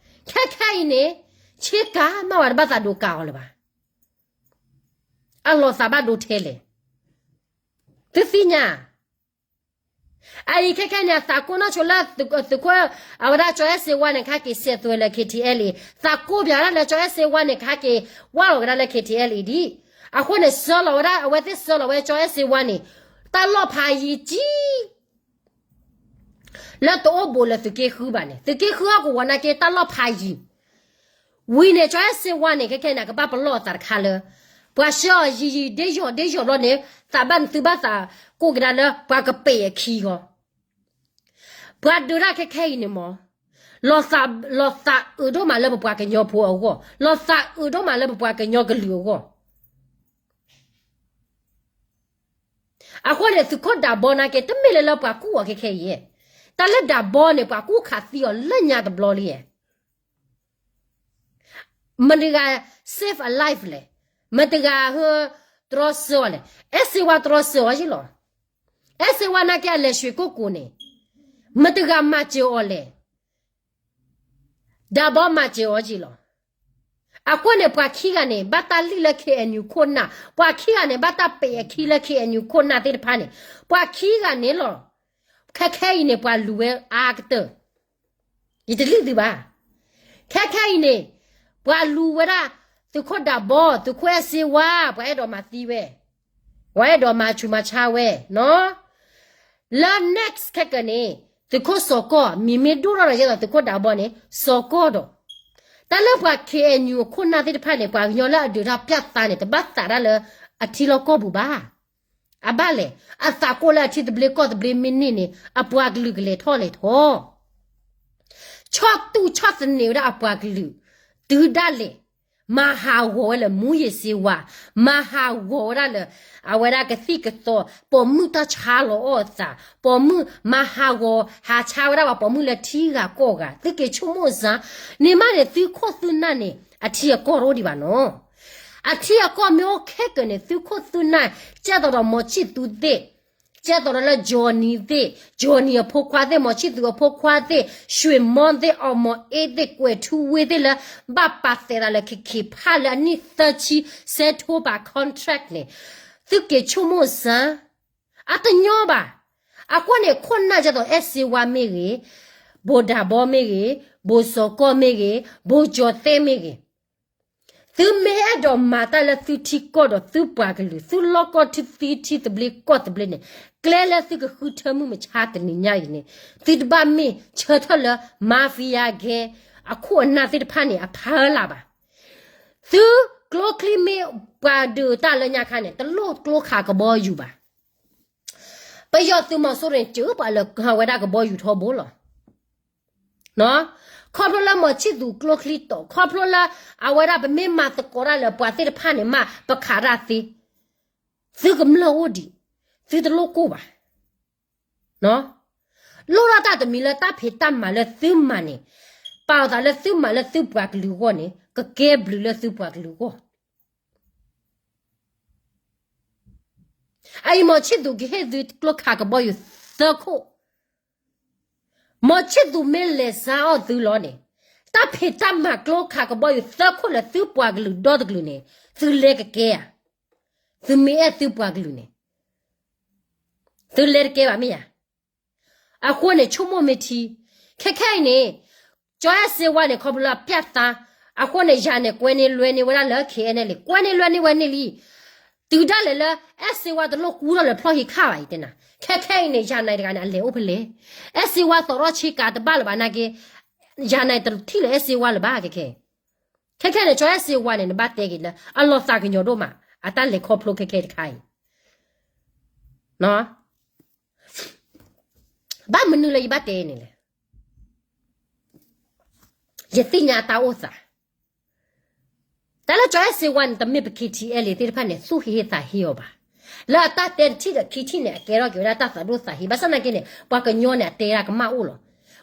ခဲခဲအံၤန့ၣ် ဆ့ကၤမး ပှၤတဘၣ်သးဒိးကၤအီၤလၢၤဘၣ်. အလီၤသးဘၣ်ဒိထဲလဲၣ်. သုသ့ၣ်ညါ, အအံၤခဲခဲန့ၣ် အသးကိၢ်နီၢ်ဆိလၢသုးခိၣ် အဝဲဒၣ်ကၠီအဲၣ်စ့ဝါန့ၣ် ကဟဲက့ၤစဲးသွဲလၢ KTLA, သးကိၢ်ပၠးဒၣ်လၢကၠီအဲၣ်စ့ဝါန့ၣ် ကဟဲက့ၤဝၢ်လီၤကဒါလၢ KTLA ဒံး, အဃိန့ၣ် ဆှၢလီၤဝဲဒၣ် အဝဲသ့ၣ်ဆှၢလီၤဝဲကၠီအဲၣ်စ့ဝါန့ၣ် တၢ်လီၢ်ဖးယံၤကံ လၢတအိၣ်ဘူးလၢသုးက့ဃုဘၣ်န့ၣ် သုးက့ဃုအကဝီၤနာ်က့ တၢ်လီၢ်ဖးယံၤ, ဝံၤန့ၣ် ကၠီအဲၣ်စ့ဝါန့ၣ် ခဲခဲန့ၣ် ကဘၣ်ပလီၢ်အသးတခါလၢ ပှၤဆှၢအီၤယံၤယံၤ ဒ့ယီၤဒ့ယီၤဘျီန့ၣ် သးဘၣ်နသုဘၣ်သးကိၢ်ကဒါလၢ ပှၤကပဲာ်အခံဂီၤ, ပှၤဒုးတၢ်ခဲခဲအံၤန့ၣ်မ့ၢ် လီၤသးအုးဒိၣ်မးလၢပပှၤကညီဖိအဂီၢ်, လီၤသးအုးဒိၣ်မးလၢပပှၤကညီကလုာ်အဂီၢ်. အဃိန့ၣ် သုးခိၣ်ဒးဘီနာ်က့ တမ့ၢ်လၢလၢပှၤကူၣ်အီၤခဲခဲအံၤ, တၢ်လၢဒးဘီန့ၣ် ပှၤကူၣ်ခးသံအီၤလၢညါတဘျီလံ. မတၤတဂၤ save a life လဲၣ်, မတၤတဂၤဟၢ တြီဆၢအီၤလဲၣ်, အဲၣ်စ့ဝါတြီဆၢအီၤယ့ၣ်လီၤ. အဲၣ်စ့ဝါနာ်က့ အလဲၤရွှေကုက္ကိုန့ၣ် မတၤတဂၤမၤစၢၤအီၤလဲၣ်. ဒးဘီမၤစၢၤအီၤယ့ၣ်လီၤ. အဃိန့ၣ် ပှၤခံဂၤန့ၣ် ဘၣ်တၢ်လံၣ်လၢ KNU ခိၣ်နၢ်, ပှၤခံဂၤန့ၣ် ဘၣ်တၢ်ပဲာ်အခံလၢ KNU ခိၣ်နၢ်သ့ၣ်တဖၣ်န့ၣ်, ပှၤခံဂၤန့ၣ်လီၤ. ခဲခဲအံၤန့ၣ် ပှၤလူၤဝဲအါကတၢၢ်, ယတလံၣ်သုဘၣ်. ခဲခဲအံၤန့ၣ် ပှၤလူၤဝဲဒၣ် သုးခိၣ်ဒးဘီ, သုးခိၣ်အဲၣ်စ့ဝါ, ပှၤအဲၣ်ဒိးမၤသံဝဲ, ပှၤအဲၣ်ဒိးမၤဆူးမၤဆါဝဲနီၤ. လၢ next ခဲကနံၣ်န့ၣ် သုးခိၣ်စီၤကီၢ်, မ့မ့ၢ်ဒိၣ်ထီၣ်ဒီးယဲသိး သုးခိၣ်ဒးဘီန့ၣ် စီၤကီၢ်ဒီး, တၢ်လၢပှၤ KNU အခိၣ်နၢ်သ့ၣ်တဖၣ်န့ၣ် ပှၤကညီလၢအဒုးတၢ်ပၠၣ်သးန့ၣ် တဘၣ်သးဒၣ်လၢအထံလီၢ်ကီၢ်ပူၤဘၣ်. အဘၣ်လဲၣ်, အသးကိၢ်လၢအထံသဘျ့ကီၢ်သဘျ့မ့ၢ်န့ၢ်န့ၣ် အပှၤကလုာ်ကလဲၤထီၣ်လဲၤထီၣ် ဆီၣ်တူၢ်ဆီၣ်သနံးဝဲဒၣ်အပှၤကလုာ်, တုၤဒၣ်လဲာ်, မၤဟးဂီၤဝဲလၢ မူးယစ်ဆေးဝါး, မၤဟးဂီၤဝဲဒၣ်လၢ အဝဲဒၣ်ကသံၣ်ကသီ, ပိာ်မုၣ်တၢ်ဆါလီၤအီၣ်အသး, ပိာ်မုၣ်မၤဟးဂီၤ ဟးဆါဝဲဒၣ်ပှၤပိာ်မုၣ်လၢထံဂၤကီၢ်ဂၤ, သုးက့ၤဆိကမိၣ်စၢ်, န့ၣ်မးန့ၣ် သုးခိၣ်သုးနၢ်န့ၣ် အထံအကီၢ်တအိၣ်ဒံးဘၣ်နီၤ. အထံအကီၢ်မ့ၢ်အိၣ်ခဲကနံၣ်န့ၣ် သုးခိၣ်သုးနၢ် ကဲသိးဒီး မောင်ချစ်သူ သ့ၣ် ကဲသိးဒီးလၢ Johnny သ့ၣ်, Johnny အဖိခွါသ့ၣ်, မောင်ချစ်သူ အဖိခွါသ့ၣ်, ရွှေမော် သ့ၣ်, အီမီၤအ့ သ့ၣ်, ကွဲၤထူဝ့ သ့ၣ် လၢဘၣ်ပာ်သဲးသးလၢ ခ့ခ့ဖး လၢအနံၣ်သၢဆံ ဆဲးထိပာ် contract န့ၣ်, သုးက့ၤဆိကမိၣ်စၢ်, အတညီဘၣ်. အဃိန့ၣ် ခိၣ်နၢ်ကဲသိး အဲၣ်စ့ဝါမ့ၢ်ဂ့ၤ, ဘိးဒးဘီမ့ၢ်ဂ့ၤ, ဘိးစီၤကီၢ်မ့ၢ်ဂ့ၤ, ဘိးကၠီၤသဲမ့ၢ်ဂ့ၤ, သုမ့ၢ်အဲၣ်ဒိးမၤတၢ်လၢသုထံကီၢ်ဒီးသုပှၤကလုာ်, သုလီၢ်ကီၢ်ထံ သုထံသဘျ့ကီၢ်သဘျ့န့ၣ်, ကျဲလၢသုကဃုထၢမုၢ်မဆါတနံၤညါအံၤန့ၣ်, သုတဘၣ်မ့ၢ်ဆၢထၢၣ်လၢ mafia gang အခိၣ်အနၢ်သ့ၣ်တဖၣ်န့ၣ် အဖီလာ်ဘၣ်. သုကျိချံမ့ၢ်ပှၤဒုးတၢ်လၢညါခါန့ၣ် တလိၣ်ကျိခးကဘီယူၤဘၣ်. ပယီၤသုးမီၤစိရိၤန့ၣ် စၢၤပှၤလၢအဝဲဒၣ်ကဘီယူၤထီဘိလီၤ. ခီဖျိလၢမီၤဆံၣ်သူးကျိချံတီၤ, ခီဖျိလၢအဝဲဒၣ်ပမ့ၢ်မၤသကိးတၢ်လၢပှၤသ့ၣ်တဖၣ်န့ၣ်မး ပခးတၢ်သ့, သုကမျၢၢ်အိၣ်ဒံး, သုတလိၣ်ကိၢ်ဘၣ်. လိၣ်ထီၣ်တၢ်တမံၤလၢတၢ်ဖံးတၢ်မၤလၢသုမၤန့ၣ်, ပာ်အသးလၢသုမၤလၢသုပှၤကလုာ်အဂီၢ်န့ၣ် ကကဲဘျုးလၢသုပှၤကလုာ်အဂီၢ်. အအံၤမီၤဆံၣ်သူးကဟ့ၣ်သုကျိခးကဘီယူၤသၢခိၣ်, မီၤဆံၣ်သူးမ့ၢ်လဲၤစါအီၣ်သုလီၤန့ၣ်, တၢ်ဖံးတၢ်မၤကျိခးကဘီယူၤသၢခိၣ်လၢသုပှၤကလုာ်ဒီတကလုာ်န့ၣ်, သုလဲၤကကဲဧါ. သုမ့ၢ်အဲၣ်သုပှၤကလုာ်န့ၣ်, သုလဲၤတကဲဘၣ်မ့ၢ်ဧါ. အဃိန့ၣ် ဆိကမိၣ်မ့ၢ်ထံ, ခဲခဲအံၤန့ၣ်, ကၠီအဲၣ်စ့ဝါန့ၣ် ခီဖျိလၢအပျၢ်သါ, အဃိန့ၣ် ယၤန့ၣ် ကွဲန့ၢ်လွဲန့ၢ်ဝဲဒၣ်လၢ ခဲအံၤန့ၣ်လံ, ကွဲန့ၢ်လွဲန့ၢ်ဝဲန့ၣ်လံ. တုၤဒၣ်လဲာ်လၢ အဲၣ်စ့ဝါတလိၣ်ကူထီၣ်လၢဖျီၣ်ဟံးခါဘၣ်အံၤတဲနၤ, ခဲခဲအံၤန့ၣ် ယၤနၤတဂၤန့ၣ် အလဲၤအိၣ်ဖဲလဲၣ်. အဲၣ်စ့ဝါသီၣ်ထီၣ်ဆ့ကၤတဘၣ်လၢၤဘၣ်နာ်က့, ယၤနၤတထံၣ်လၢအဲၣ်စ့ဝါလၢၤဘၣ်ခဲခဲ. ခဲခဲန့ၣ် ကၠီအဲၣ်စ့ဝါန့ၣ် နဘၣ်တဲက့ၤလၢ အလီၤသးကညီၤဒိၣ်မး, အတၢ်လဲၤခီဖျိခဲခဲတခါအံၤ ဘၣ်မနုၤလၢယဘၣ်တဲန့ၣ်လဲၣ်. ယသ့ၣ်ညါအတၢ်အိၣ်သး, တၢ်လၢကၠီအဲၣ်စ့ဝါန့ၣ် တမ့ၢ်ပ K T L A သ့ၣ်တဖၣ်န့ၣ် သူၣ်ဟ့သးဟ့အီၤဘၣ်. လၢအတၢ်တဲတထံၣ်ဒီးခံထံၣ်န့ၣ် အကဲထီၣ်က့ၤဝဲဒၣ်တၢ်သးဒိၣ်သးဟ့, ဘၣ်ဆၣ်သနာ်က့န့ၣ် ပှၤကညီန့ၣ် အတဲဒၣ်ကမၣ်အိၣ်လီၤ.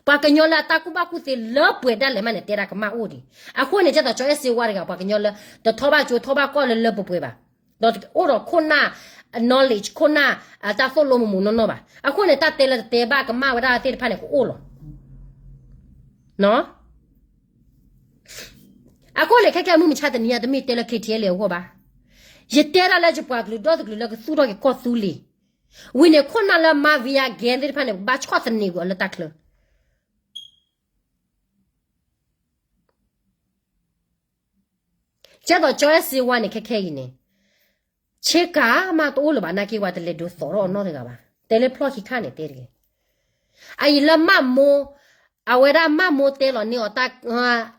ပှၤကညီလၢအတၢ်ကူၣ်ဘၣ်ကူၣ်သ့လၢပှဲၤဒၣ်လဲာ်မးန့ၣ် တဲဒၣ်ကမၣ်အိၣ်ဒံး. အဃိန့ၣ် ကဲသိးကၠီအဲၣ်စ့ဝါတဂၤ ပှၤကညီလၢ တထီၣ်ဘၣ်ကၠိထီၣ်ဘၣ်ကီၢ်လၢလၢပှဲၤပှဲၤဘၣ်, ဒီးအိၣ်ဒီးခိၣ်နၢ် knowledge ခိၣ်နၢ် အတၢ်သိၣ်လိမိၢ်မိၢ်နီၢ်နီၢ်ဘၣ်. အဃိန့ၣ် တၢ်တဲလၢတတဲဘၣ်ကမၣ်ဝဲဒၣ်သ့ၣ်တဖၣ်န့ၣ် ကအိၣ်လီၤ. အဃိန့ၣ် ခဲခဲမုၢ်မဆါတနံၤညါ တမ့ၢ်တဲလၢ K T L A အဂီၢ်ဘၣ်. ယတဲဒၣ်လၢယပှၤကလုာ်ဒီတကလုာ်လၢကသူၣ်ထီၣ်က့ၤကီၢ်သူလ့ၤ, ဝံၤန့ၣ် ခိၣ်နၢ်လၢ mafia gang သ့ၣ်တဖၣ်န့ၣ် ဘၣ်ဆီၣ်သနံးကွံာ်အီၤလၢတၢ်ချၢ ကဲသိးကၠီအဲၣ်စ့ဝါန့ၣ် ခဲခဲအံၤန့ၣ် ဆ့ကၤမးတအိၣ်လၢၤဘၣ်နာ်က့ ပှၤတလဲၤဒိးသီၣ်ထီၣ်အနီၢ်တဂၤဘၣ်. တဲလၢဖျီၣ်ခံခါန့ၣ်တဲတဂ့ၤ. အအံၤလၢမၢ်မိၢ် အဝဲဒၣ်မၢ်မိၢ်တဲလီၤန့ၢ်အီၤ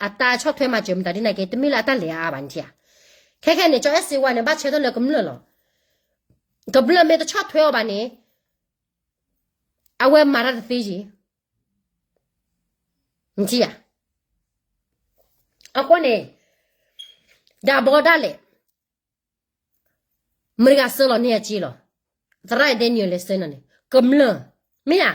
အတၢ်ဆီၣ်ထွဲမၤစၢၤမတၤဒ်န့ၣ်က့ တမ့ၢ်လၢအတၢ်လဲၤအါအါဘၣ်န့ၣ်ဧါ. ခဲခဲန့ၣ် ကၠီအဲၣ်စ့ဝါန့ၣ် ဘၣ်ဆၢထၢၣ်လၢကမျၢၢ်လီၤ. ကမျၢၢ်မ့ၢ်တဆီၣ်ထွဲအီၤဘၣ်န့ၣ် အဝဲမၤတၢ်တသ့ယံၤ နထံၣ်ဧါ. အဃိန့ၣ် ဒၣ်ဘီဒၣ်လဲာ် မတၤဂၤဆှၢလီၤန့ၢ်အစ့လီၤ. သရၣ်ဒဲနံၣ်အလဲၤဆှၢန့ၣ် ကမျၢၢ် မ့ၢ်ဧါ.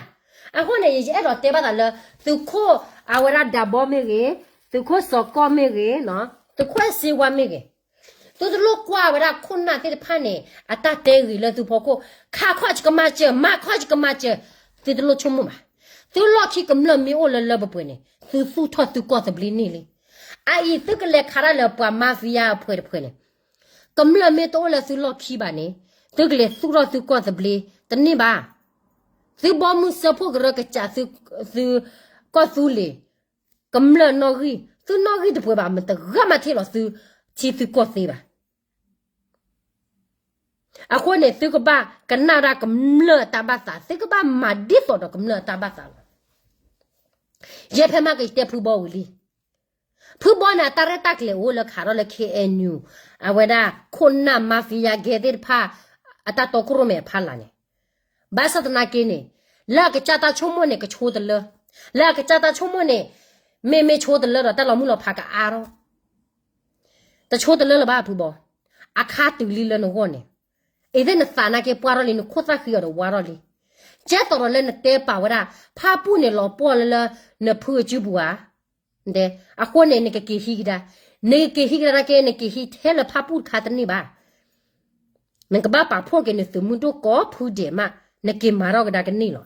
အဃိန့ၣ် ယအဲၣ်ဒိးတဲဘၣ်သးလၢ သုးခိၣ်အဝဲဒၣ်ဒၣ်ဘီမ့ၢ်ဂ့ၤ, သုးခိၣ်စီၤကီၢ်မ့ၢ်ဂ့ၤ, သုးခိၣ်အဲၣ်စ့ဝါမ့ၢ်ဂ့ၤ, သုတလိၣ်ကွၢ်ဝဲဒၣ်ခိၣ်နၢ်သ့ၣ်တဖၣ်န့ၣ် အတၢ်တဲဂ့ၤလၢသုဖီခိၣ်, ခးခီၣ်ယကမၤစၢၤ, မၤခီၣ်ယကမၤစၢၤ, သုတလိၣ်ဆိကမိၣ်ဘၣ်. သုလီၢ်ခံကမျၢၢ်မ့ၢ်အိၣ်လၢလၢပှဲၤပှဲၤန့ၣ် သုသူၣ်ထီၣ်သုကီၢ်သဘျ့န့ၣ်လံ. အအံၤသုကလဲၤခးတၢ်လၢပှၤ mafia အဖှဲးတဖှဲးန့ၣ် ကမျၢၢ်မ့ၢ်တအိၣ်လၢသုလီၢ်ခံဘၣ်န့ၣ် သုကလဲၤသူၣ်ထီၣ်သုကီၢ်သဘျ့တန့ၢ်ဘၣ်. သုဘီမုၢ်စၢဖှိၣ်ကရၢကစးသု သုကီၢ်သူလ့ၤ ကမျၢၢ်နီၣ်ဂံၢ်, သုနီၣ်ဂံၢ်တပှဲၤဘၣ် မတဂၤမးထံၣ်လီၤသုထံသုကီၢ်သ့ဘၣ်. အဃိန့ၣ် သုကဘၣ်ကနၣ်ဒၣ်ကမျၢၢ်အတၢ်ဘၣ်သး, သုကဘၣ်မၤဒ်သိးဒီးကမျၢၢ်အတၢ်ဘၣ်သးလီၤ. ယဲဖဲမးကယတဲဖုဘီဝံၤလံ. ဖုဘီန့ၣ် အတၢ်ရဲၣ်တၢ်ကျဲၤအိၣ်လၢခးထီၣ်လၢ K N U အဝဲဒၣ်ခိၣ်နၢ် mafia gang သ့ၣ်တဖၣ် အတၢ်တီခိၣ်ရိၣ်မဲအဖီလာ်န့ၣ်, ဘၣ်ဆၣ်သနာ်က့န့ၣ် လၢအကစၢ်တၢ်ဆိကမိၣ်န့ၣ် ကဆိတလၢ, လၢအကစၢ်တၢ်ဆိကမိၣ်န့ၣ် မ့မ့ၢ်ဆိတလၢဒီး တၢ်လီၤမုၢ်လီၤဖးကအါထီၣ်, တဆိတလၢလၢၤဘၣ်ဖုဘီ, အခါတုၤလံလၢနဂီၢ်န့ၣ်, အံၤသ့ၣ်နသးနာ်က့ပှၢ်ထီၣ်လံ နခိၣ်သၣ်ဃံအီၤဒီးဝါထီၣ်လံ. ကဲသိးဒီးလၢနတဲပာ်ဝဲဒၣ် ဖၣ်ပူၣ်န့ၣ်လီၤပှီၢ်လၢလၢ နဖုအစုပူၤဧါ. အဃိန့ၣ် နကက့ၤဟံးကဒါ, နကက့ၤဟံးကဒါနာ်က့ နက့ၤဟံးထဲလၢဖၣ်ပူၣ်တခါတန့ၢ်ဘၣ်. နကဘၣ်ပာ်ဖှိၣ်က့ၤနသုးမုၢ်ဒိၣ်ကိးဖုဒဲးမး, နက့ၤမၤထီၣ်ကဒါကန့ၢ်လီ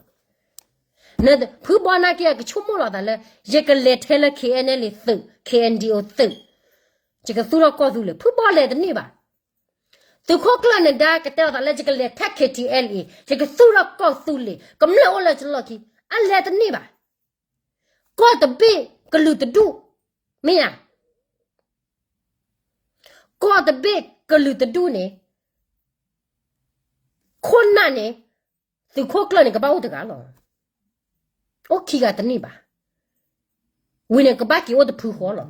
ၤ. ဖုဘီနာ်က့အကဆိကမိၣ်လီၤသးလၢ ယကလဲၤထဲလၢ K N L A သုး K N D O သုး, ယကသူၣ်ထီၣ်ကီၢ်သူလ့ၤ, ဖုဘီလဲၤတန့ၢ်ဘၣ်. သုးခိၣ်ကျၢၢ်နဒါကတဲလီၤသးလၢ ယကလဲၤထဲ K T L A, ယကသူၣ်ထီၣ်ကီၢ်သူလ့ၤ, ကမျၢၢ်အိၣ်လၢယလီၢ်ခံ, အလဲၤတန့ၢ်ဘၣ်. ကီၢ်တဘ့ၣ်ကလုာ်တဒူၣ်, မ့ၢ်ဧါ. ကီၢ်တဘ့ၣ်ကလုာ်တဒူၣ်န့ၣ် ခိၣ်နၢ်န့ၣ် သုးခိၣ်ကျၢၢ်န့ၣ် ကဘၣ်အိၣ်တဂၤလီၤ. အိၣ်ခံဂၤတန့ၢ်ဘၣ်. ဝံၤန့ၣ် ကဘၣ်က့ၤအိၣ်တဖုဃီလီၤ.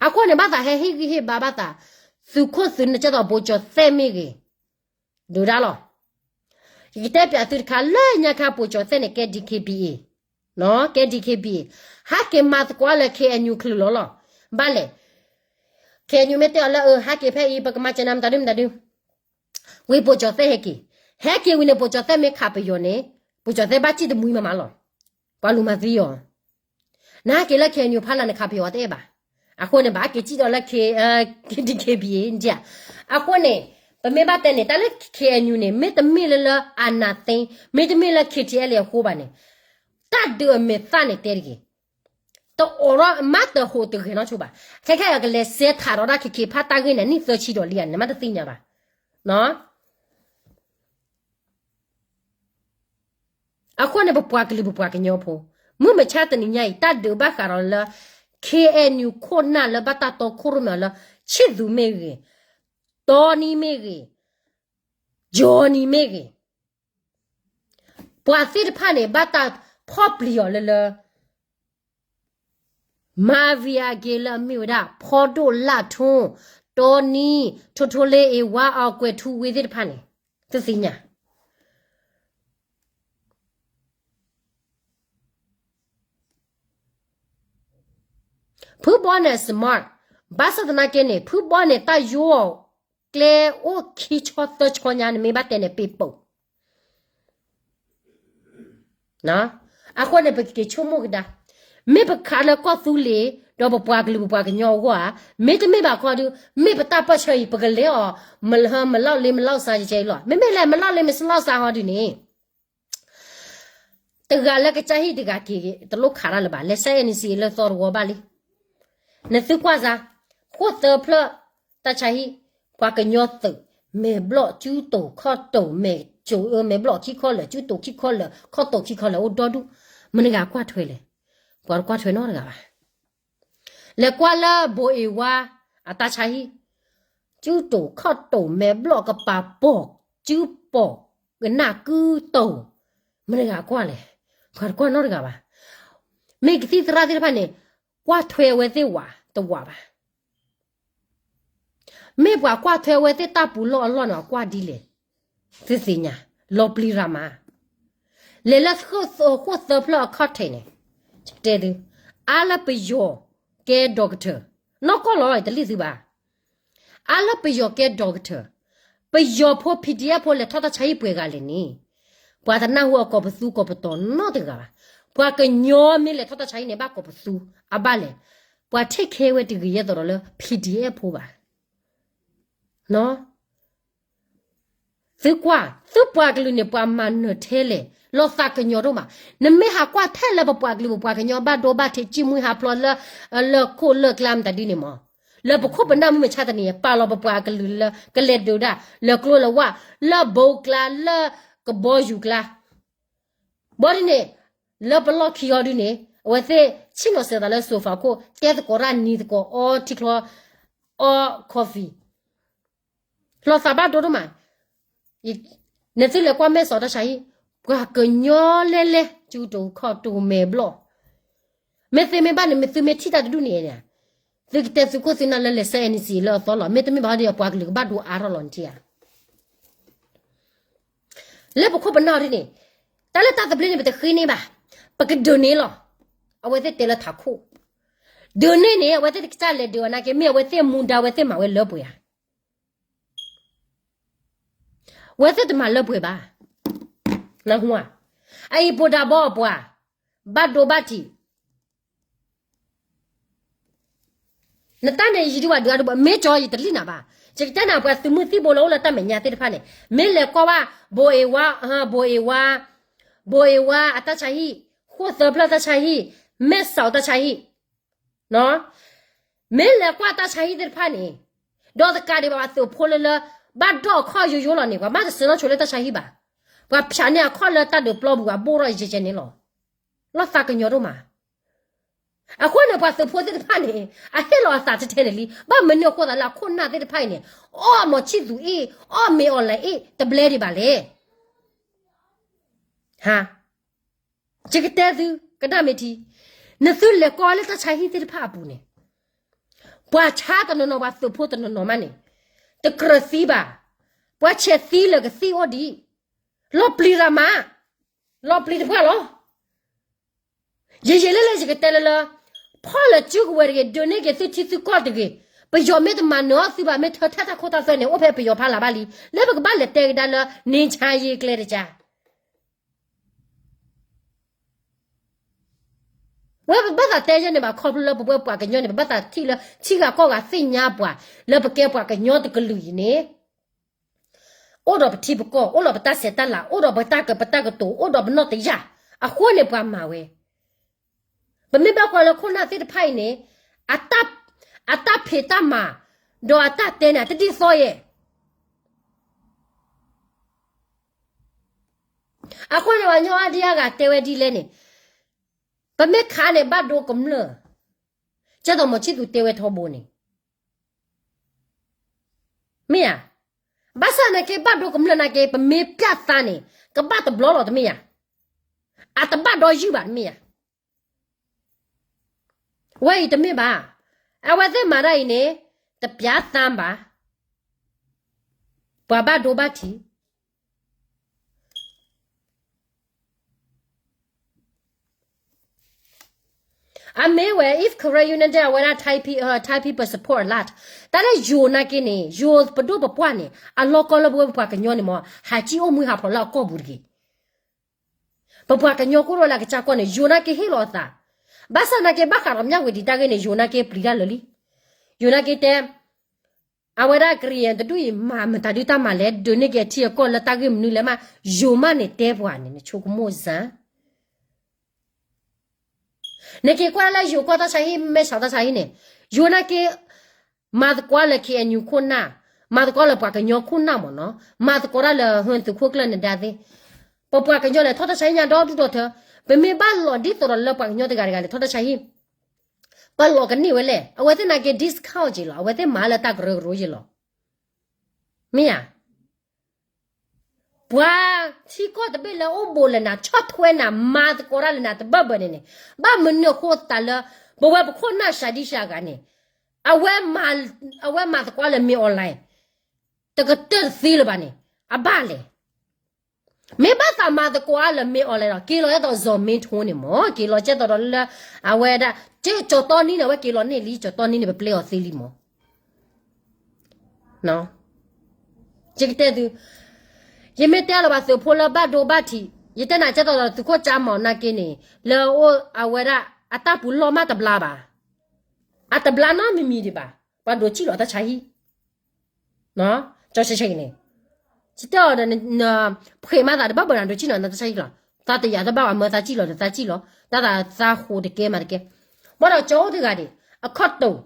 အဃိန့ၣ် ဘၣ်သးဟဲဟ့ၣ်ဂံၢ်ဟ့ၣ်ဘါဘၣ်သး, သုးခိၣ်သုးနၢ်ကဲသိး ပိကၠီၤသဲၣ်မ့ၢ်ဂ့ၤ, ဒုးဒၣ်လီၤ. ယကတဲပၠးသုတခါ လၢညါခါ ပိကၠီၤသဲၣ်န့ၣ် ကဲ D K B A, ကဲ D K B A, ဟဲက့ၤမၤသကိးလၢ K N U ချုးလီၤလီၤ. ဘၣ်လဲၣ်, K N U မ့ၢ်တဲအီၤလၢ အၢ ဟဲက့ၤဖဲအံၤ ပကမၤစၢၤနၤမတၤဒုမတၤဒု ဝံၤပိကၠီၤသဲၣ်ဟဲက့ၤ, ဟဲက့ၤဝံၤန့ၣ် ပိကၠီၤသဲၣ်မ့ၢ်ခးပယီၤန့ၣ် ပိကၠီၤသဲၣ်ဘၣ်စံၣ်တမှံမးမးလီၤ. ပှၤလူၤမၤသံအီၤ, နဟဲက့ၤလၢ K N U ဖးလၢ် နခးပယီၤတအဲၣ်ဘၣ်. အဃိန့ၣ် ဘၣ်ဟဲက့ၤစံၣ်ဒီးလၢ K, D K B A ဒ်ဧါ. အဃိန့ၣ် ပမ့ၢ်ဘၣ်တဲန့ၣ် တၢ်လၢ K N U န့ၣ် မ့တမ့ၢ်လၢလၢ အာဏာသိမ်း, မ့တမ့ၢ်လၢ K T L A အဃိဘၣ်န့ၣ် တၢ်ဒုးအမဲာ်သၣ်န့ၣ်တဲတဂ့ၤ, တအိးထီၣ်မးတဟူးတဂဲၤနီတဘျီဘၣ်. ခဲခဲအကလဲၤစဲးထးဒီးတၢ်ခံခံဖးတၢ်ဂ့ၢ်န့ၣ် နံၣ်သၢဆံဒီးလံဧါန့ၣ် နမ့ၢ်တသ့ၣ်ညါဘၣ်. အဃိန့ၣ် ပပှၤကလုာ်ပပှၤကညီဖိ, မုၢ်မဆါတနံၤညါအံၤ တၢ်ဒုးဘၣ်ဃးဒီးလၢ K N U ခိၣ်နၢ်လၢဘၣ်တၢ်တီခိၣ်ရိၣ်မဲအီၤလၢ ဆံၣ်သူမ့ၢ်ဂ့ၤ, တီနံမ့ၢ်ဂ့ၤ, ကၠီနံမ့ၢ်ဂ့ၤ, ပှၤသ့ၣ်တဖၣ်န့ၣ် ဘၣ်တၢ်ဖီၣ်ပျံၤအီၤလၢလၢ မၤဝံၤအက့ၤလၢအမ့ၢ်ဝဲဒၣ် ဖီဒိၣ်လၣ်ထူ, တီနံ, ထိထိလ့အ့ဝါအီၤကွဲၤထူဝ့သ့ၣ်တဖၣ်န့ၣ် သုသ့ၣ်ညါ ဖုဘီန့ၣ် smart, ဘၣ်ဆၣ်သနာ်က့န့ၣ် ဖုဘီန့ၣ် တၢ်ယိအီၤကျဲအိၣ်ခံဆီသၢဆီညါ နမ့ၢ်ဘၣ်တဲန့ၣ် ပ့ၤပိာ် အဃိန့ၣ် ပကက့ၤဆိကမိၣ်ကဒါ, မ့ၢ်ပခးလၢကီၢ်သူလ့ၤ ဒီးပပှၤကလုာ်ပပှၤကညီအဂီၢ်ဧါ, မ့တမ့ၢ်ဘၣ်ခီဒုး မ့ၢ်ပတၢ်ပၢၢ်ဆၢအံၤ ပကလဲၤအီၤ မလီၢ်လ့မလီၢ်ဆါကဲအံၤလီၤ. မ့မ့ၢ်လဲၤမလီၢ်လ့မလီၢ်ဆါဟီဒုးန့ၣ် တဂၤလၢကစၢ်ဟံၣ်တဂၤက့ၤ တလိၣ်ခးတၢ်လၢၤဘၣ်, လဲၤဆဲး N C A လၢသီတဝီဘၣ်လံ. နသုကွၢ်စါ, ဃိၣ်သၢဖျၢၣ်တၢ်ဆါဟံၣ်, ပှၤကညီသုး, မဲာ်ဘျီၣ်ကၠူတိာ်ခီၣ်တိာ် မဲာ်ကၠိၤအၢ မဲာ်ဘျီၣ်ခံခီလၢာ် ကၠူတိာ်ခံခီလၢာ် ခီၣ်တိာ်ခံခီလၢာ် အိၣ်ဒီဒူၣ်, မနုၤဂၤကွၢ်ထွဲလဲၣ်, ပှၤတကွၢ်ထွဲနီတဂၤဘၣ်. လဲၤကွၢ်လၢဘိးအ့ဝါအတၢ်ဆါဟံၣ်, ကၠူတိာ်ခီၣ်တိာ် မဲာ်ဘျီၣ်ကပၤပိာ်, ကၠူပိာ်, ကနၣ်ကုတိာ်, မနုၤဂၤကွၢ်လဲၣ်, ပှၤတကွၢ်နီတဂၤဘၣ်. မ့ၢ်ကသံၣ်သရၣ်သ့ၣ်တဖၣ်န့ၣ် ကွၢ်ထွဲအဝဲသ့ၣ်ဝးတဝးဘၣ်. မ့ၢ်ပှၤကွၢ်ထွဲအဝဲသ့ၣ်တၢ်ပူၤလီၢ်အလီၢ်န့ၣ် အကွၢ်ဒ်လဲၣ်, သုသ့ၣ်ညါ, လီၤပျံၤရၤမး. လဲၤလၢဃိၣ်သၢဖျၢၣ်အခီၣ်ထံးန့ၣ်, တဲသု, အါလၢပယီၤကဲ doctor, နီၢ်ကီၢ်လီၤ တလံၣ်သုဘၣ်. အါလၢပယီၤကဲ doctor, ပယီၤဖိ P D F ဖိလဲၤထီၣ်တၢ်ဆါဟံၣ်ပှဲၤဂၤလဲၣ်န့ၣ်, ပှၤတနၢ်ဟူအကိးပသူကိးပတီၤနီတဂၤဘၣ်. ပှၤကညီမ့ၢ်လဲၤထီၣ်တၢ်ဆါဟံၣ်န့ၣ် ဘၣ်ကိးပသူ, အဘၣ်လဲၣ်, ပှၤ take care ဝဲတဂ့ၤယဲၢ်သိးဒီးလၢ P D F ဖိဘၣ်. သုကွၢ်, သုပှၤကလုာ်န့ၣ် ပှၤမၤနၢၤထဲလဲၣ်, လီၤသးကညီၤဒိၣ်မး. နမ့ၢ်ဟးကွၢ်ထဲလၢပပှၤကလုာ် ပပှၤကညီဘၣ်ဒိဘၣ်ထံး ကံၣ်မှံဟးဖျိးလၢ လၢခိၣ်လၢကျါမတၤဒ်န့ၣ်မး, လၢပခိၣ်ပနၢ်မုၢ်မဆါတနံၤ ပာ်လီၤပပှၤကလုာ်လၢကလဲၤဒုးဒၣ် လၢကျိလၢဝၣ်, လၢဘိကျါ, လၢကဘီယူၤကျါ ဘီဒ်န့ၣ်, လၢပလီၢ်ခံအီၤဒ်န့ၣ် အဝဲသ့ၣ်ဆ့ၣ်နီၤစဲးသးလၢ sofa ခိၣ် တဲသကိးတၢ်နံၤသကိး အီထံချီ, အီ coffee, လီၤသးဘၣ်ဒိဒိၣ်မး. နသုလဲၤကွၢ်မဲၢ်ဆီးတၢ်ဆါဟံၣ်, ပှၤကညီလဲၢ်လဲၢ် ကၠူတိာ်ခီၣ်တိာ်မဲာ်ဘျီၣ်, မ့ၢ်သုမ့ၢ်ဘၣ်န့ၣ် မ့ၢ်သုမ့ၢ်ထံၣ်တၢ်တဒူၣ်န့ၣ်, သုကတဲသုခိၣ်သုနၢ်လၢလဲၤဆဲး N C A လၢအသီလီၤ. မ့တမ့ၢ်ဘၣ်ဒီး ပှၤကလုာ်ကဘၣ်ဒိအါထီၣ်လီၤနထံၣ်ဧါ. လၢပခိၣ်ပနၢ်ဒ်န့ၣ်, တၢ်လၢတၢ်သဘျ့န့ၣ် ပတဃ့န့ၢ်ဘၣ်, ပကဒုးန့ၢ်လီၤ. အဝဲသ့ၣ်တဲလၢထးခိၣ်, ဒုးန့ၢ်န့ၣ် အဝဲသ့ၣ်တကစၢ်လဲၤဒုးအီၤနာ်က့ မ့ၢ်အဝဲသ့ၣ်မူဒါ အဝဲသ့ၣ်မၤဝဲလၢပှဲၤဧါ. အဝဲသ့ၣ်တမၤလၢပှဲၤဘၣ်. နၢ်ဟူဧါ, အအံၤပှၤဒၣ်ဘီအပှၤ, ဘၣ်ဒိဘၣ်ထံး နတၢ်န့ၣ်ယဒုးဝဲဒုးအဒုးဘၣ် မ့ၢ်ကၠီယတလံၣ်နၤဘၣ်. ယကတဲနၤပှၤသုးမုၢ်သံၣ်ဘိလၢအိၣ်လၢတၢ်မဲာ်ညါသ့ၣ်တဖၣ်န့ၣ် မ့ၢ်လဲၤကွၢ်ဘၣ် ဘိးအ့ဝါ, ဘိးအ့ဝါ, ဘိးအ့ဝါအတၢ်ဆါဟံၣ်, ဃိၣ်သၢဖျၢၣ်တၢ်ဆါဟံၣ်, မဲၢ်ဆီးတၢ်ဆါဟံၣ်, မ့ၢ်လဲၤကွၢ်တၢ်ဆါဟံၣ်သ့ၣ်တဖၣ်န့ၣ်, ဒီးသကးဒံးဘၣ်ပှၤသုးဖိလၢလၢ ဘၣ်ဒိးအခီၣ်ယိယိလီၤန့ၣ် ပှၤမ့ၢ်တစၢၤနီၣ်ဆိလၢတၢ်ဆါဟံၣ်ဘၣ်. ပှၤဖၠးန့ၢ်အခီၣ်လၢတၢ်ဒုးပျီပူၤ အဘိၣ်ထီၣ်ယဲၢ်ကဲန့ၣ်လီၤ. လီၤသးကညီၤဒိၣ်မး. အဃိန့ၣ် ပှၤသုးဖိသ့ၣ်တဖၣ်န့ၣ် အဟ့ၣ်လီၤအသးထဲထဲန့ၣ်လံ. ဘၣ်မနုၤအဃိသးလၢအခိၣ်နၢ်သ့ၣ်တဖၣ်အံၤန့ၣ် အီၣ်မီၤဆံၣ်သူအ့ၣ် အီၣ်မ့ၤအီၤလဲၣ်အ့ၣ် တဘျဲဒံးဘၣ်လဲၣ်. ဟါ, ယကတဲသု ကနၣ်မ့ၢ်ထံ, နသုလဲၤကွၢ်လၢတၢ်ဆါဟံၣ်သ့ၣ်တဖၣ်အပူၤန့ၣ်, ပှၤဆါတနီၤနီၤ ပှၤသုးဖိတနီၤနီၤမးန့ၣ် တကြၢးသံဘၣ်. ပှၤဆဲးသံလၢကသံအိၣ်ဒံး, လီၤပျံၤရၤမး, လီၤပျံၤတပှၢ်လီၤ. ယယံာ်လၢလၢယကတဲလၢလၢ ဖီၣ်လၢစုကဝဲၤတဂ့ၤ, ဒုးန့ၢ်က့ၤသုထံသုကီၢ်တဂ့ၤ, ပယီၤမ့ၢ်တမၤနၢၤအီၤသုဘၣ်, မ့ၢ်ထၢထၢတၢ်ခိတၢ်သွဲန့ၣ် အိၣ်ဖဲပယီၤဖးလၢ်ဘၣ်လံ. လၢပကဘၣ်လဲၤတဲကဒါလၢ နံၣ်ဆါယ့ကျဲတကါ ဝဲပဘၣ်သးတဲယဲန့ၣ်ဘၣ်, ခီဖျိလၢပဝဲပှၤကညီန့ၣ် ပဘၣ်သးထံၣ်လၢ ထံဂၤကီၢ်ဂၤသ့ၣ်ညါပှၤ လၢပကဲပှၤကညီတကလုာ်အံၤန့ၣ် အိၣ်ဒီးပထံပကီၢ်, အိၣ်ဒီးပတၢ်ဆဲးတၢ်လၤ, အိၣ်ဒီးပတၢ်ကပတၢ်ကတိၤ, အိၣ်ဒီးပနီၣ်တယၢ်, အဃိန့ၣ်ပှၤမၤဝဲ. ပမ့ၢ်ဘၣ်ကွၢ်လၢခိၣ်နၢ်သ့ၣ်တဖၣ်အံၤန့ၣ် အတၢ်ဖံးတၢ်မၤ ဒီးအတၢ်တဲန့ၣ် အတဒ်သိးယဲၢ်. အဃိန့ၣ် ပှၤကညီအါဒံအါဂၤတဲဝဲဒ်လဲၣ်န့ၣ်, ပမ့ၢ်ခးန့ၣ် ဘၣ်ဒိကမျၢၢ်, ကဲသိးမီၤဆံၣ်သူတဲဝဲထီဘိန့ၣ် မ့ၢ်ဧါ. ဘၣ်ဆၣ်နာ်က့ ဘၣ်ဒိကမျၢၢ်နာ်က့ ပမ့ၢ်ပျၢ်သါန့ၣ် ကဘၣ်တဘျီလီၤတမ့ၢ်ဧါ. အတဘၣ်ဒီယုၢ်ဘၣ်တမ့ၢ်ဧါ. ဝဲအံၤတမ့ၢ်ဘၣ်. အဝဲသ့ၣ်မၤတၢ်အံၤန့ၣ် တပျၢ်သါဘၣ်. ပှၤဘၣ်ဒိဘၣ်ထံး အမ့ၢ်ဝဲ if Karen Union ဒ်အဝဲဒၣ် Thai pe- Thai people support a lot, တၢ်လၢယိၤနာ်က့န့ၣ် ယိၤပဒိၣ်ပပှၢ်န့ၣ် အလီၢ်ကီၢ်လၢပဝဲပပှၤကညီန့ၣ်မ့ၢ် ဟးကံၣ်အိၣ်မုၢ်ဟးဖျိးလၢအကီၢ်ပူၤတဂ့ၤ. ပပှၤကညီကအိၣ်လၢအကစၢ်ကီၢ်န့ၣ် ယိၤနာ်က့ဟ့ၣ်လီၤအသး. ဘၣ်ဆၣ်နာ်က့ ဘၣ်ဃးဒီးမၠၣ်ဝတံၤတၢ်ဂ့ၢ်န့ၣ် ယိၤနာ်က့ပျံၤတၢ်လၢာ်လံ. ယိၤနာ်က့တဲ အဝဲဒၣ် Karen တဒူၣ်အံၤ မၤမတၤဒုတၢ်မၤလဲၣ်, ဒုးန့ၢ်က့ၤအထံအကီၢ်လၢတၢ်ဂ့ၢ်မနုၤလဲၣ်မး, ယိၤမးန့ၣ်တဲပှၤန့ၣ် နဆိကမိၣ်စ့ၢ် နက့ၤကွၢ်လၢယိၤကီၢ်တၢ်ဆါဟံၣ် မဲဆီးတၢ်ဆါဟံၣ်န့ၣ်, ယိၤနာ်က့ မၤသကိးလၢ K N U ခိၣ်နၢ်, မၤသကိးလၢပှၤကညီခိၣ်နၢ်မ့ၢ်နီၤ, မၤသကိးတၢ်လၢသုးခိၣ်ကျၢၢ်နဒါသ့ၣ်, ပပှၤကညီလဲၤထီၣ်တၢ်ဆါဟံၣ်ညါဒီဒူၣ်ဒီထၢ, ပမ့ၢ်ဘၣ်လီၤဒ်သိးဒီးလၢပှၤကညီတဂၤတဂၤလဲၤထီၣ်တၢ်ဆါဟံၣ်, ပလီၤကန့ၢ်ဝဲလဲၣ်, အဝဲသ့ၣ်နာ်က့ discount က့ၤလီၤ, အဝဲသ့ၣ်မၤလၢတၢ်ကရၢကရိက့ၤလီၤ. မ့ၢ်ဧါ. ပှၤထံကီၢ်တဘ့ၣ်လၢအိၣ်ဘူးလၢနၤ ဆီၣ်ထွဲနၤ မၤသကိးတၢ်လၢနၤတဘၢၣ်ဘၢၣ်န့ၣ်န့ၣ်, ဘၣ်မနုၤအဃိသတးလၢ ပဝဲပခိၣ်နၢ်စှၤဒံစှၤဂၤန့ၣ်, အဝဲမၤသကိးလၢ မ့ၢ် online တကတၢၢ်တသ့လၢၤဘၣ်န့ၣ်, အဘၣ်လဲၣ်. မ့ၢ်ဘၣ်သးမၤသကိးအါလၢ မ့ၢ် online ဒီး က့ၤလီၤကဲသိး Zomato န့ၣ်မ့ၢ်, က့ၤလီၤကဲသိးဒီးလၢ အဝဲဒၣ် ကၠီၤတီနံန့ၣ် အဝဲက့ၤလီၤန့ၢ်လံ, ကၠီၤတီနံန့ၣ် ပပျဲအီၤသ့လံမ့ၢ် ယကတဲသု, ယမ့ၢ်တဲလီၤဘၣ်သုးဖိလၢဘၣ်ဒိဘၣ်ထံး, ယတဲနၤကဲသိးဒီးသုးခိၣ်ကၠါမီၤနာ်က့န့ၣ်, လၢအအိၣ်အဝဲဒၣ် အတၢ်ပူၤလီၢ်မးတဘျါဘၣ်, အတဘျါနီတမံၤမံၤဒံးဘၣ်, ပှၤဒိးစံၣ်လီၤတၢ်ဆါဟံၣ်, ကၠီဆဲးဆဲးအံၤန့ၣ်, ယတဲအီၤဒီး ဖှဲးမးသးတဘၣ်ဘၣ်နၤဒိးစံၣ်လီၤနတၢ်ဆါဟံၣ်လီၤ, သးတယာ်တဘၣ်ဘၣ်မၢသးစံၣ်လီၤဒီးသးစံၣ်လီၤ, တၢ်သးသးဃိးတကဲမးတကဲ, ဘၣ်ဒီးကၠီအိၣ်တဂၤဒံး, အခီၣ်တိာ်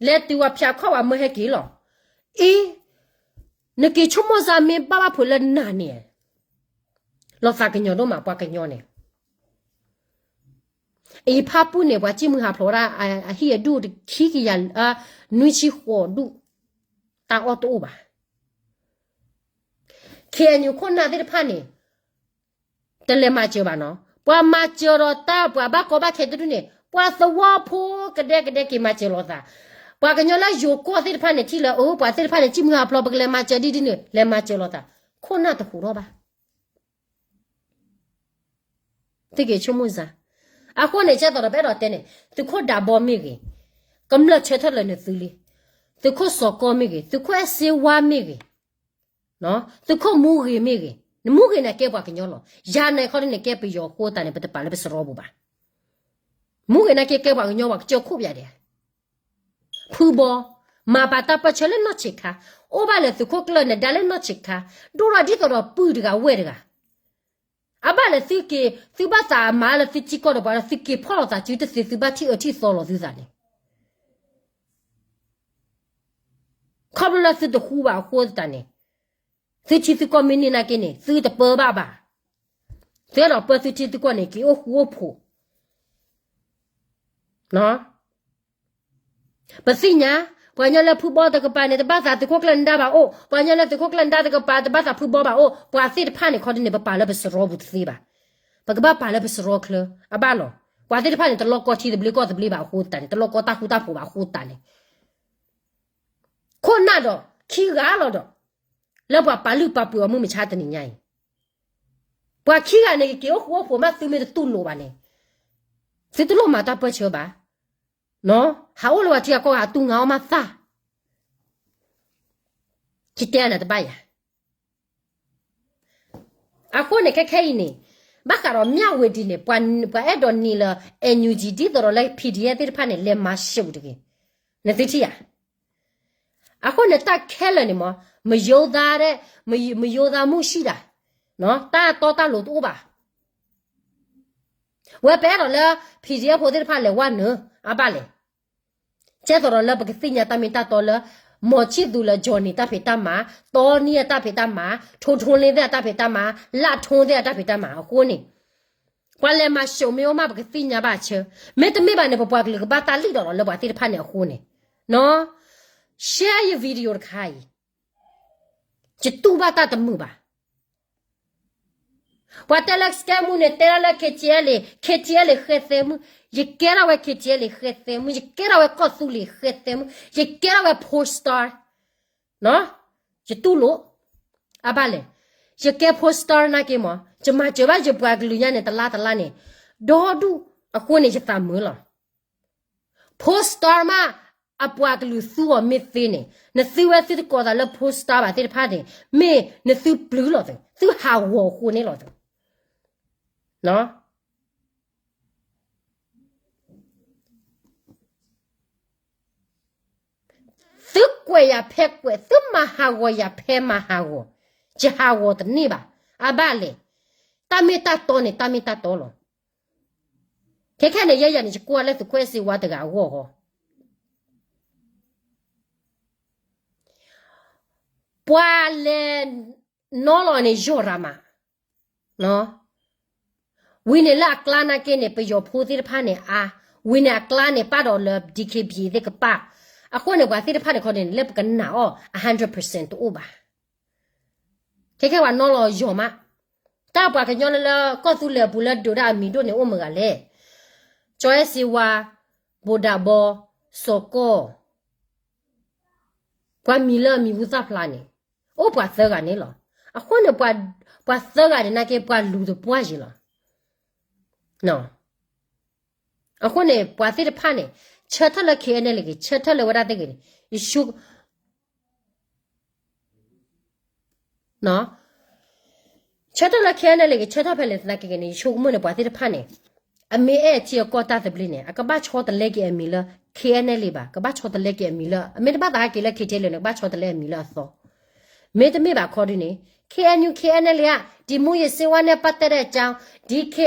လဲၤတုၤဝဲဖၠးခီၣ်ဝဲမၢဟဲက့ၤလီၤ. အံၤ, နက့ၤဆိကမိၣ်စ့ၢ် မ့ၢ်ဘၣ်ဘၣ်ဖုးလၢနၤန့ၣ်, လီၤသးကညီၤဒိၣ်မး ပှၤကညီန့ၣ်, အံၤဖၣ်ပူၣ်န့ၣ် ပှၤကံၣ်မုၢ်ဟးဖျိးဝဲဒၣ် အဟံၣ်အဒူၣ်တခံကယၤ နွံဆံဃိးဒူၣ်, တၢ်အီၣ်တအိၣ်ဘၣ်. ခဲအံၤခိၣ်နၢ်သ့ၣ်တဖၣ်န့ၣ် တလဲၤမၤစၢၤဘၣ်နီၤ, ပှၤမၤစၢၤဒီးတၢ်ပှၤဘၣ်ကီဘၣ်ခဲတဒူၣ်န့ၣ် ပှၤသဝီဖိကဒဲကဒဲက့ၤမၤစၢၤလိာ်သး, ပှၤကညီလၢယိၤကီၢ်သ့ၣ်တဖၣ်န့ၣ် ထံၣ်လၢ အၢ ပှၤသ့ၣ်တဖၣ်န့ၣ် ကံၣ်မုၢ်ဟးဖျိး ပကလဲၤမၤစၢၤဒ်ဒ်န့ၣ် လဲၤမၤစၢၤလိာ်သး, ခိၣ်နၢ်တဟူးထီၣ်ဘၣ်. သုက့ၤဆိကမိၣ်စ့ၢ်, အဃိန့ၣ် ကဲသိးဒီးပအဲၣ်ဒိးတဲန့ၣ် သုးခိၣ်ဒးဘီမ့ၢ်ဂ့ၤ, ကမျၢၢ်ဆၢထၢၣ်လၢနသုလံ, သုးခိၣ်စီၤကီမ့ၢ်ဂ့ၤ, သုးခိၣ်အဲၣ်စ့ဝါမ့ၢ်ဂ့ၤ, သုးခိၣ်မူဂ့ၤမ့ၢ်ဂ့ၤ, နမူဂ့ၤန့ၣ်ကဲပှၤကညီလီၤ. ယၤန့ၣ်ခီဒ်န့ၣ် ကဲပယီၤအဃိသတးန့ၣ် ပတပာ်လၢပစရီပူၤဘၣ်. မူဂ့ၤန့ၣ်က့ ကဲပှၤကညီ ပှၤကစၢၢ်ခိၣ်ပယၤဒဲး, ဖုဘီ, မၤပာ်တၢ်ပၢၢ်ဆၢလၢနီၢ်ဆံးခါ, အိၣ်ဘၣ်လၢသုးခိၣ်ကျၢၢ်နဒါလၢနီၢ်ဆံးခါ, ဒိၣ်ထီၣ်ဒ်သိးဒီးပုၢ်တဂၤဝဲၢ်တဂၤ အဘၣ်လၢသုက့ၤ သုဘၣ်သးမၤလၢသုထံကီၢ်ဒီးပှၤဒီး သုက့ၤဖီၣ်လိာ်သးစုတသ့ သုဘၣ်ထံၣ်အၢထံၣ်သီလီၤသုသးန့ၣ်, ခီဖျိလၢသုတဃူဘၣ်အဃိသတးန့ၣ်, သုထံသုကီၢ်မ့ၢ်န့ၢ်နာ်က့န့ၣ် သုတပၢဘၣ်ဘၣ်. သုအဲၣ်ဒိးပၢသုထံသုကီၢ်န့ၣ် က့ၤအိၣ်ဃူအိၣ်ဖိး ပသ့ၣ်ညါ, ပှၤကညီလၢဖုဘီတကပၤန့ၣ် တဘၣ်သးသုးခိၣ်ကျၢၢ်နဒါဘၣ်အိၣ်, ပှၤကညီလၢသုးခိၣ်ကျၢၢ်နဒါတကပၤ တဘၣ်သးဖုဘီဘၣ်အိၣ်, ပှၤသ့ၣ်တဖၣ်န့ၣ် ခီဒ်န့ၣ် ပပာ်လၢပစရီပူၤတသ့ဘၣ်. ပကဘၣ်ပာ်လၢပစရီချၢ အဘၣ်လီၤ. ပှၤသ့ၣ်တဖၣ်န့ၣ် တလီၢ်ကီထံသဘျ့ကီၢ်သဘျ့ဘၣ်အဃိသတးန့ၣ်, တလီၢ်ကီတၢ်ဃူတၢ်ဖိးဘၣ်အဃိသတးန့ၣ်, ခိၣ်နၢ်ဒီးခံဂၤလီၤဒီး လၢပှၤပာ်လုၢ်ပာ်ပှ့ၤအီၤမုၢ်မဆါတနံၤညါအံၤ, ပှၤခံဂၤန့ၣ် ကက့ၤအိၣ်ဃူအိၣ်ဖိးမး သုမ့ၢ်တတူၢ်လိာ်ဘၣ်န့ၣ်, သုတလိၣ်မၤတၢ်ပၢၢ်ဆၢဘၣ်. ဟးအိၣ်လၢပှၤထံဂၤကီၢ်ဂၤ အတူၢ်ငါအီၣ်မးသၣ်, ယတဲနၤတဘၣ်ယၤ. အဃိန့ၣ် ခဲခဲအံၤန့ၣ် ဘၣ်ဃးဒီးမၠၣ်ဝ့ၤဒံးန့ၣ် ပှၤအဲၣ်ဒိးနံၤလၢ NUG ဒ်သိးဒီးလၢ PDF သ့ၣ်တဖၣ်န့ၣ် လဲၤမၤၡိးတဂ့ၤ, နသုထံၣ်ဧါ. အဃိန့ၣ် တၢ်ခဲလၢာ်န့ၣ်မ့ၢ် မယိၤသး, မယိၤသးမုၢ်ဆံၣ်ဒၣ်, တၢ်တီတၢ်လိၤတအိၣ်ဘၣ်. ဝဲပအဲၣ်ဒိးလၢ PDF ဖိသ့ၣ်တဖၣ်လဲၤဝဲနုာ် အဘၣ်လဲၣ်. ကဲသိးဒီးလၢပကသ့ၣ်ညါတၢ်မ့ၢ်တၢ်တီလၢ မီၤဆံၣ်သူလၢ Johnny တၢ်ဖံးတၢ်မၤ, တီနံၣ်အတၢ်ဖံးတၢ်မၤ, ထိထိလ့သ့ၣ်အတၢ်ဖံးတၢ်မၤ, လၢထိသ့ၣ်အတၢ်ဖံးတၢ်မၤအဃိန့ၣ်, ပှၤလဲၤမၤၡိးမ့ၢ်အိၣ်မး ပကသ့ၣ်ညါဘၣ်အဆၢ, မ့တမ့ၢ်ဘၣ်န့ၣ် ပပှၤကလုာ်ကဘၣ်တၢ်လံၣ်ဒီးလီၤလၢပှၤသ့ၣ်တဖၣ်န့ၣ်အဃိန့ၣ်, နီၢ်, share ယ video တခါအံၤ, ယတူၢ်ဘၣ်တၢ်တမုာ်ဘၣ်. ပှၤတဲလၢ scam မုၢ်န့ၣ် တဲဒၣ်လၢ KTLA, KTLA ဃဲသဲမုၢ်, ယကဲထီၣ်ဝဲ KTLA ဃဲသဲမုၢ်, ယကဲထီၣ်ဝဲကီၢ်သူလ့ၤဃဲသဲမုၢ်, ယကဲထီၣ်ဝဲ poster, ယတူၢ်လိာ်, အဘၣ်လဲၣ်, ယကဲ poster နာ်က့မး, ယမၤစၢၤဘၣ်ယပှၤကလုာ်ညါန့ၣ် တလါတလါန့ၣ်, ဒီဒူၣ်အဃိန့ၣ် ယသးမုာ်လီၤ. poster မး အပှၤကလုာ်သူအီၤမ့ၢ်သ့န့ၣ်, နသုဝဲသုတကိးသးလၢ poster ဘၣ်သ့ၣ်တဖၣ်န့ၣ်, မ့ၢ်နသုပျုၤလီၤသု, သုဟးဂီၤအဃိန့ၣ်လီၤသု. သုကွဲးယၤဖဲကွဲး, သုမၤဟးဂီၤယၤဖဲမၤဟးဂီၤ, ယဟးဂီၤတန့ၢ်ဘၣ်, အဘၣ်လဲၣ်, တၢ်မ့ၢ်တၢ်တီန့ၣ် တၢ်မ့ၢ်တၢ်တီလီၤ. ခဲခဲန့ၣ် ယဲယၤန့ၣ် ယကွၢ်လၢသုးခိၣ်အဲၣ်စ့ဝါတဂၤအဂီၢ်ဃီ ပှၤလဲၤနီၣ်လီၤန့ၣ် ယီၢ်ရၤမး, ဝံၤန့ၣ်လၢအကျါနာ်က့န့ၣ် ပယီၤဖိသ့ၣ်တဖၣ်န့ၣ်အါ, ဝံၤန့ၣ်အကျါန့ၣ် ပာ်ဒီးလၢ DKBA သ့ၣ်ကပာ်, အဃိန့ၣ် ပှၤသ့ၣ်တဖၣ်န့ၣ်ခီန့ၣ် လၢပကနာ်အီၤ hundred percent တအိၣ်ဘၣ်. ခဲခဲပှၤနီၣ်လီၤယီၢ်မး, တၢ်ပှၤကညီလၢလၢကီၢ်သူလ့ၤအပူၤလၢဒုးဒၣ်အမံၤဒိၣ်န့ၣ် အိၣ်မုၢ်ဂၤလဲၣ်, ကၠီအဲၣ်စ့ဝါ, ဘိးဒးဘီ, စီၤကီၢ် ပှၤမံၤလၢအမံၤဟူသၣ်ဖျါန့ၣ်, အိၣ်ပှၤသၢဂၤန့ၣ်လီၤ. အဃိန့ၣ် ပှၤသၢဂၤန့ၣ်နာ်က့ ပှၤလူၤတပှၢ်ယံၤလီၤ. အဃိန့ၣ် ပှၤသ့ၣ်တဖၣ်န့ၣ် ဆၢထၢၣ်လၢ KNLA ဂ့ၤ, ဆၢထၢၣ်လၢဝဲဒၣ်သ့ၣ်ဂ့ၤန့ၣ် ယဆိ ဆၢထၢၣ်လၢ KNLA ဂ့ၤ, ဆၢထၢၣ်ဖဲလဲၣ်သနာ်က့ဂ့ၤန့ၣ် ယဆိကမိၣ်န့ၣ် ပှၤသ့ၣ်တဖၣ်န့ၣ် အမ့ၢ်အဲၣ်ထံအကီၢ်တၢ်သဘျ့န့ၣ် အကဘၣ်ဆီတလဲက့ၤအမံၤလၢ KNLA ဘၣ်, ကဘၣ်ဆီတလဲက့ၤအမံၤလၢ အမ့ၢ်တဘၣ်သးဟဲက့ၤလၢ KTLA န့ၣ် ကဘၣ်ဆီတလဲအမံၤလၢအသီ. မ့တမ့ၢ်ဘၣ်ခီဒုန့ၣ် KNU KNLA ဒီမူးယစ်ဆေးဝါးနဲ့ပတ်သက်တဲ့အကြောင်း, ဒီ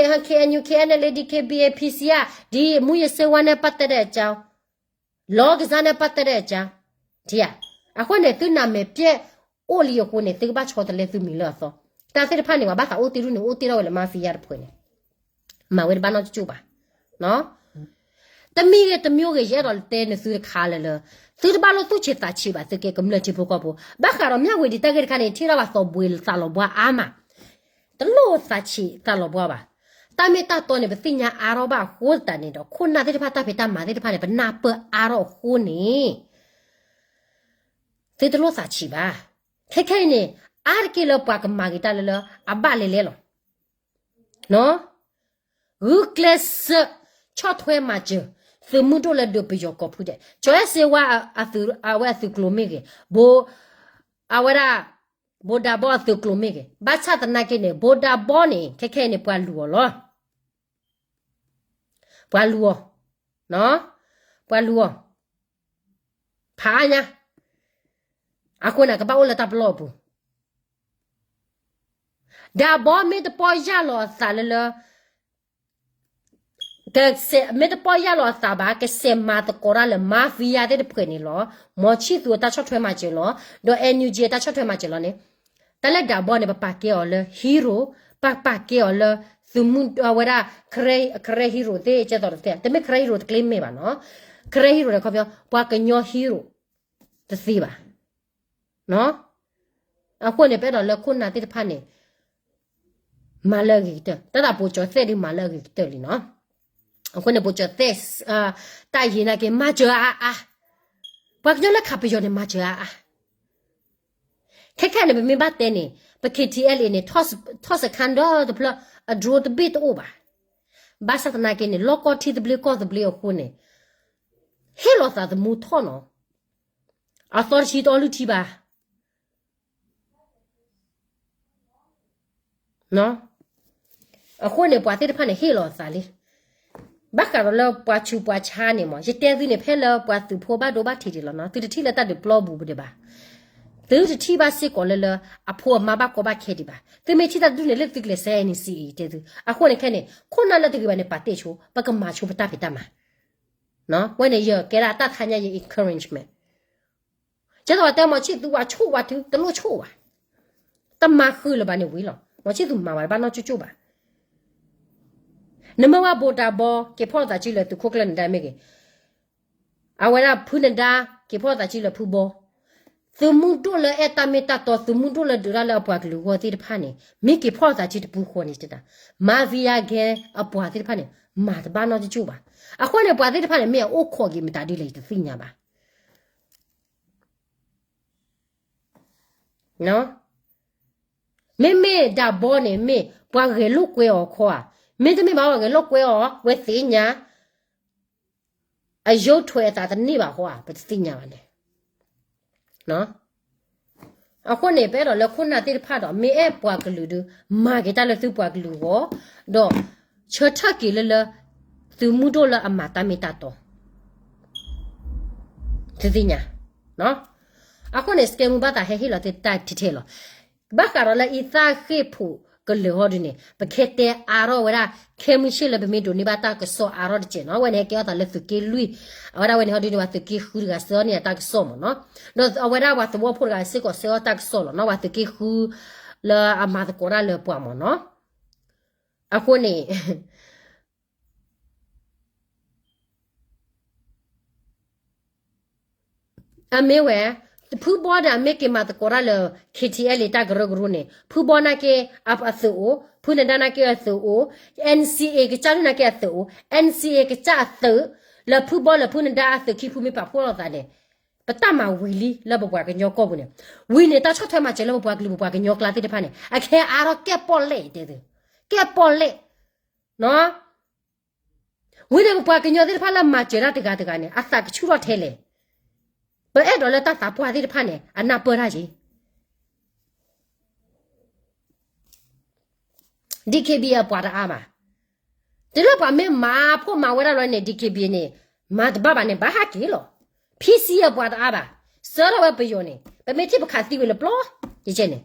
KNU KNLA DKBA PC က ဒီမူးယစ်ဆေးဝါးနဲ့ပတ်သက်တဲ့အကြောင်း, လောင်းကစားနဲ့ပတ်သက်တဲ့အကြောင်း, ထံဧါ. အဃိန့ၣ် သုနမဲာ်ပျဲၢ်အိၣ်လံအဃိန့ၣ် သုကဘၣ်ဆီတလဲသုမံၤလၢအသီ. တၢ်သ့ၣ်တဖၣ်န့ၣ် ပှၤဘၣ်သးအိၣ်တ့ၢ်ဒူၣ်န့ၣ် အိၣ်တ့ၢ်ထီၣ်ဝဲလၢ mafia တဖုန့ၣ် မၤဝဲတဘၣ်နီတကၠိၢ်ဘၣ်. တမံၤဂ့ၤတမံၤဂ့ၤ ယအဲၣ်ဒိးတဲနသုတခါလၢလၢ သုတဘၣ်လိၣ်သူၣ်ဆံးသးဆံးဘၣ် သုကဲကမျၢၢ်ထံဖိကီၢ်ဖိ. ဘၣ်ဃးဒီးမၠၣ်ဝ့ၤဒံးတၢ်ဂ့ၢ်တခါန့ၣ် ထံၣ်ထီၣ်ဘၣ်သးဘှ့သးလီၤဘှါအါမး, တလိၣ်သးဆံးသးလီၤဘှါဘၣ်. တၢ်မ့ၢ်တၢ်တီန့ၣ် ပသ့ၣ်ညါအါထီၣ်ဘၣ်အဃိသတးန့ၣ်ဒီး ခိၣ်နၢ်သ့ၣ်တဖၣ်တၢ်ဖံးတၢ်မၤသ့ၣ်တဖၣ်န့ၣ် ပနၢ်ပၢၢ်အါထီၣ်အဃိန့ၣ် သုတလိၣ်သးဆံးဘၣ်. ခဲခဲအံၤန့ၣ် အါတက့ၢ်လၢပှၤကမၤဂ့ၤတၢ်လၢလၢ အဘၣ်လဲၤလဲၤလီၤ. ဂုာ်ကျဲးစၢး ဆီၣ်ထွဲမၤစၢၤ သုးမုၢ်ဒိၣ်လၢဒုးပယီၤကီၢ်ဖုဒဲး, ကၠီအဲၣ်စ့ဝါ အဝဲအသုးကျိၤမ့ၢ်ဂ့ၤ, ဘိ အဝဲဒၣ် ဘိးဒးဘီအသုးကျိၤမ့ၢ်ဂ့ၤ, ဘၣ်ဆၣ်သနာ်က့န့ၣ် ဘိးဒးဘီန့ၣ် ခဲခဲအံၤန့ၣ် ပှၤလူၤအီၤလီၤ. ပှၤလူၤအီၤ, ပှၤလူၤအီၤ ဖးအါညါ, အဃိန့ၣ် ကဘၣ်အိၣ်လၢတၢ်ပလီၢ်အပူၤ. ဒးဘီမ့ၢ်တပီၢ်ယၢ်လီၤအသးလၢလၢ မ့ၢ်တပီၢ်ယၢ်လီၤအသးဘၣ် ကစဲးမၤသကိးတၢ်လၢ mafia သ့ၣ်တဖုန့ၣ်လီၤ. မီၤဆံၣ်သူအတၢ်ဆီၣ်ထွဲမၤစၢၤလီၤ. ဒီး NUG အတၢ်ဆီၣ်ထွဲမၤစၢၤလီၤန့ၣ်, တၢ်လၢဒးဘီန့ၣ် ပပာ်ကဲအီၤလၢ hero, ပပာ်ကဲအီၤလၢ သုးမုၢ်အဝဲဒၣ် Karen hero သ့ၣ် ကဲသိးတသ့ တမ့ၢ် Karen hero တကျ့မ့ၢ်ဘၣ်နီၤ, Karen hero န့ၣ် ခီပညီ ပှၤကညီ hero တသ့ဘၣ်. အဃိန့ၣ် ပအဲၣ်ဒိးလၢခိၣ်နၢ်သ့ၣ်တဖၣ်န့ၣ် မၤလၢအဂ့ၤကတၢၢ်, တၢ်သးပိာ်ကၠီၤသဲၣ်ဒုးမၤလၢအဂ့ၤကတၢၢ်လံနီၤ. အဃိန့ၣ် ပိာ်ကၠီၤသဲၣ် တၢ်ယံၤနာ်က့ မၤစၢၤအါအါ, ပှၤကညီလၢခးပယီၤန့ၣ် မၤစၢၤအါအါ. ခဲခဲန့ၣ် ပမ့ၢ်ဘၣ်တဲန့ၣ် ပ K T L A န့ၣ် ထီၣ်စခန်းဒီတဖျၢၣ် အ drone တဘ့ၣ်တအိၣ်ဘၣ်. ဘၣ်ဆၣ်သနာ်က့န့ၣ် လီၢ်ကီၢ်ထံသဘျ့ကီၢ်သဘျ့အဃိန့ၣ် ဟ့ၣ်လီၤသးသမူထီၣ်နီၤ, အသီတဆံတအီလုၢ်ထံဘၣ်. အဃိန့ၣ် ပှၤသ့ၣ်တဖၣ်န့ၣ် ဟ့ၣ်လီၤသးလံ. ဘၣ်ဃးဒီးလၢပှၤဆူးပှၤဆါန့ၣ်မး ယတဲသုန့ၣ် ဖဲလၢပှၤသုးဖိဘၣ်ဒိဘၣ်ထံးဒံးလီၤနီၤ, သုတထံၣ်လၢတၢ်ဒုးပျီပူၤဒံးဘၣ်, သုတထံၣ်ဘၣ်စ့ၢ်ကီးလၢလၢ အဖိအမါဘၣ်ကီဘၣ်ခဲဒံးဘၣ်. သုမ့ၢ်ထံၣ်တၢ်ဒုးန့ၣ် လၢသုကျဲးစၢး N C A တဲသု. အဃိန့ၣ်ခဲန့ၣ် ခိၣ်နၢ်လၢတဂ့ၤဘၣ်န့ၣ် ပာ်တ့ၢ်ဆိ ပကမၤဆိပတၢ်ဖံးတၢ်မၤ ဝဲန့ၣ် ယကဲဒၣ်တၢ်ခါညါ ယ encouragement. ကဲသိးတဲ မီၤဆံၣ်သူ ဝၤဆိၣ်ဝၤထု တလိၣ်ဆိၣ်ဘၣ်, တမၤဃုာ်လၢၤဘၣ်န့ၣ်ဝံၤလီၤ. မီၤဆံၣ်သူမၤဝဲတဘၣ်နီၢ်ကၠိၣ်ကၠိၣ်ဘၣ်. နမ့ၢ်ဝဲဘိးဒးဘီ က့ၤဖီၣ်လိာ်သးစုလၢသုးခိၣ်ကျၢၢ်နဒါမ့ၢ်ဂ့ၤ, အဝဲဒၣ်ဖုနဒါ က့ၤဖီၣ်လိာ်သးစုလၢဖုဘီ, သုးမုၢ်ဒိၣ်လၢအဲၣ်တၢ်မ့ၢ်တၢ်တီ သုးမုၢ်ဒိၣ်လၢဒုးတၢ်လၢအပှၤကလုာ်အဂီၢ်သ့ၣ်တဖၣ်န့ၣ် မ့ၢ်က့ၤဖီၣ်လိာ်သးစုတပူၤဃီန့ၣ်တဒၣ်, mafia gang အပှၤသ့ၣ်တဖၣ်န့ၣ် မၤတဘၣ်နီၢ်ကၠိၣ်ကၠိၣ်ဘၣ်. အဃိန့ၣ် ပှၤသ့ၣ်တဖၣ်န့ၣ် မ့ၢ်အအိၣ်ခိးက့ၤမတၤဒ်လဲၣ် ယတသ့ၣ်ညါဘၣ်. မ့မ့ၢ်ဒးဘီန့ၣ် မ့ၢ်ပှၤဂဲၤလိာ်ကွဲအီၤခီဧါ, မ့တမ့ၢ်ဘၣ် ပှၤဂဲၤလိာ်ကွဲအီၤ ဝဲသ့ၣ်ညါ အယိးထွဲအသးတန့ၢ်ဘၣ်ဃီဧါ, ပတသ့ၣ်ညါဘၣ်န့ၣ်. အဃိန့ၣ် ပအဲၣ်ဒိးလၢခိၣ်နၢ်သ့ၣ်တဖၣ်ဒီး မ့ၢ်အဲၣ်ပှၤကလုာ်ဒီး မၤက့ၤတၢ်လၢသုပှၤကလုာ်အဂီၢ်, ဒီးဆၢထၢၣ်က့ၤလၢလၢ သုးမုၢ်ဒိၣ်လၢအမၤတၢ်မ့ၢ်တၢ်တီ သုသ့ၣ်ညါ. အဃိန့ၣ် စကဲမူဘၣ်သးဟဲဟ့ၣ်လီၤသုတၢ်ထဲထဲလီၤ. ဘၣ်ဃးဒီးလၢအံသၣ်ဃ့ၢ်ဖိးကလၢၤဟီဒုန့ၣ် ပခဲတဲအါထီၣ်ဝဲဒၣ် ခဲမုၢ်ဆ့ၣ်လၢပမ့ၢ်ဒိးန့ၢ်ဘၣ်တၢ်ကစီၣ်အါထီၣ်တစဲးနီၤ, အဝဲန့ၣ်ဟဲကဲထီၣ်သးလၢသုးက့လွံၢ်, အဝဲဒၣ်ဝဲန့ၣ်ဟီဒုန့ၣ် ပှၤသုးက့ဃုတဂၤဆှၢန့ၢ်အတၢ်ကစီၣ်မ့ၢ်နီၤ, ဒီးအဝဲဒၣ်ပှၤသဝီဖိတဂၤစ့ၢ်ကီးဆှၢအီၣ်တၢ်ကစီၣ်လီၤနီၤ, ပှၤသုးက့ဃု လၢအမၤသကိးတၢ်လၢပှၤမ့ၢ်နီၤ. အဃိန့ၣ် အမ့ၢ်ဝဲ ဖုဘီန့ၣ် အမ့ၢ်က့ၤမၤသကိးတၢ်လၢ K T L A တၢ်ကရၢကရိန့ၣ် ဖုဘီနာ်က့ အသုးအိၣ်, ဖုနဒါနာ်က့အသုးအိၣ်, N C A ကစၢ်ဒုနာ်က့အသုးအိၣ်, N C A ကစၢ်အသုး, လၢဖုဘီလၢဖုနဒါအသုးခံဖုမ့ၢ်ပာ်ဖှိၣ်လိာ်သးန့ၣ် ပတၢ်မၤဝံၤလံလၢပပှၤကညီကီၢ်ပူၤန့ၣ်, ဝံၤန့ၣ် တၢ်ဆီၣ်ထွဲမၤစၢၤလၢပပှၤကလုာ်ပပှၤကညီကျါသ့ၣ်တဖၣ်န့ၣ် အခဲအါထီၣ်ကဲပီၣ်လဲၣ်တဲသု, ကဲပီၣ်လဲၣ် ဝံၤန့ၣ် ပပှၤကညီသ့ၣ်တဖၣ်လၢမၤစၢၤတၢ်တဂၤတဂၤန့ၣ် အသးကဆူၣ်ထီၣ်ထဲလဲၣ်. ပအဲၣ်ဒိးလၢတၢ်သးပှၢ်သ့ၣ်တဖၣ်န့ၣ် အနၢ်ပၢၢ်တၢ်က့ၤ D K B A အပှၤတအါဘၣ်. တုၤလၢပှၤမ့ၢ်မၤဖှိၣ်မၤဝဲဒၣ်လီၤန့ၣ် D K B A န့ၣ် မၤတဘၣ်ဘၣ်န့ၣ် ဘၣ်ဟးက့ၤလီၤ. P C အပှၤတအါဘၣ်. စၢထီၣ်ဝဲပယီၤန့ၣ် ပမ့ၢ်ထံၣ်ပခးသံဝဲလၢပျီ ယကဲန့ၣ်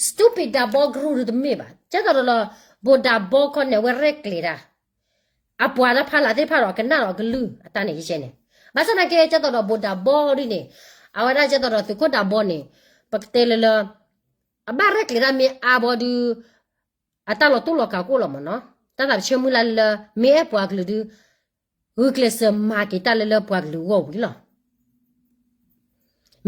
stupid ဒးဘီကရူၢ်ဒုတမ့ၢ်ဘၣ်. ကဲသိးဒီးလၢ ဘိးဒးဘီခီန့ၣ် အဝဲရဲၣ်ကျဲၤတၢ် အပှၤတၢ်ဖးလၢ်သ့ၣ်တဖၣ်ဒီး အကနၣ်ဒီးအကလုၢ်အတၢ်န့ၣ် ယကဲန့ၣ်. ဘၣ်ဆၣ်သနာ်က့ ကဲသိးဒီးဘိးဒးဘီဒ်န့ၣ် အဝဲဒၣ်ကဲသိးဒီးသုးခိၣ်ဒးဘီန့ၣ် ပကတဲလၢလၢ အဘၣ်ရဲၣ်ကျဲၤတၢ်မ့ၢ်အါဘီဒု အတၢ်လီၤတိၢ်လီၤကးကအိၣ်လီၤမ့ၢ်နီၤ. တၢ်သးပဆၢမုၢ်လၢ်လၢ မ့ၢ်အဲၣ်ပှၤကလုာ်ဒု ဂုာ်ကျဲးစၢးမၤက့ၤတၢ်လၢလၢပှၤကလုာ်အဂီၢ်ဝံၤလီၤ.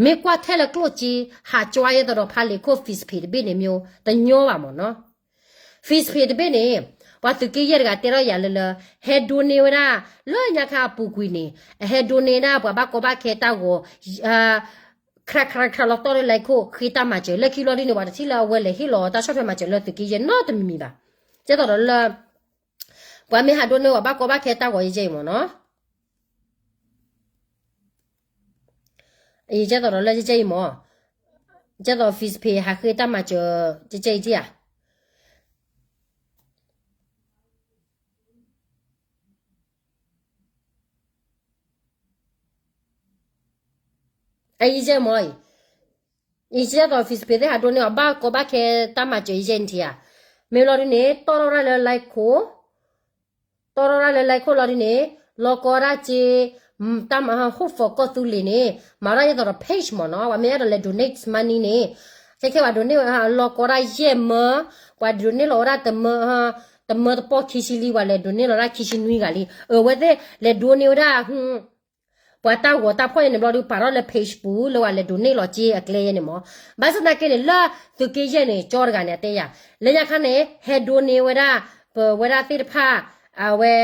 မ့ၢ်ကွၢ်ထဲလၢကျိၣ်စ့ ဟးကွၢ်ယဲသိးဒီးဖးလ့ၤခိၣ် Facebook တဘ့ၣ်န့ၣ် မ့ၢ်တညီဘၣ်မ့ၢ်နီၤ. Facebook တဘ့ၣ်န့ၣ် ပှၤသုးက့ယဲၢ်တဂၤတဲထီၣ်ယၤလၢလၢ ဟဲဒိးန့ၢ်ဝဲဒၣ် လၢညါခါအပူၤကွံာ်န့ၣ် အဟဲဒိးန့ၢ်ဒၣ်ပှၤဘၣ်ကီဘၣ်ခဲတၢ်ဂီၤ ခရၣ်ခရၣ်ခရၣ်လီၤတီၢ်လၢလၢခိၣ် ဃ့တၢ်မၤစၢၤ လၢခံလီၤဒ်န့ၣ် ပှၤတထံၣ်လၢအဝဲလဲၤဟ့ၣ်လီၤတၢ်ဆီၣ်ထွဲမၤစၢၤလၢသုးက့ယဲၢ်နီတမံၤမံၤဘၣ်. ကဲသိးဒီးလၢ ပှၤမ့ၢ်ဟးဒိးန့ၢ်ဝဲဘၣ်ကီဘၣ်ခဲတၢ်ဂီၤယဲၢ်အံၤမ့ၢ်နီၤ. အံၤကဲသိးဒီးလၢယဲၢ်အံၤမ့ၢ် ကဲသိး Facebook ဟးဃ့တၢ်မၤစၢၤ ယဲၢ်အံၤဧါ. အံၤယဲၢ်မ့ၢ်အံၤ အံၤကဲသိး Facebook သ့ၣ်ဟးဒိးန့ၢ်အီၤဘၣ်ကီဘၣ်ခဲတၢ်မၤစၢၤယဲၢ်အံၤဧါ. မ့ၢ်လီၤဒ်န့ၣ် တီၢ်ထီၣ်ရၣ်လၢ လၢခိၣ် တီၢ်ထီၣ်ရၣ်လၢ လၢခိၣ် လီၤဒ်န့ၣ် လီၤကီရၣ်စ့ တၢ်မၤ hope for ကီၢ်သူလ့ၤန့ၣ် မၤထီၣ်ဒ်သိးဒီး page မ့ၢ်နီၤ, ပှၤမ့ၢ်အဲၣ်ဒိးလဲၤ donate money န့ၣ် ခဲခဲပှၤ donate လီၤကီတၢ်ယဲၢ်မၢ, ပှၤ donate လီၤဝဲဒၣ်တမၢ, တမၢတပီၢ်ခံဆံလံ, ပှၤလဲၤ donate လီၤဒၣ်ခံဆံနွံဂၤလံ, အဝဲသ့ၣ်လဲၤ donate ဝဲဒၣ် ပှၤတၢ်ဂီၤတၢ်ဖှီၣ်ယဲန့ၣ်ဘျီဒုး ပာ်ထီၣ်လၢ page ပူၤ လၢပှၤလဲၤ donate လီၤက့အကျဲယဲန့ၣ်မၢ်. ဘၣ်ဆၣ်သနာ်က့န့ၣ် လၢသုးက့ယဲၢ်န့ၣ် ကၠီတဂၤန့ၣ် အတဲယၤ လၢညါခါန့ၣ် ဟဲ donate ဝဲဒၣ် ပဝဲဒၣ်သ့ၣ်တဖၣ် အဝဲ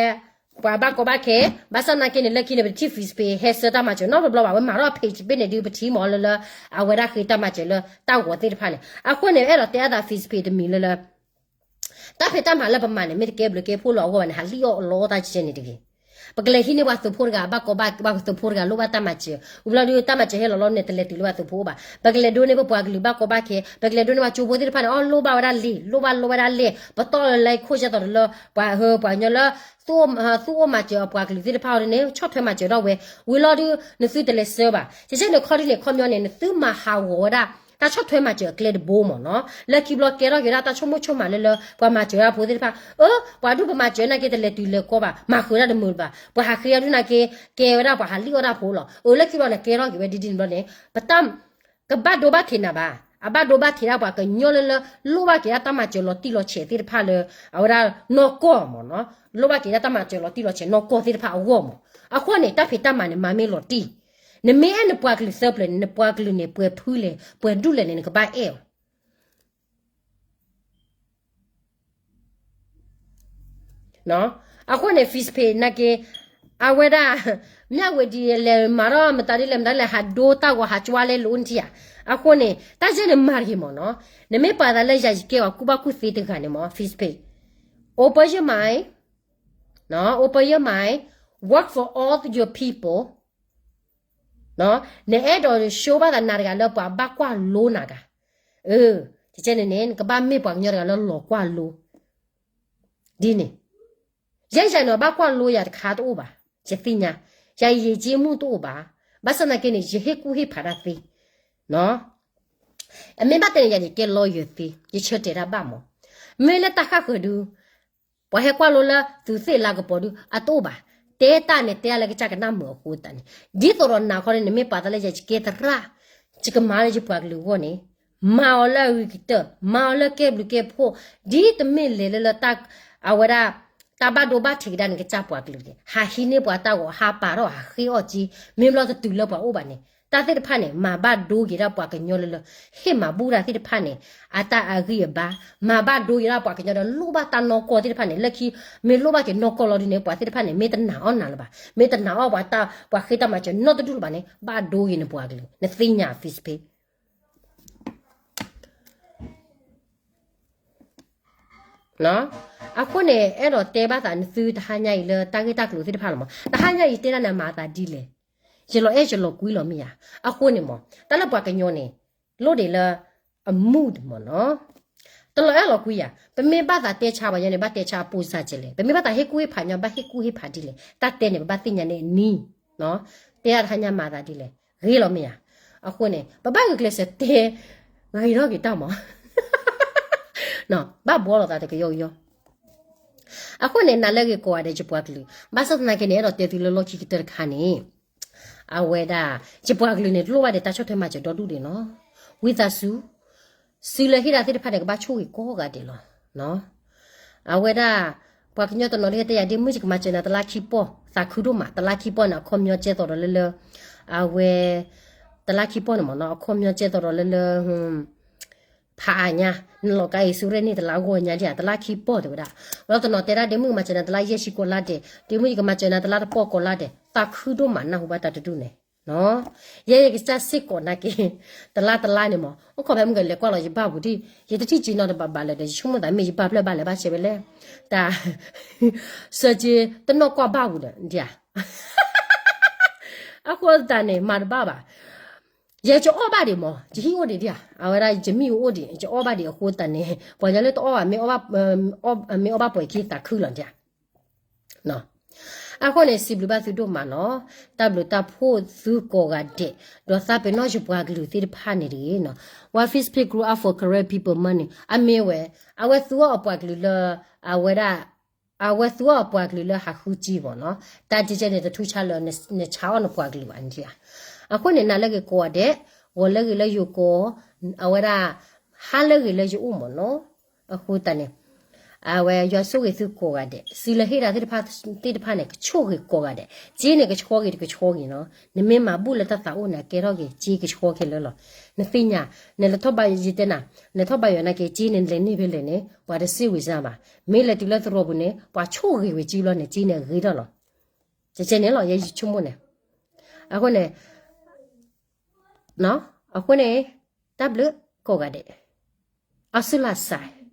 ပှၤဘၣ်ကီဘၣ်ခဲ, ဘၣ်ဆၣ်သနာ်က့န့ၣ် လၢခံန့ၣ် ပတထံၣ် Facebook ဟဲဆှၢတၢ်မၤစၢၤနီတဘျီဘၣ်, အဝဲမၤထီၣ် page ဘ့ၣ်န့ၣ်ဒုး ပထံၣ်မၢ်လၢလၢ အဝဲဒၣ်ဃ့တၢ်မၤစၢၤလၢတၢ်ဂီၤသ့ၣ်တဖၣ်န့ၣ်, အဃိန့ၣ် အဲၣ်ဒိးတဲအသး Facebook တမံၤလၢလၢ တၢ်ဖံးတၢ်မၤလၢပမၤန့ၣ် မ့ၢ်တကဲဘျုးကဲဖှိၣ်လၢအဂီၢ်ဘၣ်န့ၣ် ဟးလံၣ်အီၣ်လီတၢ်ကဲန့ၣ်တဂ့ၤ. ပကလဲၤဟံးန့ၢ်ပှၤသုးဖိတဂၤ ဘၣ်ကီဘၣ် ပှၤသုးဖိတဂၤလိၣ်ဘၣ်တၢ်မၤစၢၤ, ဝံၤဘျီဒုး တၢ်မၤစၢၤဟဲလီၤလီၤန့ၣ် တလဲၤတုၤလၢပှၤသုးဖိအိၣ်ဘၣ်. ပကလဲၤဒိးန့ၢ်ပပှၤကလုာ်ဘၣ်ကီဘၣ်ခဲ, ပကလဲၤဒိးန့ၢ်ပှၤကၠိဖိသ့ၣ်တဖၣ်န့ၣ် အီၣ်လိၣ်ဘၣ်ဝဲဒၣ်လံာ် လိၣ်ဘၣ်လိၣ်ဝဲဒၣ်လဲၢ်, ပတီၢ်လၢလၢခိၣ်ကဲသိးတလၢ ပှၤဟၢပှၤကညီလၢ သူၣ်အိၣ်မၤစၢၤအပှၤကလုာ်သ့ၣ်တဖၣ်အီၤဒ်န့ၣ် ဆီၣ်ထွဲမၤစၢၤထီၣ်ဝဲ, ဝံၤလီၤဒုး နသုတလဲၤဆှၢဘၣ်. ကဲကဲန့ၣ် ခီဒ်န့ၣ် ခီပညီန့ၣ် နသုမၤဟးဂီၤဝဲဒၣ် တၢ်ဆီၣ်ထွဲမၤစၢၤအကျဲတဘိမ့ၢ်နီၤ, လၢခံဘျီကဲထီၣ်က့ၤဒၣ်တၢ်ဆိကမိၣ်ဆိကမးလၢလၢ ပှၤမၤစၢၤတၢ်ဖိသ့ၣ်တဖၣ်, အၢ ပှၤဒုးပမၤစၢၤနာ်က့ တလဲၤတုၤလဲၤကီဘၣ်, မၤဃုာ်တၢ်တမုာ်ဘၣ်, ပှၤဟးဃ့အီၣ်ဒုးနာ်က့ ကဲဝဲဒၣ်ပှၤဟးလံၣ်အီၣ်တၢ်ဖိလီၤ. အၢ လၢခံဘျီန့ၣ် ကဲထီၣ်က့ၤဝဲဒ်ဒ်န့ၣ်ဘျီန့ၣ် ပတၢ် ကဘၣ်ဒိဘၣ်ထံးနၤဘၣ်, အဘၣ်ဒိဘၣ်ထံးဒၣ်ပှၤကညီလၢလၢ လိၣ်ဘၣ်က့ၤဒၣ်တၢ်မၤစၢၤလီၤတံၢ်လီၤဆဲးသ့ၣ်တဖၣ်လၢ အဝဲဒၣ်နီၢ်ကီၢ်မ့ၢ်နီၤ, လိၣ်ဘၣ်က့ၤဒၣ်တၢ်မၤစၢၤလီၤတံၢ်လီၤဆဲးနီၢ်ကီၢ်သ့ၣ်တဖၣ်အဂီၢ်မ့ၢ်. အဃိန့ၣ် တၢ်ဖံးတၢ်မၤန့ၣ် မၤမ့ၢ်လီၤတံၢ်, နမ့ၢ်အဲၣ်နပှၤကလုာ်သၢပျၢၤန့ၣ် နပှၤကလုာ်န့ၣ် ပှဲၤဖုလဲၣ် ပှဲၤဒူၣ်လဲၣ်န့ၣ် နကဘၣ်အဲၣ်အီၤ အဃိန့ၣ် Facebook နာ်က့ အဝဲဒၣ် မၠၣ်ဝဲဒ်လဲၣ်မၤထီၣ်မတၤဒ်လဲၣ်မတၤဒ်လဲၣ် ဟးဒိတၢ်ဂီၤဟးကွၢ်လဲလိၤနထံၣ်ဧါ. အဃိန့ၣ် တၢ်ယဲၢ်န့ၣ်မၤတဂ့ၤမ့ၢ်နီၤ, နမ့ၢ်ပာ်သးလၢယၤယကဲပှၤကူၣ်ဘၣ်ကူၣ်သ့တဂၤန့ၣ်မ့ၢ် Facebook, open your mind, open your mind, work for all your people, နအဲၣ်ဒိး show ဘၣ်သးနၤတဂၤလၢပှၤဘၣ်ကွၢ်လိနၤတဂၤ, အၢ ကဲန့ၣ်န့ၣ် နကဘၣ်မ့ၢ်ပှၤကညီတဂၤလၢလီၤကွၢ်လိ ဒ်န့ၣ်, ယဲယၤန့ၣ် ဘၣ်ကွၢ်လိယၤတခါတအိၣ်ဘၣ်, ယသ့ၣ်ညါ, ယၤယယံာ်က့မုၢ်တအိၣ်ဘၣ်, ဘၣ်ဆၣ်သနာ်က့န့ၣ် ယဟ့ၣ်ကူၣ်ဟ့ၣ်ဖးတၢ်သ့, အမ့ၢ်ဘၣ်တဲန့ၣ် ယၤန့ၣ်ကဲ lawyer သ့, ယဆၢတဲာ်တၢ်ဘၣ်မး, မ့ၢ်လၢတၢ်ဃၣ်ဃၢၤဒုး ပှၤဟဲကွၢ်လိလၢသုးသ့ၣ်လၤကပီၤဒုး အတအိၣ်ဘၣ်, တဲတၢ်န့ၣ်တဲလၢကစၢ်ကနၣ်မုာ်အဃိသတးန့ၣ်, ဒ်သိးဒီးနၤခီန့ၣ် နမ့ၢ်ပာ်သးလၢယၤယကဲသရၣ်, ယကမၤလၢယပှၤကလုာ်အဂီၢ်န့ၣ်, မၤအီၤလၢအဂ့ၤကတၢၢ်, မၤအီၤလၢကဲဘျုးကဲဖှိၣ်, ဒ်တမ့ၢ်လဲၤလၢလၢတၢ်, အဝဲဒၣ် တၢ်ဘၣ်ဒိဘၣ်ထံးကဒါန့ၣ် ကစၢ်ပှၤကလုာ်န့ၣ် ဟးဟံးန့ၢ်ပှၤတၢ်ဂီၤ ဟးပာ်ထီၣ်ဟးဃ့အီၣ်က့, မ့ၢ်ဘျီတတုၤလၢပှၤအိၣ်ဘၣ်န့ၣ် တၢ်သ့ၣ်တဖၣ်န့ၣ် မၤဘၣ်ဒိက့ၤဒၣ်ပှၤကညီလၢလၢ, ဟ့ၣ်မၤဘူၣ်တၢ်သ့ၣ်တဖၣ်န့ၣ် အတၢ်အဂံၢ်အဘါ, မၤဘၣ်ဒိက့ၤဒၣ်ပှၤကညီဒီးလိၣ်ဘၣ်တၢ်နီၢ်ကီၢ်သ့ၣ်တဖၣ်န့ၣ်, လၢခံ မ့ၢ်လိၣ်ဘၣ်က့ၤနီၢ်ကီၢ်လီၤဒုးန့ၣ် ပှၤသ့ၣ်တဖၣ်န့ၣ် မ့ၢ်တနာ်အီၣ်နၤလၢၤဘၣ်, မ့ၢ်တနာ်အီၣ်ပှၤတၢ်, ပှၤဃ့တၢ်မၤစၢၤနီတဒူၣ်လၢၤဘၣ်န့ၣ် ဘၣ်ဒိက့ၤနပှၤကလုာ်, နသ့ၣ်ညါ Facebook အဃိန့ၣ် အဲၣ်ဒိးတဲဘၣ်သးနသုတဟါညါအံၤလၢတၢ်ဂ့ၢ်တၢ်ကျိၤသ့ၣ်တဖၣ်လီၤမး, တဟါညါအံၤတဲဒၣ်န့ၣ် မၤသးဒ်လဲၣ်, ယလီၤအဲၣ်ယလီၤကွံလီၤမ့ၢ်ဧါ, အဃိန့ၣ်မး တၢ်လၢပှၤကညီန့ၣ် လိၣ်ဒံးလၢ အမူးမးနီၤ, တလီၤအဲၣ်လီၤကွံဧါ, ပမ့ၢ်ဘၣ်သးတဲဆါပှၤညီန့ၣ် ဘၣ်တဲဆါအပိစၢ်ကဲလဲၣ်, ပမ့ၢ်ဘၣ်သးဟ့ၣ်ကူၣ်ဟ့ၣ်ဖးညီ ဘၣ်ဟ့ၣ်ကူၣ်ဟ့ၣ်ဖးဒ်လဲၣ်, တၢ်တဲန့ၣ် ပဘၣ်သ့ၣ်ညါန့ၣ်အနံၤ, တဲဒၣ်တဟါညါမၤသးဒ်လဲၣ်, ဂ့ၤလီၤမ့ၢ်ဧါ, အဃိန့ၣ် ပဘၣ်ဂုာ်ကျဲးစၢးတဲ ဂ့ၤထီၣ်က့ၤတၢ်မး ဘၣ်ဘှီလိာ်သးတကယီကယီ, အဃိန့ၣ် နၤလၢအဂ့ၤကိးဂၤဒဲး ယပှၤကလုာ်, ဘၣ်ဆၣ်သနာ်က့န့ၣ် အဲၣ်ဒိးတဲသုလၢလီၢ်ခံကတၢၢ်တခါန့ၣ်, အဝဲဒၣ် ယပှၤကလုာ်န့ၣ် လိၣ်ဘၣ်ဒီးတၢ်ဆီၣ်ထွဲမၤစၢၤဒီဒူၣ်ဒံးနီၤ, ဝံသးစူၤ, စုလၢဟ့ၣ်ဒၣ်သ့ၣ်တဖၣ်န့ၣ် ကဘၣ်ဆိၣ်ဂ့ၤကိးဂၤဒဲးလီၤ. အဝဲဒၣ် ပှၤကညီတနီၤဒ်တဲယၤ ဒ့မုၣ်ယကမၤစၢၤနၤတလါခံပီၢ် သးခုဒိၣ်မး, တလါခံပီၢ်န့ၣ် အခီပညီကဲသိးဒီးလၢလၢ, အဝဲ တလါခံပီၢ်န့ၣ်မ့ၢ်နီၤ အခီပညီကဲသိးဒီးလၢလၢ ဖးအါညါ, နလီၤကါအံၤဆူရဲၣ်န့ၣ် တလါဂီၢ်ညါဒံးဧါ, တလါခံပီၢ်တဲဝဲဒၣ်, ဝဲလီၤတနီၤတဲဒၣ် ဒ့မုၣ်ကမၤစၢၤနၤတလါယဲၢ်ဆံကိးလါဒဲး, ဒ့မုၣ်ယကမၤစၢၤနၤတလါတပီၢ်ကိးလါဒဲး, သးခုဒိၣ်မးနၢ်ဟူဘၣ်တၢ်တဒူၣ်န့ၣ်, ယဲယကစၢ်စ့ၢ်ကီးနာ်က့, တလါတလါန့ၣ်မ့ၢ် အိၣ်ခိးဖဲမုၢ်ကလဲၤကွၢ်လီၤယဘၣ်ပူၤဒံး, ယတထံၣ်က့နီတဘးဘၣ်လၢၤဒီး ယဆိကမိၣ်သးမ့ၢ်ယဘၣ်ဖျၢၣ်ဘၣ်လဲၣ်ဘၣ်ဆဲးဝဲလဲၣ်, တၢ် ဆၢက့တနီၢ်ကွၢ်ဘၣ်ပူၤဒီးဒံးဧါ အဃိသတးန့ၣ် မၤတဘၣ်ဘၣ်, ယဲယအီၣ်ဘၣ်ဒံးမး ယဟံၣ်အိၣ်ဒံးဒံးဧါ, အဝဲဒၣ်ယမ့ၣ်အူအိၣ်ဒံး ယအီၣ်ဘၣ်ဒံးအဃိသတးန့ၣ် ပှၤညီလၢတအီၣ်ဘၣ် မ့ၢ်အီၣ်ဘၣ်ပှဲၤခံသးခုလီၤဒံးဧါ. အဃိန့ၣ် စံးဘျုးဘၣ်သုဒိၣ်မးနီၤ, တၢ်ဘျုးတၢ်ဖှိၣ်သုကိးဂၤဒဲး, ဒီးသးပ့ၤနီၣ်ယပှၤကလုာ်သ့ၣ်တဖၣ်န့ၣ်တဂ့ၤနီၤ, ဝဲ Facebook group အ for Karen people မ့ၢ်န့ၣ် အမ့ၢ်ဝဲ အဝဲသူအီၤအပှၤကလုာ်လၢ အဝဲဒၣ် အဝဲသူအီၣ်ပှၤကလုာ်လၢဟးဃုကၠ့မ့ၢ်နီၤ, တၢ်ကဲကဲန့ၣ် တထူးဆါလၢနဆါအီၣ်နပှၤကလုာ်ဘၣ်န့ၣ်ဧါ. အဃိန့ၣ် နၤလၢဂ့ၤကိးဂၤဒဲး, ဂီၤလၢဂ့ၤလၢယိၤကိး, အဝဲဒၣ် ဟါလၢဂ့ၤလၢယအိၣ်မ့ၢ်နီၤ. အဃိသတးန့ၣ် အဝဲယွၤဆိၣ်ဂ့ၤသုကိးဂၤဒဲး, စံးလၢဟ့ၣ်တၢ်သ့ၣ်တဖၣ်သ့ၣ်တဖၣ်န့ၣ် ကဆိၣ်ဂ့ၤကိးဂၤဒဲး, ကၠ့န့ၣ်ကဆှီက့ၤတကဆှီက့ၤနီၤ, နမ့ၢ်မၤဘူၣ်လၢတၢ်သးအိၣ်န့ၣ် အကဲထီၣ်က့ၤ ကၠ့ကဆှီက့ၤလၢလီၤ. နသ့ၣ်ညါ, နလဲၤထီၣ်ဘါယွၤ ယတဲနၤ, လဲၤထီၣ်ဘါယွၤနာ်က့ ကၠ့န့ၣ်နလဲၤန့ၢ်ဖဲလဲၣ်န့ၣ် ပှၤတစံးဝံၤစၢ်ဘၣ်, မ့ၢ်လဲၤတုၤလၢသရိာ်ပူၤန့ၣ် ပှၤဆိၣ်ဂ့ၤဝဲကၠ့ဘျီန့ၣ် ကၠ့န့ၣ်အဂ့ၤထီၣ်လီၤ. ကဲကဲန့ၣ်လီၤ ယဲယဆိကမိၣ်န့ၣ်, အဃိန့ၣ် အဃိန့ၣ် တၢ်ဘျုး ကိးဂၤဒဲး, အီစူလၢစဲး